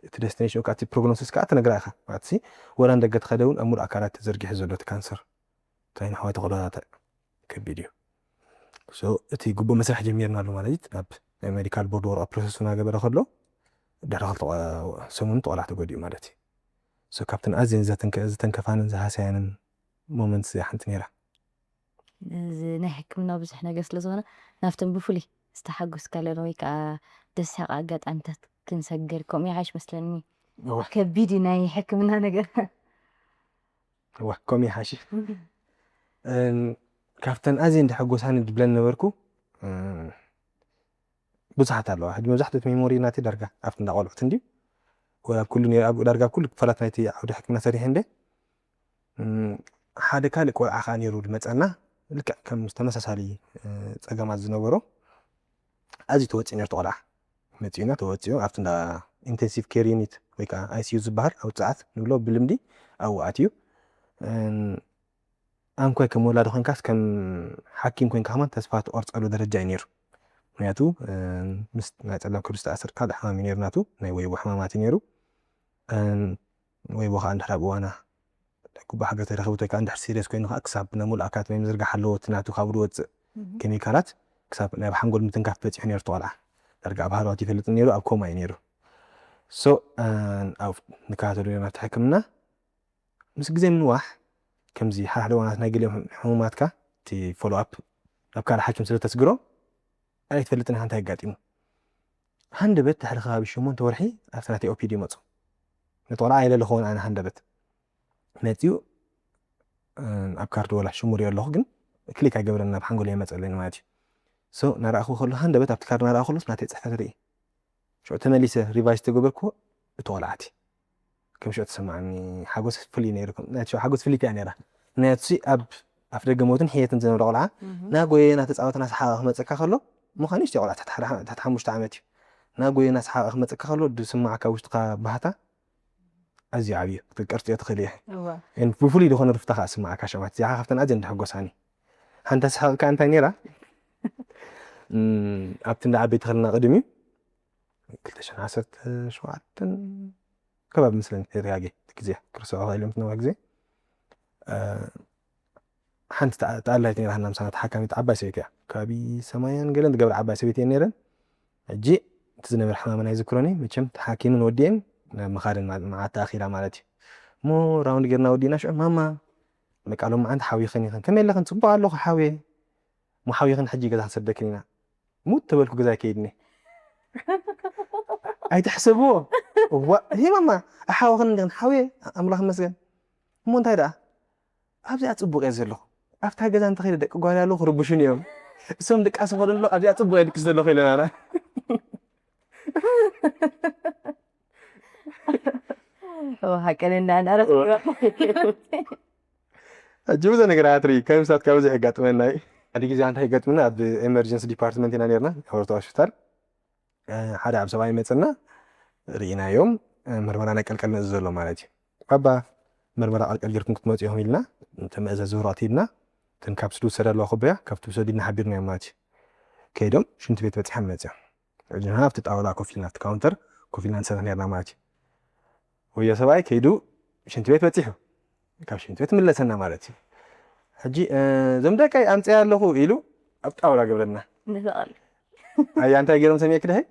እቲ ደስቲኔሽን ወይ እቲ ፕሮግኖሲስ ከዓ ትነግራ ኢኻ ማለት ሲ ወላ ንደገ ተኸደ እውን ኣብ ሙሉእ ኣካላት ተዘርጊሑ ዘሎ እቲ ካንሰር እንታይ ንሕዋይ ተቆላተ ከቢድ እዩ እቲ ግቡእ መስርሕ ጀሚርና ኣሎ ማለት ናብ ናይ ሜዲካል ቦርድ ወረቀ ፕሮሰሱ እናገበረ ከሎ ድሕሪ ክልተ ሰሙን ተቆላዕ ተጎዲኡ ማለት እዩ ካብተን ኣዝየን ዝተንከፋንን ዝሃሰያንን ሞመንት እዚኣ ሓንቲ ነይራ እዚ ናይ ሕክምና ብዙሕ ነገር ስለ ዝኾነ ናብተን ብፍሉይ ዝተሓጎስካለን ወይ ከዓ ደሳቂ ኣጋጣሚታት ክንሰግር ከምኡ ይሓይሽ መስለኒ ከቢድ እዩ ናይ ሕክምና ነገር እዋ ከምኡ ይሓይሽ ካብተን ኣዝየን ዘሐጎሳኒ ዝብለን ነበርኩ ብዙሓት ኣለዋ ሕጂ መብዛሕትኡ እቲ ሜሞሪ ናተይ ዳርጋ ኣብቲ እንዳ ቆልዑት እንድዩ ወላ ኩሉ ነይሩ ኣብኡ ዳርጋ ኩሉ ክፋላት ናይቲ ዓውዲ ሕክምና ሰሪሐ እንደ ሓደ ካልእ ቆልዓ ከዓ ነይሩ ዝመፀና ልክዕ ከም ተመሳሳሊ ፀገማት ዝነበሮ ኣዝዩ ተወፂኡ ነርቱ ቆልዓ መፂኡና ተወፂኡ ኣብቲ እንዳ ኢንቴንሲቭ ኬር ዩኒት ወይ ከዓ ኣይሲዩ ዝበሃል ኣብ ፀዓት ንብሎ ብልምዲ ኣብኡ ኣትዩ ኣንኳይ ከም ወላዲ ኮንካስ ከም ሓኪም ኮንካ ከማን ተስፋ ትቆርፀሉ ደረጃ እዩ ነይሩ ምክንያቱ ምስ ናይ ፀላም ክብሪ ዝተኣሰር ካልእ ሕማም እዩ ነይሩ ናቱ ናይ ወይቦ ሕማማት እዩ ነይሩ ወይቦ ከዓ እንድሕር ኣብ እዋና ጉባእ ሃገር ተረኺቡ ወይ ከዓ እንድሕር ሲሪየስ ኮይኑ ከዓ ክሳብ ነሙሉ ኣካላት ወይ ምዝርጋሕ ኣለዎ እቲ ናቱ ካብ ዝወፅእ ኬሚካላት ክሳብ ናይ ሓንጎል ምትንካፍ በፂሑ ነይሩ ተቆልዓ ዳርጋ ኣብ ሃለዋት ይፈልጥ ነይሩ ኣብ ኮማ እዩ ነይሩ ሶ ንከታተሉ ናብቲ ሕክምና ምስ ግዜ ምንዋሕ ከምዚ ሓድሓደ ዋናት ናይ ገሊኦም ሕሙማትካ እቲ ፎሎ ኣፕ ናብ ካልእ ሓኪም ስለ ተስግሮ ኣይትፈልጥን ኢኻ እንታይ ኣጋጢሙ ሃንደበት ድሕሪ ከባቢ ሸሞንተ ወርሒ ኣብቲ ናተይ ኦፒዲ ይመፁ ነቲ ቆልዓ ኣይለለኸውን ኣነ ሃንደበት መፂኡ ኣብ ካርድ ወላ ሽሙ ሪኦ ኣለኹ ግን ክሊክ ኣይገብረን ናብ ሓንጎል የመፀለኒ ማለት እዩ ሶ ናረኣኹ ከሎ ሃንደበት ኣብቲ ካርድ ናረኣ ከሎስ ናተይ ፅሕፈት ርኢ ሽዑ ተመሊሰ ሪቫይዝ ተገበርኩ እቲ ቆልዓቲ ከም ሽዑ ተሰማዓኒ ሓጎስ ፍልይ ነይሩ ናይቲ ሽዑ ሓጎስ ፍልይቲ እያ ነይራ ምክንያቱ ኣብ ኣፍ ደገ ሞትን ሕየትን ዝነበረ ቆልዓ ናጎየ ናተፃወተ ናሰሓቐ ክመፀካ ከሎ ምዃኑ ይሽቲ ቆልዓ ትሕቲ ሓሙሽተ ዓመት እዩ ናጎየ ናሰሓቐ ክመፀካ ከሎ ዝስማዓካ ውሽጥካ ባህታ ኣዝዩ ዓብዩ ክትቀርፅዮ ትኽእል እየ ብፍሉይ ዝኾነ ርፍታ ከዓ ስማዓካ ሸማት እዚኣ ካብተን ኣዝየን ደሐጎሳኒ ሓንታ ስሓቕካ እንታይ ነይራ ኣብቲ እንዳ ዓበይቲ ከለና ቅድም እዩ ክልተ ሽሕን ዓሰርተ ሸውዓተን ከባቢ ምስለኒ ተጋጌ ግዜ ክርስዖ ክእል እዮም ትነዋ ግዜ ሓንቲ ተኣላይት ነራ ሃና ምሳና ተሓካሚት ዓባይ ሰበይቲ እያ ከባቢ ሰማንያን ገለን ዝገብር ዓባይ ሰበይቲ እየን ነረን ሕጂ እቲ ዝነበረ ሕማመን ኣይዝክሮን እዩ መቸም ተሓኪምን ወዲኤን ናብ ምኻደን መዓት ተኣኺላ ማለት እዩ እሞ ራውንድ ጌርና ወዲእና ሽዑ ማማ በቃ ሎም መዓንቲ ሓዊኸን ይኸን ከመይ ኣለኽን ፅቡቅ ኣለኹ ሓውየ እሞ ሓዊኸን ሕጂ ገዛ ክሰደክን ኢና ሙት ተበልኩ ገዛ ይከይድኒ ኣይትሕሰብዎ እዋ ሂ ማማ ኣሓወኽን ግን ሓውየ ኣምላኽ መስገን እሞ እንታይ ደኣ ኣብዚኣ ጽቡቕ እየ ዘለኹ። ኣብታ ገዛ እንተኸይደ ደቂ ጓል ኣለዉ ክርብሹን እዮም። እሶም ድቃስ ይኸዱ ኣለዉ ኣብዚኣ ጽቡቕ እየ ድቅስ ዘለኹ ኢለናና። ሓቀን እናናረ ሕጂ ብዙ ነገራት ርኢ ከም ሳት ካብ ብዙሕ የጋጥመና እዩ። ሓደ ግዜ እንታይ ይገጥምና ኣብ ኤመርጀንሲ ዲፓርትመንት ኢና ነርና ወርቶ ሆስፒታል። ሓደ ዓብ ሰብኣይ መፅና ርኢናዮም። ምርመራ ናይ ቀልቀል መእዘ ዘሎ ማለት እዩ። ባባ ምርመራ ቀልቀል ጌርኩም ክትመፁ ኢኹም ኢልና ተመእዘዚ ወረቐት ኢልና እተን ካፕስል ውሰድ ኣለዋ ኩበያ ካብቲ ውሰድ ኢልና ሓቢርናዮም ማለት እዩ። ከይዶም ሽንቲ ቤት በፂሖም መፅዮም። ሕጂ ንሕና ኣብቲ ጣውላ ኮፍ ኢልና ኣብቲ ካውንተር ኮፍ ኢልና ንሰርሕ ነርና ማለት እዩ። ወዮ ሰብኣይ ከይዱ ሽንቲ ቤት በፂሑ ካብ ሽንቲ ቤት ምለሰና ማለት እዩ። ሕጂ እዞም ደቀይ ኣምፅያ ኣለኹ ኢሉ ኣብ ጣውላ ገብረና። ኣያ እንታይ ገይሮም ሰሚዕክ ደሀይ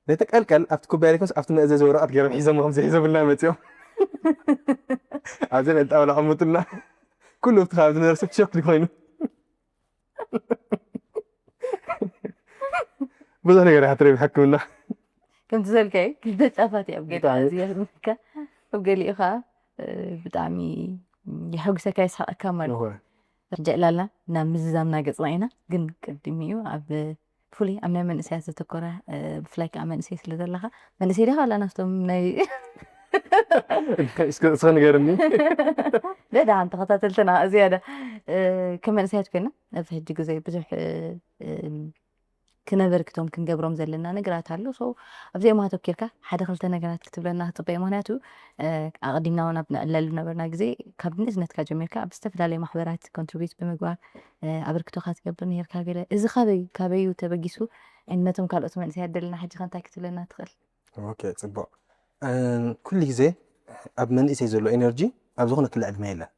ነቲ ቀልቀል ኣብቲ ኩባያ ዘይኮንስ ኣብቲ መእዘዚ ወረቐት ገይሮም ሒዞም ከም ዘይሒዞምልና መፅኦም። ኣብዚ ልዕሊ ጣውላ ቀምጡልና። ኩሉ ኣብቲ ከባቢ ዝነበረ ሰብ ሾክ ኮይኑ ብዙሕ ነገር እያ ትረብሐክምና። ከምቲ ዘልካዩ ክልተ ጫፋት እያ ኣብ ገሊኡ ኣዝያ ትምህካ ኣብ ገሊኡ ከዓ ብጣዕሚ የሐጉሰካ የስሓቀካ ማለት። ሕጂ ዕላልና ናብ ምዝዛምና ገፅና ኢና። ግን ቅድሚኡ ኣብ ፍሉይ ኣብ ናይ መንእሰያት ዘተኮረ ብፍላይ ከዓ መንእሰይ ስለ ዘለካ መንእሰይ ዲኻ ዋላ ናብቶም ናይ እስከ ንገርኒ። ደዳን ተኸታተልትና ዝያዳ ከመንእሰያት ኮይና ኣብዚ ሕጂ ግዜ ብዙሕ ክነበርክቶም ክንገብሮም ዘለና ነገራት ኣሎ። ኣብዚኦም ኣተኪርካ ሓደ ክልተ ነገራት ክትብለና ክፅበየ። ምክንያቱ ኣቅዲምና እውን ኣብ ንዕለሉ ነበርና ግዜ ካብ ንእስነትካ ጀሚርካ ኣብ ዝተፈላለዩ ማሕበራት ኮንትሪቢዩት ብምግባር ኣበርክቶካ ትገብር ነርካ። ገለ እዚ ካበይ ካበዩ ተበጊሱ? ነቶም ካልኦት መንእሰያት ደለና ሕጂ ከ እንታይ ክትብለና ትኽእል? ኦኬ፣ ፅቡቅ። ኩሉ ግዜ ኣብ መንእሰይ ዘሎ ኤነርጂ ኣብ ዝኾነ ክለ ዕድመ የለን።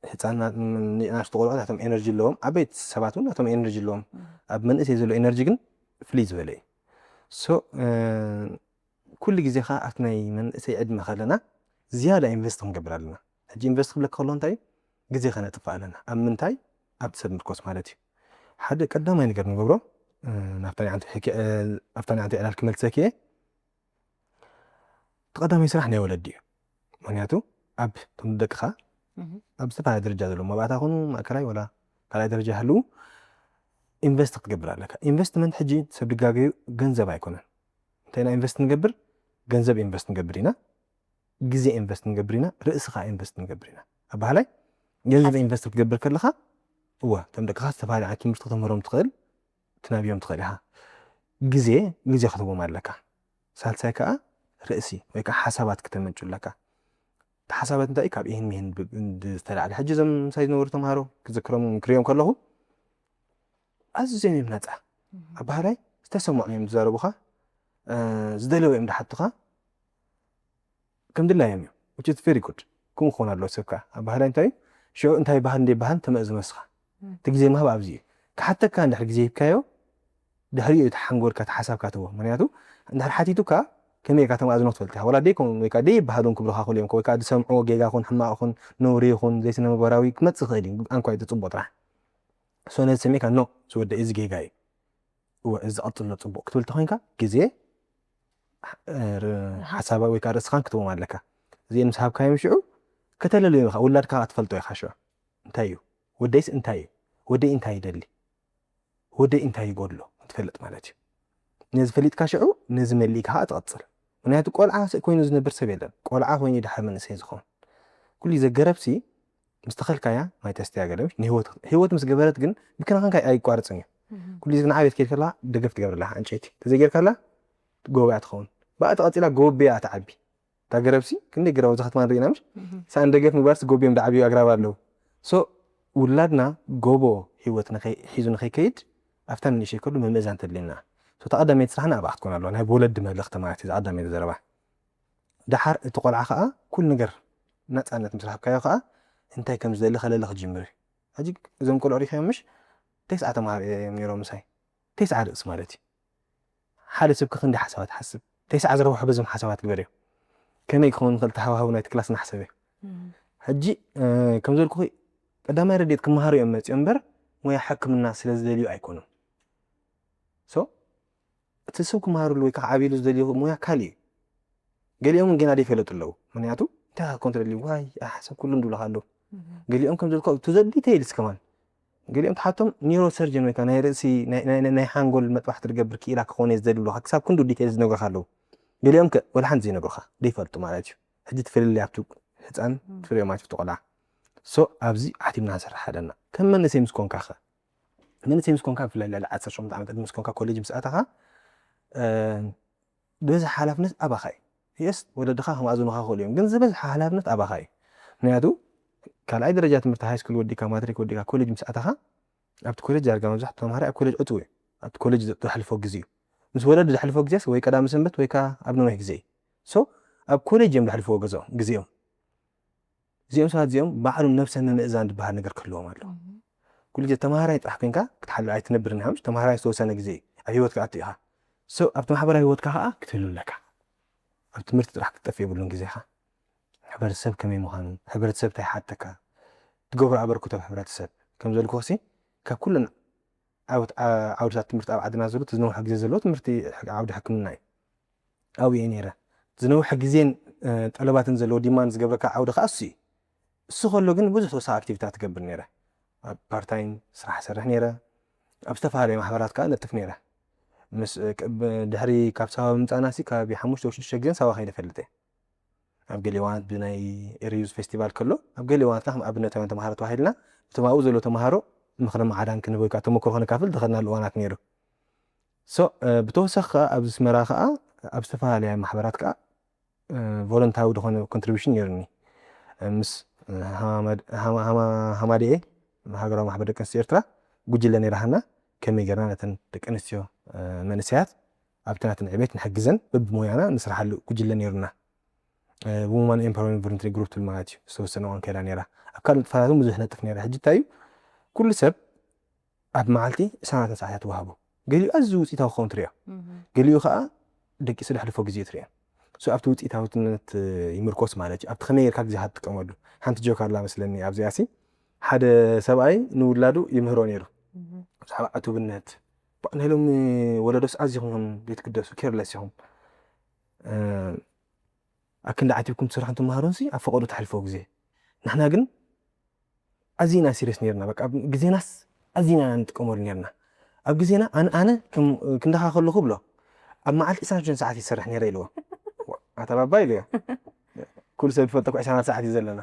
ህፃናት፣ ንኣሽቱ ቆልዑ ናቶም ኤነርጂ ኣለዎም፣ ዓበይቲ ሰባት እውን ናቶም ኤነርጂ ኣለዎም። ኣብ መንእሰይ ዘሎ ኤነርጂ ግን ፍልይ ዝበለ እዩ። ሶ ኩሉ ግዜ ከዓ ኣብቲ ናይ መንእሰይ ዕድመ ከለና ዝያዳ ኢንቨስት ክንገብር ኣለና። ሕጂ ኢንቨስት ክብለካ ከሎ እንታይ እዩ? ግዜ ከነጥፍእ ኣለና። ኣብ ምንታይ? ኣብቲ ሰብ ምርኮስ ማለት እዩ። ሓደ ቀዳማይ ነገር ንገብሮ ናብታ ናይ ዓንተ ዕላል ክመልሰክ እየ። እቲ ቀዳማይ ስራሕ ናይ ወለዲ እዩ። ምክንያቱ ኣብ ቶም ደቅኻ ኣብ ዝተፈላለየ ደረጃ ዘለዉ መባእታ ይኹኑ ማእከላይ ወላ ካልኣይ ደረጃ ይሃልዉ ኢንቨስት ክትገብር ኣለካ። ኢንቨስትመንት ሕጂ ሰብ ድጋገዩ ገንዘብ ኣይኮነን። እንታይ ኢና ኢንቨስት ንገብር? ገንዘብ ኢንቨስት ንገብር ኢና፣ ግዜ ኢንቨስት ንገብር ኢና፣ ርእስኻ ኢንቨስት ንገብር ኢና። ኣባህላይ ገንዘብ ኢንቨስት ክትገብር ከለኻ እወ እቶም ደቅኻ ዝተፈላለየ ዓይነት ትምህርቲ ከተምህሮም ትኽእል፣ ትናብዮም ትኽእል ኢኻ። ግዜ ግዜ ክትቦም ኣለካ። ሳልሳይ ከዓ ርእሲ ወይ ከዓ ሓሳባት ክተመንጩ ኣለካ። እቲ ሓሳባት እንታይ ካብ ይህን ሚህን ዝተላዕለ ሕጂ እዞም ምሳይ ዝነበሩ ተምሃሮ ክዝክሮም ክሪኦም ከለኹ ኣዝዮም እዮም ነፃ። ኣባህላይ ዝተሰምዖም እዮም ዝዛረቡኻ፣ ዝደለዎ እዮም ድሓቱኻ። ከም ድላዮም እዮም። Which is very good። ከምኡ ክኾን ኣለዎ ሰብካ። ኣባህላይ እንታይ እዩ? ሽዑ እንታይ ባህል እንደ ባህል ተመእዝኖ እስኻ። እቲ ግዜ ምሃብ ኣብዚ እዩ። ክሓተካ እንድሕር ግዜ ሂብካዮ ድሕሪኡ እቲ ሓንጎልካ እቲ ሓሳብካ ትቦ። ምክንያቱ እንድሕር ሓቲቱካ ከመይ ኢልካ ተማእዝኖ ትፈልጥ ኢኻ። ወላ ደይኮም ወይ ከዓ ደይበሃሉን ክብሉኻ ክእሉ እዮም። ወይ ከዓ ዝሰምዕዎ ጌጋ ኹን ሕማቕ ኹን ነውሪ ይኹን ዘይስነ ምግባራዊ ክመፅእ ይኽእል እዩ። ኣንኳ እዩ ዝፅቡቕ ጥራሕ። ሶ ነዚ ሰሚዕካ ኖ ዝወደ እዚ ጌጋ እዩ። እወ እዚ ዝቐፅሎ ፅቡቕ ክትብል ተኮይንካ ግዜ ሓሳባ ወይ ከዓ ርእስኻን ክትቦም ኣለካ። እዚአን ምስ ሃብካዮም ሽዑ ከተለልዮም ኢኻ። ውላድካ ትፈልጦ ኢኻ ሽዑ እንታይ እዩ ወደይስ እንታይ እዩ ወደይ እንታይ ይደሊ ወደይ እንታይ ይጎድሎ ክትፈልጥ ማለት እዩ። ነዚ ፈሊጥካ ሽዑ ነዚ መሊእካ ከዓ ትቐፅል። ምክንያቱ ቆልዓ ስእ ኮይኑ ዝነብር ሰብ የለን። ቆልዓ ኮይኑ ድሓር መንእሰይ ዝኸውን ኩሉ ግዜ ገረብሲ ምስ ተኸልካያ ማይ ተስትያ ገለ ህይወት ምስ ገበረት ግን ብክንኽንካ ኣይቋርፅን እዩ። ኩሉ ግዜ ንዓቤት ከይድ ከላ ደገፍ ትገብርላ ዕንጨይቲ ተዘይጌርካላ ጎበያ ትኸውን። ብኣ ተቐፂላ ጎበያ ትዓቢ። እታ ገረብሲ ክንደይ ገረብ ኣብዛ ከተማ ንሪኢና ምሽ ሰኣን ደገፍ ምግባርሲ ጎብዮም ድዓብዩ ኣግራብ ኣለዉ። ሶ ውላድና ጎቦ ህይወት ሒዙ ንኸይከይድ ኣብታ ንእሽተይ ከሉ ምምእዛን ተድልየና። ሶ ተቐዳመይቲ ስራሕና ኣብኣ ክትኮን ኣለዋ። ናይ ወለዲ መልእኽቲ ማለት እዩ ዝቐዳመይቲ ዘረባ። ደሓር እቲ ቆልዓ ከዓ ኩሉ ነገር ናፃነት ምስ ረሃብካዮ ከዓ እንታይ ከም ዝደሊ ከለለ ክጅምር እዩ። ሕጂ እዞም ቆልዑ ሪኸዮም ምሽ ተስዓ ተምሃሮ እዮም ነይሮም ምሳይ። ተስዓ ርእሲ ማለት እዩ። ሓደ ሰብ ከክንዲ ሓሳባት ሓስብ ተስዓ ዝረብሑ በዞም ሓሳባት ግበር እዮም። ከመይ ክኸውን ንኽእል ተሃዋህቡ ናይቲ ክላስ ናሕሰብ እዩ። ሕጂ ከም ዘልኩ ቀዳማይ ረድኤት ክመሃሩ እዮም መፅኦም እምበር ሞያ ሕክምና ስለ ዝደልዩ ኣይኮኑን። ሶ እቲ ሰብ ክመሃርሉ ወይ ከዓ ዓብይሉ ዝደልዩ ሞያ ካሊእ እዩ። ገሊኦም ግን ገና ደይፈለጡ ኣለዉ። ምክንያቱ እንታይ ክትኮን ትደሊ ዋይ ኣሓሰብ ኩሉ እንድብለካ ኣለዉ። ገሊኦም ከም ዘልኮ to the details ከማን ገሊኦም ትሓቶም ኒውሮሰርጅን ወይ ከዓ ናይ ርእሲ ናይ- ናይ ናይ ሓንጎል መጥባሕቲ ትገብር ክኢላ ክኾነ ዝደልዩ ኣለኻ ክሳብ ክንዱ ዲቴይልስ ዝነግሩኻ ኣለዉ። ገሊኦም ከ ወላ ሓንቲ ዘይነግሩኻ ዘይፈልጡ ማለት እዩ። ሕጂ ትፈልለይ ኣብቲ ህፃን ትፍሪኦ ማለት ኣብቲ ቆልዓ። ሶ ኣብዚ ዓቲብና ንሰርሕ ኣለና። ከም መንእሰይ ምስ ኮንካ ኸ መንእሰይ ምስ ኮንካ ብፍላይ ልዕሊ ዓሰርተ ሸሞንተ ዓመት ዕድመ ምስ ኮንካ ኮሌጅ ምስ ኣተኻ ዝበዝሕ ሓላፍነት ኣባኻ እዩ። የስ ወለድኻ ከማእዝኑኻ ክኽእሉ እዮም፣ ግን ዝበዝሕ ሓላፍነት ኣባኻ እዩ። ምክንያቱ ካልኣይ ደረጃ ትምህርቲ ሃይ ስኩል ወዲካ ማትሪክ ወዲካ ኮሌጅ ምስ ኣተኻ ኣብቲ ኮሌጅ ዳርጋ መብዛሕትኡ ተምሃራይ ኣብ ኮሌጅ ዕፁው እዩ። ኣብቲ ኮሌጅ ዘሕልፎ ግዜ እዩ። ምስ ወለዲ ዘሕልፎ ግዜስ ወይ ቀዳሚ ሰንበት ወይ ከዓ ኣብ ነዊሕ ግዜ እዩ። ሶ ኣብ ኮሌጅ እዮም ዘሕልፍዎ ገዝኦም ግዜኦም። እዚኦም ሰባት እዚኦም ባዕሎም ነብሰ ምምእዛን ዝበሃል ነገር ክህልዎም ኣለዎ። ኩሉ ግዜ ተምሃራይ ጥራሕ ኮንካ ክትሓልፍ ኣይትነብርን ኢኻ። ተምሃራይ ዝተወሰነ ግዜ ኣብ ህይወትካ ኣትዩ ኢኻ። ሶ ኣብቲ ማሕበራዊ ህይወትካ ከዓ ክትህሉ ኣለካ። ኣብ ትምህርቲ ጥራሕ ክትጠፍእ የብሉን ግዜኻ። ሕብረተሰብ ከመይ ምዃኑ፣ ሕብረተሰብ እንታይ ሓተካ፣ ትገብሮ ኣበርክቶ ኣብ ሕብረተሰብ ከም ዘልኩ ሲ ካብ ኩለን ዓውድታት ትምህርቲ ኣብ ዓድና ዘሎ ዝነውሐ ግዜ ዘለዎ ትምህርቲ ዓውዲ ሕክምና እዩ። ኣብኡ እየ ነይረ። ዝነውሐ ግዜን ጠለባትን ዘለዎ ዲማንድ ዝገብረካ ዓውዲ ከዓ እሱ እዩ። እሱ ከሎ ግን ብዙሕ ተወሳኺ ኣክቲቪታት ትገብር ነይረ። ኣብ ፓርታይም ስራሕ ሰርሕ ነይረ። ኣብ ዝተፈላለዩ ማሕበራት ከዓ ነጥፍ ነይረ። ምስ ድሕሪ ካብ ሳዋ ብምፃና ሲ ከባቢ ሓሙሽተ ወይ ሽዱሽተ ግዜን ሳዋ ከይደ ፈልጥ እየ። ኣብ ገሊእ እዋናት ብናይ ኤሪዩዝ ፌስቲቫል ከሎ ኣብ ገሊእ እዋናትና ከም ኣብነታውያን ተምሃሮ ተባሂልና እቶም ኣብኡ ዘለዉ ተምሃሮ ምኽሪ መዓዳን ክንህብ ወይ ከዓ ተመክሮ ከነካፍል ዝኸድናሉ እዋናት ነይሩ። ሶ ብተወሳኺ ከዓ ኣብዚ ኣስመራ ከዓ ኣብ ዝተፈላለያ ማሕበራት ከዓ ቮለንታዊ ዝኾነ ኮንትሪቢሽን ነይሩኒ። ምስ ሃማድኤ ሃገራዊ ማሕበር ደቂ ኣንስትዮ ኤርትራ ጉጅለ ነይራሃና ከመይ ጌርና ነተን ደቂ ኣንስትዮ መንእሰያት ኣብቲ ናተን ዕቤት ንሕግዘን በብሞያና ንስርሓሉ ጉጅለ ነይሩና። Women Empowerment Voluntary Group ትብል ማለት እዩ። ዝተወሰነ እዋን ከይዳ ነይራ። ኣብ ካልእ ንጥፈታት እውን ብዙሕ ነጥፍ ነይራ። ሕጂ እንታይ እዩ ኩሉ ሰብ ኣብ መዓልቲ ዕስራን ኣርባዕተን ሰዓታት ይወሃቦ። ገሊኡ ኣዝዩ ውፅኢታዊ ክኸውን ትሪኦ፣ ገሊኡ ከዓ ደቂሱ ዘሕልፎ ግዜ ትሪኦ። ሶ ኣብቲ ውፅኢታውነት ይምርኮስ ማለት እዩ። ኣብቲ ከመይ ጌርካ ግዜኻ ትጥቀመሉ። ሓንቲ ጆክ ኣላ መስለኒ ኣብዚኣ ሲ ሓደ ሰብኣይ ንውላዱ ይምህሮ ነይሩ ብዛዕባ ዕቱብነት። ናይ ሎሚ ወለዶስ ኣዚኹም ዘይትግደሱ፣ ኬርለስ ኢኹም። ኣክንዲ ዓቲብኩም ትሰርሑን ትመሃሩን ሲ ኣብ ፈቐዶ ተሕልፈው ግዜ። ንሕና ግን ኣዚና ሲሪየስ ነርና። በቃ ግዜናስ ኣዚና ንጥቀመሉ ነርና። ኣብ ግዜና ኣነ ኣነ ክንዳኻ ከለኹ ብሎ ኣብ መዓልቲ ዕስራን ሽዱሽተን ሰዓት ይሰርሕ ነረ ኢልዎ። ኣታ ባባ ኢልዮ። ኩሉ ሰብ ይፈልጠኩ ዕስራን ሰዓት እዩ ዘለና።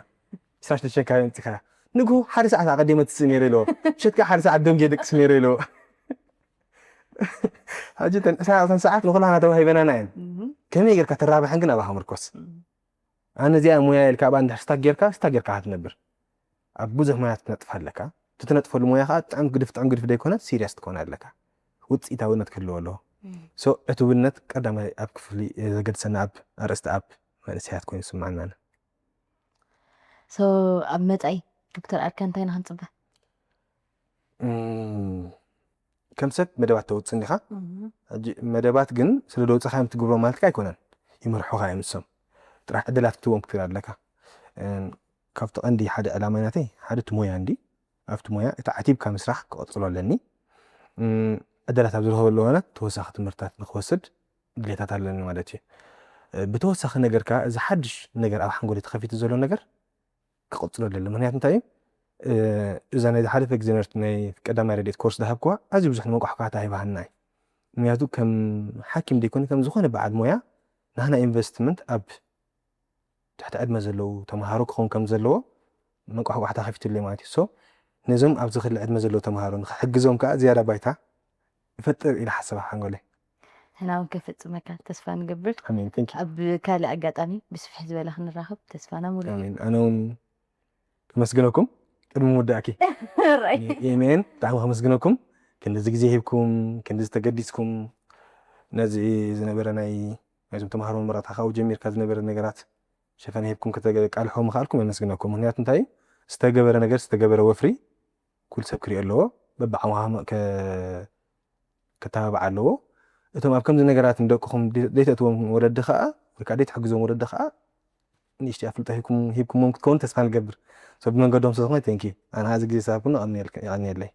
ዕስራን ሽዱሽተን ካበይ ኣምጺኻ? ንግሆ ሓደ ሰዓት ኣቐዲመ ትስእ ነረ ኢልዎ። ምሸት ከዓ ሓደ ሰዓት ደንጌ ደቅስ ነረ ኢልዎ። ሕጂ ተን ዕስራን ኣርባዕተን ሰዓት ንኹላና ተዋሂበናና እየን። ከመይ ጌርካ ተራብሐን ግን ኣባኻ ምርኮስ። ኣነ እዚኣ ሞያ ኢልካ ኣብኣ እንድሕር ስታክ ጌርካ ስታክ ጌርካ ክትነብር። ኣብ ብዙሕ ሞያ ትነጥፍ ኣለካ። እቲ ትነጥፈሉ ሞያ ከዓ ጥዕም ግድፍ ጥዕም ግድፍ ዘይኮነ ሲሪየስ ትኮነ ኣለካ። ውፅኢታውነት ክህልዎ ኣለዎ። ሶ ዕቱብነት ቀዳማይ ኣብ ክፍሊ ዘገድሰና ኣብ ኣርእስቲ ኣብ መንእሰያት ኮይኑ ዝስማዓና። ሶ ኣብ መፃኢ ዶክተር ኣድካ እንታይ ንክንፅበ? ከም ሰብ መደባት ተውፅእ እንዲኻ። መደባት ግን ስለ ደውፅኻ እዮም ትግብሮ ማለት ኣይኮነን። ይመርሑኻ እዮም ንሶም። ጥራሕ ዕድላት ክትዎም ክትብል ኣለካ። ካብቲ ቀንዲ ሓደ ዕላማ ናተይ ሓደ እቲ ሞያ እንዲ ኣብቲ ሞያ እቲ ዓቲብካ ምስራሕ ክቐፅሎ ኣለኒ። ዕድላት ኣብ ዝረኸበሉ እዋናት ተወሳኺ ትምህርትታት ንክወስድ ድሌታት ኣለኒ ማለት እዩ። ብተወሳኺ ነገር ከዓ እዚ ሓድሽ ነገር ኣብ ሓንጎለይ ተኸፊቱ ዘሎ ነገር ክቕፅሎ ኣለኒ። ምክንያቱ እንታይ እዩ? እዛ ናይ ዝሓለፈ ግዜ ነርቲ ናይ ቀዳማይ ረድኤት ኮርስ ዝሃብክዋ ኣዝዩ ብዙሕ ንመቋሕቋሕታ ሂባሃና እዩ። ምክንያቱ ከም ሓኪም ዘይኮነ ከም ዝኾነ በዓል ሞያ ናህና ኢንቨስትመንት ኣብ ትሕቲ ዕድመ ዘለዉ ተምሃሮ ክኸውን ከም ዘለዎ መቋሕቋሕታ ከፊቱለይ ማለት እዩ። ሶ ነዞም ኣብዚ ክሊ ዕድመ ዘለዉ ተምሃሮ ንክሕግዞም ከዓ ዝያዳ ባይታ ይፈጥር ኢለ ሓሰብ ኣብ ሓንጎለይ። ንሕና እውን ከፈፅመካ ተስፋ ንገብር። ኣሜን። Thank you። ኣብ ካልእ ኣጋጣሚ ብስፍሕ ዝበለ ክንራኸብ ተስፋና ሙሉእ እዩ። ኣሜን። ኣነ እውን ከመስግነኩም ቅድሚ ምውዳእኪ። ራይ። ኣሜን። ብጣዕሚ ከመስግነኩም ክንድዚ ግዜ ሂብኩም ክንድዚ ተገዲስኩም ነዚ ዝነበረ ናይ ናይዞም ተምሃሮ መመረቕታ ካብኡ ጀሚርካ ዝነበረ ነገራት ሸፈነ ሂብኩም ከተቃልሖ ምኽኣልኩም የመስግነኩም። ምክንያቱ እንታይ እዩ? ዝተገበረ ነገር ዝተገበረ ወፍሪ ኩሉ ሰብ ክሪኦ ኣለዎ። በብዓቕምኻ ከ- ከተባብዓ ኣለዎ። እቶም ኣብ ከምዚ ነገራት ንደቅኹም ደይተእትዎም ወለዲ ከዓ ወይ ከዓ ደይትሕግዞም ወለዲ ከዓ ንእሽተይ ኣፍልጦ ሂብኩም ሂብኩሞም ክትከውን ተስፋ ንገብር። So ብመንገዶም ስለዝኾነ thank you ኣነ እዚ ግዜ ዝሃብኩኒ የቐንየልክ- የቐንየለይ።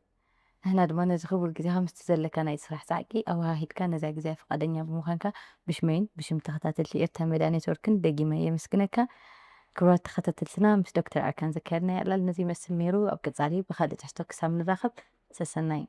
ንሕና ድማ ነዚ ክቡር ግዜኻ ምስቲ ዘለካ ናይ ስራሕ ጻዕቂ ኣወሃሂድካ ነዛ ግዜያ ፍቓደኛ ብምዃንካ ብሽመይን ብሽም ተኸታተልቲ ኤርትራ መድያ ኔትወርክን ደጊመ የመስግነካ። ክቡራት ተኸታተልትና፣ ምስ ዶክተር ኣርካን ዘካየድናዮ ዕላል ነዚ ይመስል ነይሩ። ኣብ ቀጻሊ ብኻልእ ትሕዝቶ ክሳብ ንራኸብ፣ ሰሰናዩ።